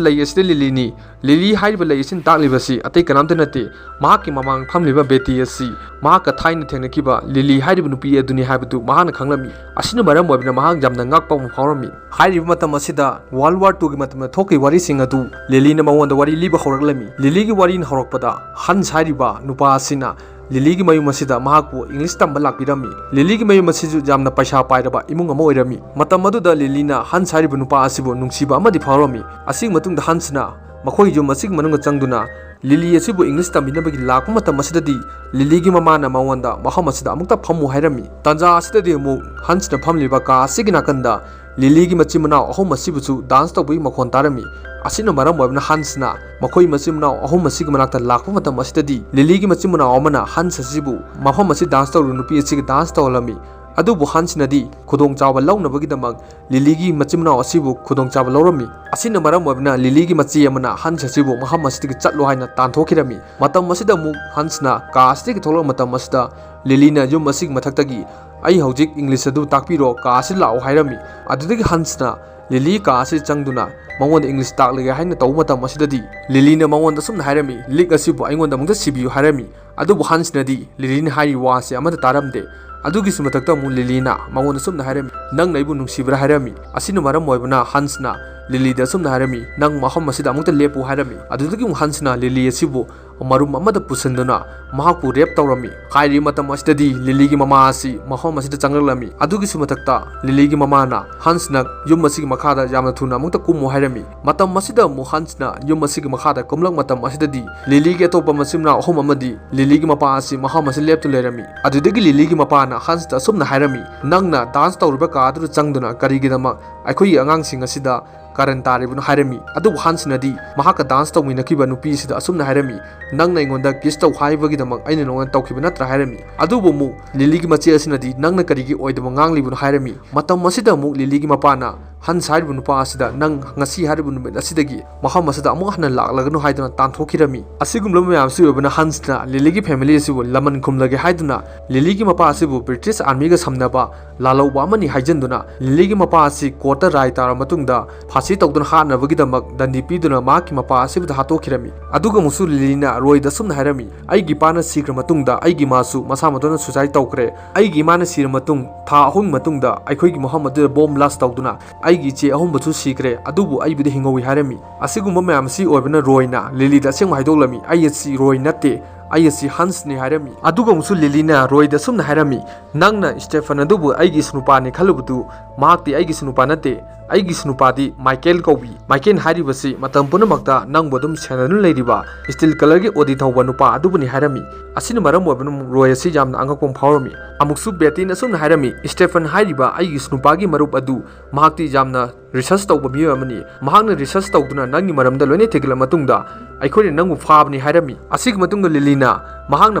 ꯂꯩ ꯑꯁꯤꯗ ꯂꯤꯂꯤꯅꯤ꯫ ꯂꯤꯂꯤ ꯍꯥꯏꯔꯤꯕ ꯂꯩ ꯑꯁꯤꯅ ꯇꯥꯛꯂꯤꯕꯁꯤ ꯑꯇꯩ ꯀꯅꯥꯝꯇ ꯅꯠꯇꯦ, ꯃꯍꯥꯛꯀꯤ ꯃꯃꯥꯡ ꯐꯝꯂꯤꯕ ꯕꯦꯇꯤ ꯑꯁꯤ ꯃꯍꯥꯛꯀ ꯊꯥꯏꯅ ꯊꯦꯡꯅꯈꯤꯕ ꯂꯤꯂꯤ ꯍꯥꯏꯔꯤꯕ ꯅꯨꯄꯤ ꯑꯗꯨꯅꯤ ꯍꯥꯏꯕꯗꯨ ꯃꯍꯥꯛꯅ ꯈꯪꯂꯝꯃꯤ꯫ ꯑꯁꯤꯅ ꯃꯔꯝ ꯑꯣꯏꯗꯨꯅ ꯃꯍꯥꯛ ꯌꯥꯝꯅ ꯉꯛꯄ ꯑꯃ ꯐꯥꯎꯔꯝꯃꯤ꯫ ꯍꯥꯏꯔꯤꯕ ꯃꯇꯝ ꯑꯁꯤꯗ ꯋꯥꯔꯜ ꯋꯥꯔ ꯇꯨꯒꯤ ꯃꯇꯝꯗ ꯊꯣꯛꯈꯤꯕ ꯋꯥꯔꯤꯁꯤꯡ ꯑꯗꯨ ꯂꯤꯂꯤꯅ ꯃꯉꯣꯟꯗ ꯋꯥꯔꯤ ꯂꯤꯕ ꯍꯧꯔꯛꯂꯝꯃꯤ꯫ ꯂꯤꯂꯤꯒꯤ ꯋꯥꯔꯤꯅ ꯍꯧꯔꯛꯄꯗ ꯍꯟꯁ ꯍꯥꯏꯔꯤꯕ ꯅꯨꯄꯥ ꯑꯁꯤꯅ ꯂꯤꯂꯤꯒꯤ ꯃꯌꯨꯝ ꯑꯁꯤꯗ ꯃꯍꯥꯛꯄꯨ ꯏꯪꯂꯤꯁ ꯇꯝꯕ ꯂꯥꯛꯄꯤꯔꯝꯃꯤ꯫ ꯂꯤꯂꯤꯒꯤ ꯃꯌꯨꯝ ꯑꯁꯤꯁꯨ ꯌꯥꯝꯅ ꯄꯩꯁꯥ ꯄꯥꯏꯔꯕ ꯏꯃꯨꯡ ꯑꯃ ꯑꯣꯏꯔꯝꯃꯤ꯫ ꯃꯇꯝ ꯑꯗꯨꯗ ꯂꯤꯂꯤꯅ ꯍꯟꯁ ꯍꯥꯏꯔꯤꯕ ꯅꯨꯄꯥ ꯑꯁꯤꯕꯨ ꯅꯨꯡꯁꯤꯕ ꯑꯃꯗꯤ ꯐꯥꯎꯔꯝꯃꯤ꯫ ꯑꯁꯤꯒꯤ ꯃꯇꯨꯡꯗ ꯍꯟꯁꯅ ꯃꯈꯣꯏ ꯌꯨꯝ ꯑꯁꯤꯒꯤ ꯃꯅꯨꯡꯗ ꯆꯪꯗꯨꯅ ꯂꯤꯂꯤ ꯑꯁꯤꯕꯨ ꯏꯪꯂꯤꯁ ꯇꯝꯕꯤꯅꯕꯒꯤ ꯂꯥꯛꯄ ꯃꯇꯝ ꯑꯁꯤꯗꯗꯤ ꯂꯤꯂꯤꯒꯤ ꯃꯃꯥꯅ ꯃꯉꯣꯟꯗ ꯃꯐꯝ ꯑꯁꯤꯗ ꯑꯃꯨꯛꯇ ꯐꯝꯃꯨ ꯍꯥꯏꯔꯝꯃꯤ꯫ ꯇꯥꯟꯖꯥ ꯑꯁꯤꯗꯗꯤ ꯑꯃꯨꯛ ꯍꯟꯁꯅ ꯐꯝꯂꯤꯕ ꯀꯥ ꯑꯁꯤꯒꯤ ꯅꯥꯀꯟꯗ ꯂꯤꯂꯤꯒꯤ ꯃꯆꯤꯟ ꯃꯅꯥꯎ ꯑꯍꯨꯝ ꯑꯁꯤꯕꯨꯁꯨ ꯗꯥꯟꯁ ꯇꯧꯕꯒꯤ ꯃꯈꯣꯟ ꯇꯥꯔꯝꯃꯤ꯫ ꯑꯁꯤꯅ ꯃꯔꯝ ꯑꯣꯏꯕꯅ ꯍꯟꯁꯅ ꯃꯈꯣꯏ ꯃꯆꯤꯟ ꯃꯅꯥꯎ ꯑꯍꯨꯝ ꯑꯁꯤꯒꯤ ꯃꯅꯥꯛꯇ ꯂꯥꯛꯄ ꯃꯇꯝ ꯑꯁꯤꯗꯗꯤ ꯂꯤꯂꯤꯒꯤ ꯃꯆꯤꯟ ꯃꯅꯥꯎ ꯑꯃꯅ ꯍꯟꯁ ꯑꯁꯤꯕꯨ ꯃꯐꯝ ꯑꯁꯤ ꯗꯥꯟꯁ ꯇꯧꯔꯤꯕ ꯅꯨꯄꯤ ꯑꯁꯤꯒ ꯗꯥꯟꯁ ꯇꯧꯍꯜꯂꯝꯃꯤ꯫ ꯑꯗꯨꯕꯨ ꯍꯟꯁꯅꯗꯤ ꯈꯨꯗꯣꯡꯆꯥꯕ ꯂꯧꯅꯕꯒꯤꯗꯃꯛ ꯂꯤꯂꯤꯒꯤ ꯃꯆꯤꯟ ꯃꯅꯥꯎ ꯑꯁꯤꯕꯨ ꯈꯨꯗꯣꯡꯆꯥꯕ ꯂꯧꯔꯝꯃꯤ꯫ ꯑꯁꯤꯅ ꯃꯔꯝ ꯑꯣꯏꯕꯅ ꯂꯤꯂꯤꯒꯤ ꯃꯆꯦ ꯑꯃꯅ ꯍꯟꯁ ꯑꯁꯤꯕꯨ ꯃꯐꯝ ꯑꯁꯤꯗꯒꯤ ꯆꯠꯂꯣ ꯍꯥꯏꯅ ꯇꯥꯟꯊꯣꯛꯈꯤꯔꯝꯃꯤ꯫ ꯃꯇꯝ ꯑꯁꯤꯗ ꯑꯃꯨꯛ ꯍꯟꯁꯅ ꯀꯥ ꯑꯁꯤꯗꯒꯤ ꯊꯣꯛꯂꯛꯄ ꯃꯇꯝ ꯑꯁꯤꯗ ꯂꯤꯂꯤꯅ ꯌꯨꯝ ꯑꯁꯤꯒꯤ ꯃꯊꯛꯇꯒꯤ "ꯑꯩ ꯍꯧꯖꯤꯛ ꯏꯪꯂꯤꯁ ꯑꯗꯨ ꯇꯥꯛꯄꯤꯔꯣ, ꯀꯥ ꯑꯁꯤ ꯂꯥꯛꯑꯣ" ꯍꯥꯏꯔꯝꯃꯤ꯫ ꯑꯗꯨꯗꯒꯤ ꯍꯟꯁꯅ ꯂꯤꯂꯤ ꯀꯥ ꯑꯁꯤ ꯆꯪꯗꯨꯅ ꯃꯉꯣꯟꯗ ꯏꯪꯂꯤꯁ ꯇꯥꯛꯂꯒꯦ ꯍꯥꯏꯅ ꯇꯧꯕ ꯃꯇꯝ ꯑꯁꯤꯗꯗꯤ ꯂꯤꯂꯤꯅ ꯃꯉꯣꯟꯗ ꯑꯁꯨꯝꯅ ꯍꯥꯏꯔꯝꯃꯤ, "ꯂꯤꯛ ꯑꯁꯤꯕꯨ ꯑꯩꯉꯣꯟꯗ ꯑꯃꯨꯛꯇ ꯁꯤꯕꯤꯌꯨ" ꯍꯥꯏꯔꯝꯃꯤ꯫ ꯑꯗꯨꯕꯨ ꯍꯟꯁꯅꯗꯤ ꯂꯤꯂꯤꯅ ꯍꯥꯏꯔꯤꯕ ꯋꯥꯁꯦ ꯑꯃꯠꯇ ꯇꯥꯔꯝꯗꯦ꯫ ꯑꯗꯨꯒꯤꯁꯨ ꯃꯊꯛꯇ ꯑꯃꯨꯛ ꯂꯤꯂꯤꯅ ꯃꯉꯣꯟꯗ ꯑꯁꯨꯝꯅ ꯍꯥꯏꯔꯝꯃꯤ, "ꯅꯪꯅ ꯑꯩꯕꯨ ꯅꯨꯡꯁꯤꯕ꯭ꯔꯥ?" ꯍꯥꯏꯔꯝꯃꯤ꯫ ꯑꯁꯤꯅ ꯃꯔꯝ ꯑꯣꯏꯕꯅ ꯍꯟꯁꯅ ꯂꯤꯂꯤꯗ ꯑꯁꯨꯝꯅ ꯍꯥꯏꯔꯝꯃꯤ, "ꯅꯪ ꯃꯐꯝ ꯑꯁꯤꯗ ꯑꯃꯨꯛꯇ ꯂꯦꯞꯄꯨ" ꯍꯥꯏꯔꯝꯃꯤ꯫ ꯑꯗꯨꯗꯒꯤ ꯑꯃꯨꯛ ꯍꯟꯁꯅ ꯂꯤꯂꯤ ꯑꯁꯤꯕꯨ ꯃꯔꯨꯝ ꯑꯃꯗ ꯄꯨꯁꯤꯟꯗꯨꯅ ꯃꯍꯥꯛꯄꯨ ꯔꯦꯞ ꯇꯧꯔꯝꯃꯤ꯫ ꯍꯥꯏꯔꯤꯕ ꯃꯇꯝ ꯑꯁꯤꯗꯗꯤ ꯂꯤꯂꯤꯒꯤ ꯃꯃꯥ ꯑꯁꯤ ꯃꯐꯝ ꯑꯁꯤꯗ ꯆꯪꯂꯛꯂꯝꯃꯤ꯫ ꯑꯗꯨꯒꯤꯁꯨ ꯃꯊꯛꯇ ꯂꯤꯂꯤꯒꯤ ꯃꯃꯥꯅ ꯍꯟꯁꯅ ꯌꯨꯝ ꯑꯁꯤꯒꯤ ꯃꯈꯥꯗ ꯌꯥꯝꯅ ꯊꯨꯅ ꯑꯃꯨꯛꯇ ꯀꯨꯝꯃꯨ ꯍꯥꯏꯔꯝꯃꯤ꯫ ꯃꯇꯝ ꯑꯁꯤꯗ ꯑꯃꯨꯛ ꯍꯟꯁꯅ ꯌꯨꯝ ꯑꯁꯤꯒꯤ ꯃꯈꯥꯗ ꯀꯨꯝꯂꯛ ꯃꯇꯝ ꯑꯁꯤꯗꯗꯤ ꯂꯤꯂꯤꯒꯤ ꯑꯇꯣꯞꯄ ꯃꯆꯤꯟ ꯃꯅꯥꯎ ꯑꯍꯨꯝ ꯑꯃꯗꯤ ꯂꯤꯂꯤꯒꯤ ꯃꯄꯥ ꯑꯁꯤ ꯃꯐꯝ ꯑꯁꯤꯗ ꯂꯦꯞꯇꯨꯅ ꯂꯩꯔꯝꯃꯤ꯫ ꯑꯗꯨꯗꯒꯤ ꯂꯤꯂꯤꯒꯤ ꯃꯄꯥꯅ ꯍꯟꯁꯇ ꯑꯁꯨꯝꯅ ꯍꯥꯏꯔꯝꯃꯤ, "ꯅꯪꯅ ꯗꯥꯟꯁ ꯇꯧꯔꯤꯕ ꯀꯥ ꯑꯗꯨꯗ ꯆꯪꯗꯨꯅ ꯀꯔꯤꯒꯤꯗꯃꯛ ꯑꯩꯈꯣꯏꯒꯤ ꯑꯉꯥꯡꯁꯤꯡ ꯑꯁꯤꯗ ꯀꯔꯟ ꯇꯥꯔꯤꯕꯅꯣ?" ꯍꯥꯏꯔꯝꯃꯤ꯫ ꯑꯗꯨꯕꯨ ꯍꯟꯁꯅꯗꯤ ꯃꯍꯥꯛꯀ ꯗꯥꯟꯁ ꯇꯧꯃꯤꯟꯅꯈꯤꯕ ꯅꯨꯄꯤ ꯑꯁꯤꯗ ꯑꯁꯨꯝꯅ ꯍꯥꯏꯔꯝꯃꯤ, "ꯅꯪꯅ ꯑꯩꯉꯣꯟꯗ ꯀꯤꯁ ꯇꯧ ꯍꯥꯏꯕꯒꯤꯗꯃꯛ ꯑꯩꯅ ꯅꯉꯣꯟꯗ ꯇꯧꯈꯤꯕ ꯅꯠꯇ꯭ꯔꯥ?" ꯍꯥꯏꯔꯝꯃꯤ꯫ ꯑꯗꯨꯕꯨ ꯑꯃꯨꯛ ꯂꯤꯂꯤꯒꯤ ꯃꯆꯦ ꯑꯁꯤꯅꯗꯤ, "ꯅꯪꯅ ꯀꯔꯤꯒꯤ ꯑꯣꯏꯗꯕ ꯉꯥꯡꯂꯤꯕꯅꯣ?" ꯍꯥꯏꯔꯝꯃꯤ꯫ ꯃꯇꯝ ꯑꯁꯤꯗ ꯑꯃꯨꯛ ꯂꯤꯂꯤꯒꯤ ꯃꯄꯥꯅ ꯍꯟꯁ ꯍꯥꯏꯔꯤꯕ ꯅꯨꯄꯥ ꯑꯁꯤꯗ, "ꯅꯪ ꯉꯁꯤ ꯍꯥꯏꯔꯤꯕ ꯅꯨꯃꯤꯠ ꯑꯁꯤꯗꯒꯤ ꯃꯐꯝ ꯑꯁꯤꯗ ꯑꯃꯨꯛ ꯍꯟꯅ ꯂꯥꯛꯂꯒꯅꯨ" ꯍꯥꯏꯗꯨꯅ ꯇꯥꯟꯊꯣꯛꯈꯤꯔꯝꯃꯤ꯫ ꯑꯁꯤꯒꯨꯝꯂꯕ ꯃꯌꯥꯝꯁꯤ ꯑꯣꯏꯕꯅ ꯍꯟꯁꯅ ꯂꯤꯂꯤꯒꯤ ꯐꯦꯃꯤꯂꯤ ꯑꯁꯤꯕꯨ ꯂꯃꯟ ꯈꯨꯝꯂꯒꯦ ꯍꯥꯏꯗꯨꯅ ꯂꯤꯂꯤꯒꯤ ꯃꯄꯥ ꯑꯁꯤꯕꯨ ꯕ꯭ꯔꯤꯇꯤꯁ ꯑꯥꯔꯃꯤꯒ ꯁꯝꯅꯕ ꯂꯥꯜꯍꯧꯕ ꯑꯃꯅꯤ ꯍꯥꯏꯖꯤꯟꯗꯨꯅ ꯂꯤꯂꯤꯒꯤ ꯃꯄꯥ ꯑꯁꯤ ꯀꯣꯔꯠꯇ ꯔꯥꯏ ꯇꯥꯔꯕ ꯃꯇꯨꯡꯗ ꯐꯥꯁꯤ ꯇꯧꯗꯨꯅ ꯍꯥꯠꯅꯕꯒꯤꯗꯃꯛ ꯗꯟꯗꯤ ꯄꯤꯗꯨꯅ ꯃꯍꯥꯛꯀꯤ ꯃꯄꯥ ꯑꯁꯤꯕꯨ ꯍꯥꯠꯇꯣꯛꯈꯤꯔꯝꯃꯤ꯫ ꯑꯗꯨꯒ ꯑꯃꯨꯛꯁꯨ ꯂꯤꯂꯤꯅ ꯔꯣꯏꯗ ꯑꯁꯨꯝꯅ ꯍꯥꯏꯔꯝꯃꯤ, "ꯑꯩꯒꯤ ꯏꯄꯥꯅ ꯁꯤꯈ꯭ꯔ ꯃꯇꯨꯡꯗ ꯑꯩꯒꯤ ꯏꯃꯥꯁꯨ ꯃꯁꯥ ꯃꯇꯣꯝꯅ ꯁꯨꯁꯥꯏꯗ ꯇꯧꯈ꯭ꯔꯦ꯫ ꯑꯩꯒꯤ ꯏꯃꯥꯅ ꯁꯤꯔ ꯃꯇꯨꯡ ꯊꯥ ꯑꯍꯨꯝꯒꯤ ꯃꯇꯨꯡꯗ ꯑꯩꯈꯣꯏꯒꯤ ꯃꯐꯝ ꯑꯗꯨꯗ ꯕꯣꯝ ꯕ꯭ꯂꯥꯁ ꯇꯧꯗꯨꯅ ꯑꯩꯒꯤ ꯏꯆꯦ ꯑꯍꯨꯝꯕꯨꯁꯨ ꯁꯤꯈ꯭ꯔꯦ, ꯑꯗꯨꯕꯨ ꯑꯩꯕꯨꯗꯤ ꯍꯤꯡꯍꯧꯏ" ꯍꯥꯏꯔꯝꯃꯤ꯫ ꯑꯁꯤꯒꯨꯝꯕ ꯃꯌꯥꯝ ꯑꯁꯤ ꯑꯣꯏꯕꯅ ꯔꯣꯏꯅ ꯂꯤꯂꯤꯗ ꯑꯁꯦꯡꯕ ꯍꯥꯏꯗꯣꯛꯂꯝꯃꯤ, "ꯑꯩ ꯑꯁꯤ ꯔꯣꯏ ꯅꯠꯇꯦ, "ꯑꯩ ꯑꯁꯤ ꯍꯟꯁꯅꯤ" ꯍꯥꯏꯔꯝꯃꯤ꯫ ꯑꯗꯨꯒ ꯑꯃꯨꯛꯁꯨ ꯂꯤꯂꯤꯅ ꯔꯣꯏꯗ ꯑꯁꯨꯝꯅ ꯍꯥꯏꯔꯝꯃꯤ, "ꯅꯪꯅ ꯁ꯭ꯇꯦꯐꯟ ꯑꯗꯨꯕꯨ ꯑꯩꯒꯤ ꯏꯁꯨ ꯅꯨꯄꯥꯅꯤ ꯈꯜꯂꯨꯕꯗꯨ, ꯃꯍꯥꯛꯇꯤ ꯑꯩꯒꯤ ꯏꯁꯨ ꯅꯨꯄꯥ ꯅꯠꯇꯦ, ꯑꯩꯒꯤ ꯏꯁꯨ ꯅꯨꯄꯥꯗꯤ ꯃꯥꯏꯀꯦꯜ ꯀꯧꯏ꯫ ꯃꯥꯏꯀꯦꯜ ꯍꯥꯏꯔꯤꯕꯁꯤ ꯃꯇꯝ ꯄꯨꯝꯅꯃꯛꯇ ꯅꯪꯕꯨ ꯑꯗꯨꯝ ꯁꯦꯟꯅꯗꯨꯅ ꯂꯩꯔꯤꯕ ꯁ꯭ꯇꯤꯜ ꯀꯂꯔꯒꯤ ꯑꯣꯗꯤ ꯊꯧꯕ ꯅꯨꯄꯥ ꯑꯗꯨꯕꯨꯅꯤ" ꯍꯥꯏꯔꯝꯃꯤ꯫ ꯑꯁꯤꯅ ꯃꯔꯝ ꯑꯣꯏꯕꯅ ꯑꯃꯨꯛ ꯔꯣꯏ ꯑꯁꯤ ꯌꯥꯝꯅ ꯑꯉꯛꯄ ꯑꯃ ꯐꯥꯎꯔꯝꯃꯤ꯫ ꯑꯃꯨꯛꯁꯨ ꯕꯦꯇꯤꯅ ꯑꯁꯨꯝꯅ ꯍꯥꯏꯔꯝꯃꯤ, "ꯁ꯭ꯇꯦꯐꯟ ꯍꯥꯏꯔꯤꯕ ꯑꯩꯒꯤ ꯏꯁꯨ ꯅꯨꯄꯥꯒꯤ ꯃꯔꯨꯞ ꯑꯗꯨ, ꯃꯍꯥꯛꯇꯤ ꯌꯥꯝꯅ ꯔꯤꯁꯔꯆ ꯇꯧꯕ ꯃꯤꯑꯣꯏ ꯑꯃꯅꯤ꯫ ꯃꯍꯥꯛꯅ ꯔꯤꯁꯔꯆ ꯇꯧꯗꯨꯅ ꯅꯪꯒꯤ ꯃꯔꯝꯗ ꯂꯣꯏꯅ ꯊꯤꯒꯠꯂ ꯃꯇꯨꯡꯗ ꯑꯩꯈꯣꯏꯅ ꯅꯪꯕꯨ ꯐꯥꯕꯅꯤ" ꯍꯥꯏꯔꯝꯃꯤ꯫ ꯑꯁꯤꯒꯤ ꯃꯇꯨꯡꯗ ꯂꯤꯂꯤꯅ ꯃꯍꯥꯛꯅ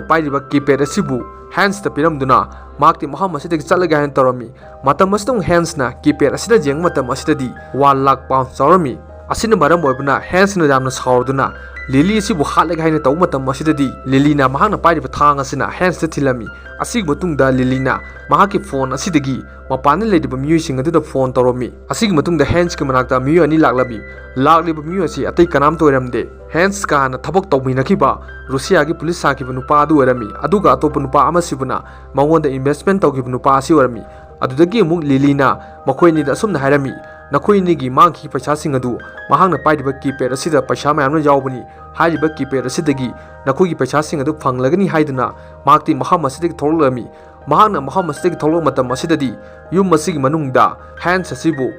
ꯄꯥꯏꯔꯤꯕ ꯀꯤꯄꯦꯗ ꯑꯁꯤꯕꯨ ꯍꯦꯟꯁꯇ ꯄꯤꯔꯝꯗꯨꯅ ꯃꯍꯥꯛꯇꯤ ꯃꯐꯝ ꯑꯁꯤꯗꯒꯤ ꯆꯠꯂꯒꯦ ꯍꯥꯏꯅ ꯇꯧꯔꯝꯃꯤ꯫ ꯃꯇꯝ ꯑꯁꯤꯗ ꯑꯃꯨꯛ ꯍꯦꯟꯁꯅ ꯀꯤꯄꯦꯗ ꯑꯁꯤꯗ ꯌꯦꯡꯕ ꯃꯇꯝ ꯑꯁꯤꯗꯗꯤ ꯋꯥꯟ ꯂꯥꯛ ꯄꯥꯎꯟ ꯌꯥꯎꯔꯝꯃꯤ꯫ ꯑꯁꯤꯅ ꯃꯔꯝ ꯑꯣꯏꯕꯅ ꯍꯦꯟꯁꯅ ꯌꯥꯝꯅ ꯁꯥꯎꯔꯗꯨꯅ ꯂꯤꯂꯤ ꯑꯁꯤꯕꯨ ꯍꯥꯠꯂꯒꯦ ꯍꯥꯏꯅ ꯇꯧꯕ ꯃꯇꯝ ꯑꯁꯤꯗꯗꯤ ꯂꯤꯂꯤꯅ ꯃꯍꯥꯛꯅ ꯄꯥꯏꯔꯤꯕ ꯊꯥꯡ ꯑꯁꯤꯅ ꯍꯦꯟꯁꯇ ꯊꯤꯜꯂꯝꯃꯤ꯫ ꯑꯁꯤꯒꯤ ꯃꯇꯨꯡꯗ ꯂꯤꯂꯤꯅ ꯃꯍꯥꯛꯀꯤ ꯐꯣꯟ ꯑꯁꯤꯗꯒꯤ ꯃꯄꯥꯟꯗ ꯂꯩꯔꯤꯕ ꯃꯤꯑꯣꯏꯁꯤꯡ ꯑꯗꯨꯗ ꯐꯣꯟ ꯇꯧꯔꯝꯃꯤ꯫ ꯑꯁꯤꯒꯤ ꯃꯇꯨꯡꯗ ꯍꯦꯟꯁꯀꯤ ꯃꯅꯥꯛꯇ ꯃꯤꯑꯣꯏ ꯑꯅꯤ ꯂꯥꯛꯂꯝꯃꯤ꯫ ꯂꯥꯛꯂꯤꯕ ꯃꯤꯑꯣꯏ ꯑꯁꯤ ꯑꯇꯩ ꯀꯅꯥꯝꯇ ꯑꯣꯏꯔꯝꯗꯦ꯫ ꯍꯦꯟꯁꯀ ꯍꯥꯟꯅ ꯊꯕꯛ ꯇꯧꯃꯤꯟꯅꯈꯤꯕ ꯔꯨꯁꯤꯌꯥꯒꯤ ꯄꯨꯂꯤꯁ ꯁꯥꯈꯤꯕ ꯅꯨꯄꯥ ꯑꯗꯨ ꯑꯣꯏꯔꯝꯃꯤ, ꯑꯗꯨꯒ ꯑꯇꯣꯞꯄ ꯅꯨꯄꯥ ꯑꯃꯁꯤꯕꯨꯅ ꯃꯉꯣꯟꯗ ꯏꯟꯚꯦꯁ꯭ꯠꯃꯦꯟꯠ ꯇꯧꯈꯤꯕ ꯅꯨꯄꯥ ꯑꯁꯤ ꯑꯣꯏꯔꯝꯃꯤ꯫ ꯑꯗꯨꯗꯒꯤ ꯑꯃꯨꯛ ꯂꯤꯂꯤꯅ ꯃꯈꯣꯏ ꯑꯅꯤꯗ ꯑꯁꯨꯝꯅ ꯍꯥꯏꯔꯝꯃꯤ, "ꯅꯈꯣꯏ ꯑꯅꯤꯒꯤ ꯃꯥꯡꯈꯤꯕ ꯄꯩꯁꯥꯁꯤꯡ ꯑꯗꯨ ꯃꯍꯥꯛꯅ ꯄꯥꯏꯔꯤꯕ ꯀꯤꯄꯦꯗ ꯑꯁꯤꯗ ꯄꯩꯁꯥ ꯃꯌꯥꯝ ꯑꯃ ꯌꯥꯎꯕꯅꯤ꯫ ꯍꯥꯏꯔꯤꯕ ꯀꯤꯄꯦꯗ ꯑꯁꯤꯗꯒꯤ ꯅꯈꯣꯏꯒꯤ ꯄꯩꯁꯥꯁꯤꯡ ꯑꯗꯨ ꯐꯪꯂꯒꯅꯤ" ꯍꯥꯏꯗꯨꯅ ꯃꯍꯥꯛꯇꯤ ꯃꯐꯝ ꯑꯁꯤꯗꯒꯤ ꯊꯣꯛꯂꯛꯂꯝꯃꯤ꯫ ꯃꯍꯥꯛꯅ ꯃꯐꯝ ꯑꯁꯤꯗꯒꯤ ꯊꯣꯛꯂꯛꯄ ꯃꯇꯝ ꯑꯁꯤꯗꯗꯤ ꯌꯨꯝ ꯑꯁꯤꯒꯤ ꯃꯅꯨꯡꯗ ꯍꯦꯟꯁ ꯑꯁꯤꯕꯨ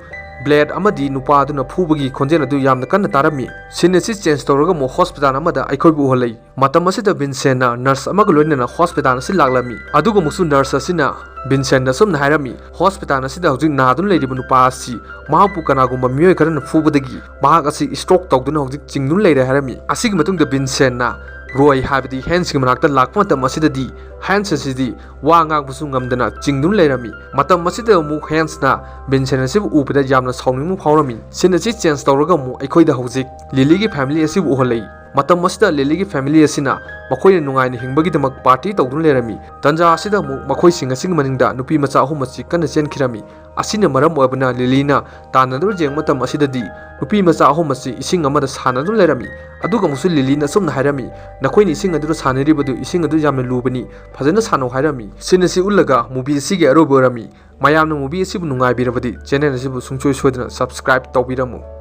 ꯕ꯭ꯂꯦꯗ ꯑꯃꯗꯤ ꯅꯨꯄꯥ ꯑꯗꯨꯅ ꯐꯨꯕꯒꯤ ꯈꯣꯟꯖꯦꯜ ꯑꯗꯨ ꯌꯥꯝꯅ ꯀꯟꯅ ꯇꯥꯔꯝꯃꯤ꯫ ꯁꯤꯟ ꯑꯁꯤ ꯆꯦꯟꯖ ꯇꯧꯔꯒ ꯑꯃꯨꯛ ꯍꯣꯁꯄꯤꯇꯥꯜ ꯑꯃꯗ ꯑꯩꯈꯣꯏꯕꯨ ꯎꯍꯜꯂꯛꯏ꯫ ꯃꯇꯝ ꯑꯁꯤꯗ ꯚꯤꯟꯁꯦꯟꯅ ꯅꯔꯁ ꯑꯃꯒ ꯂꯣꯏꯅꯅ ꯍꯣꯁꯄꯤꯇꯥꯜ ꯑꯁꯤ ꯂꯥꯛꯂꯝꯃꯤ꯫ ꯑꯗꯨꯒ ꯑꯃꯨꯛꯁꯨ ꯅꯔꯁ ꯑꯁꯤꯅ ꯚꯤꯟꯁꯦꯟꯗ ꯑꯁꯨꯝꯅ ꯍꯥꯏꯔꯝꯃꯤ, "ꯍꯣꯁꯄꯤꯇꯥꯜ ꯑꯁꯤꯗ ꯍꯧꯖꯤꯛ ꯅꯥꯗꯨꯅ ꯂꯩꯔꯤꯕ ꯅꯨꯄꯥ ꯑꯁꯤ ꯃꯍꯥꯛꯄꯨ ꯀꯅꯥꯒꯨꯝꯕ ꯃꯤꯑꯣꯏ ꯈꯔꯅ ꯐꯨꯕꯗꯒꯤ ꯃꯍꯥꯛ ꯑꯁꯤ ꯁ꯭ꯇ꯭ꯔꯣꯛ ꯇꯧꯗꯨꯅ ꯍꯧꯖꯤꯛ ꯆꯤꯡꯗꯨꯅ ꯂꯩꯔꯦ" ꯍꯥꯏꯔꯝꯃꯤ꯫ ꯑꯁꯤꯒꯤ ꯃꯇꯨꯡꯗ ꯚꯤꯟꯁꯦꯟꯅ ꯔꯣꯏ ꯍꯥꯏꯕꯗꯤ ꯍꯦꯟꯁꯀꯤ ꯃꯅꯥꯛꯇ ꯂꯥꯛꯄ ꯃꯇꯝ ꯑꯁꯤꯗꯗꯤ ꯍꯦꯟꯁ ꯑꯁꯤꯗꯤ ꯋꯥ ꯉꯥꯡꯕꯁꯨ ꯉꯝꯗꯅ ꯆꯤꯡꯗꯨꯅ ꯂꯩꯔꯝꯃꯤ꯫ ꯃꯇꯝ ꯑꯁꯤꯗ ꯑꯃꯨꯛ ꯍꯦꯟꯁꯅ ꯚꯤꯟꯁꯦꯟ ꯑꯁꯤꯕꯨ ꯎꯕꯗ ꯌꯥꯝꯅ ꯁꯥꯎꯅꯤꯡꯕ ꯐꯥꯎꯔꯝꯃꯤ꯫ ꯁꯤꯟ ꯑꯁꯤ ꯆꯦꯟꯖ ꯇꯧꯔꯒ ꯑꯃꯨꯛ ꯑꯩꯈꯣꯏꯗ ꯍꯧꯖꯤꯛ ꯂꯤꯂꯤꯒꯤ ꯐꯦꯃꯤꯂꯤ ꯑꯁꯤꯕꯨ ꯎꯍꯜꯂꯛꯏ꯫ ꯃꯇꯝ ꯑꯁꯤꯗ ꯂꯤꯂꯤꯒꯤ ꯐꯦꯃꯤꯂꯤ ꯑꯁꯤꯅ ꯃꯈꯣꯏꯅ ꯅꯨꯡꯉꯥꯏꯅ ꯍꯤꯡꯕꯒꯤꯗꯃꯛ ꯄꯥꯔꯇꯤ ꯇꯧꯗꯨꯅ ꯂꯩꯔꯝꯃꯤ꯫ ꯇꯟꯖꯥ ꯑꯁꯤꯗ ꯑꯃꯨꯛ ꯃꯈꯣꯏꯁꯤꯡ ꯑꯁꯤꯒꯤ ꯃꯅꯤꯡꯗ ꯅꯨꯄꯤ ꯃꯆꯥ ꯑꯍꯨꯝ ꯑꯁꯤ ꯀꯟꯅ ꯆꯦꯟꯈꯤꯔꯝꯃꯤ꯫ ꯑꯁꯤꯅ ꯃꯔꯝ ꯑꯣꯏꯕꯅ ꯂꯤꯂꯤꯅ ꯇꯥꯟꯅꯗꯨꯅ ꯌꯦꯡꯕ ꯃꯇꯝ ꯑꯁꯤꯗꯗꯤ ꯅꯨꯄꯤ ꯃꯆꯥ ꯑꯍꯨꯝ ꯑꯁꯤ ꯏꯁꯤꯡ ꯑꯃꯗ ꯁꯥꯟꯅꯗꯨꯅ ꯂꯩꯔꯝꯃꯤ꯫ ꯑꯗꯨꯒ ꯑꯃꯨꯛꯁꯨ ꯂꯤꯂꯤꯅ ꯑꯁꯨꯝꯅ ꯍꯥꯏꯔꯝꯃꯤ, "ꯅꯈꯣꯏꯅ ꯏꯁꯤꯡ ꯑꯗꯨꯗ ꯁꯥꯟꯅꯔꯤꯕꯗꯨ ꯏꯁꯤꯡ ꯑꯗꯨ ꯌꯥꯝꯅ ꯂꯨꯕꯅꯤ, ꯐꯖꯅ ꯁꯥꯟꯅꯧ" ꯍꯥꯏꯔꯝꯃꯤ꯫ ꯁꯤꯟ ꯑꯁꯤ ꯎꯠꯂꯒ ꯃꯨꯚꯤ ꯑꯁꯤꯒꯤ ꯑꯔꯣꯏꯕ ꯑꯣꯏꯔꯝꯃꯤ꯫ ꯃꯌꯥꯝꯅ ꯃꯨꯚꯤ ꯑꯁꯤꯕꯨ ꯅꯨꯡꯉꯥꯏꯕꯤꯔꯕꯗꯤ ꯆꯦꯅꯦꯜ ꯑꯁꯤꯕꯨ ꯁꯨꯡꯁꯣꯏ ꯁꯣꯏꯗꯅ ꯁꯕꯁꯀ꯭ꯔꯥꯏꯕ ꯇꯧꯕꯤꯔꯝꯃꯨ꯫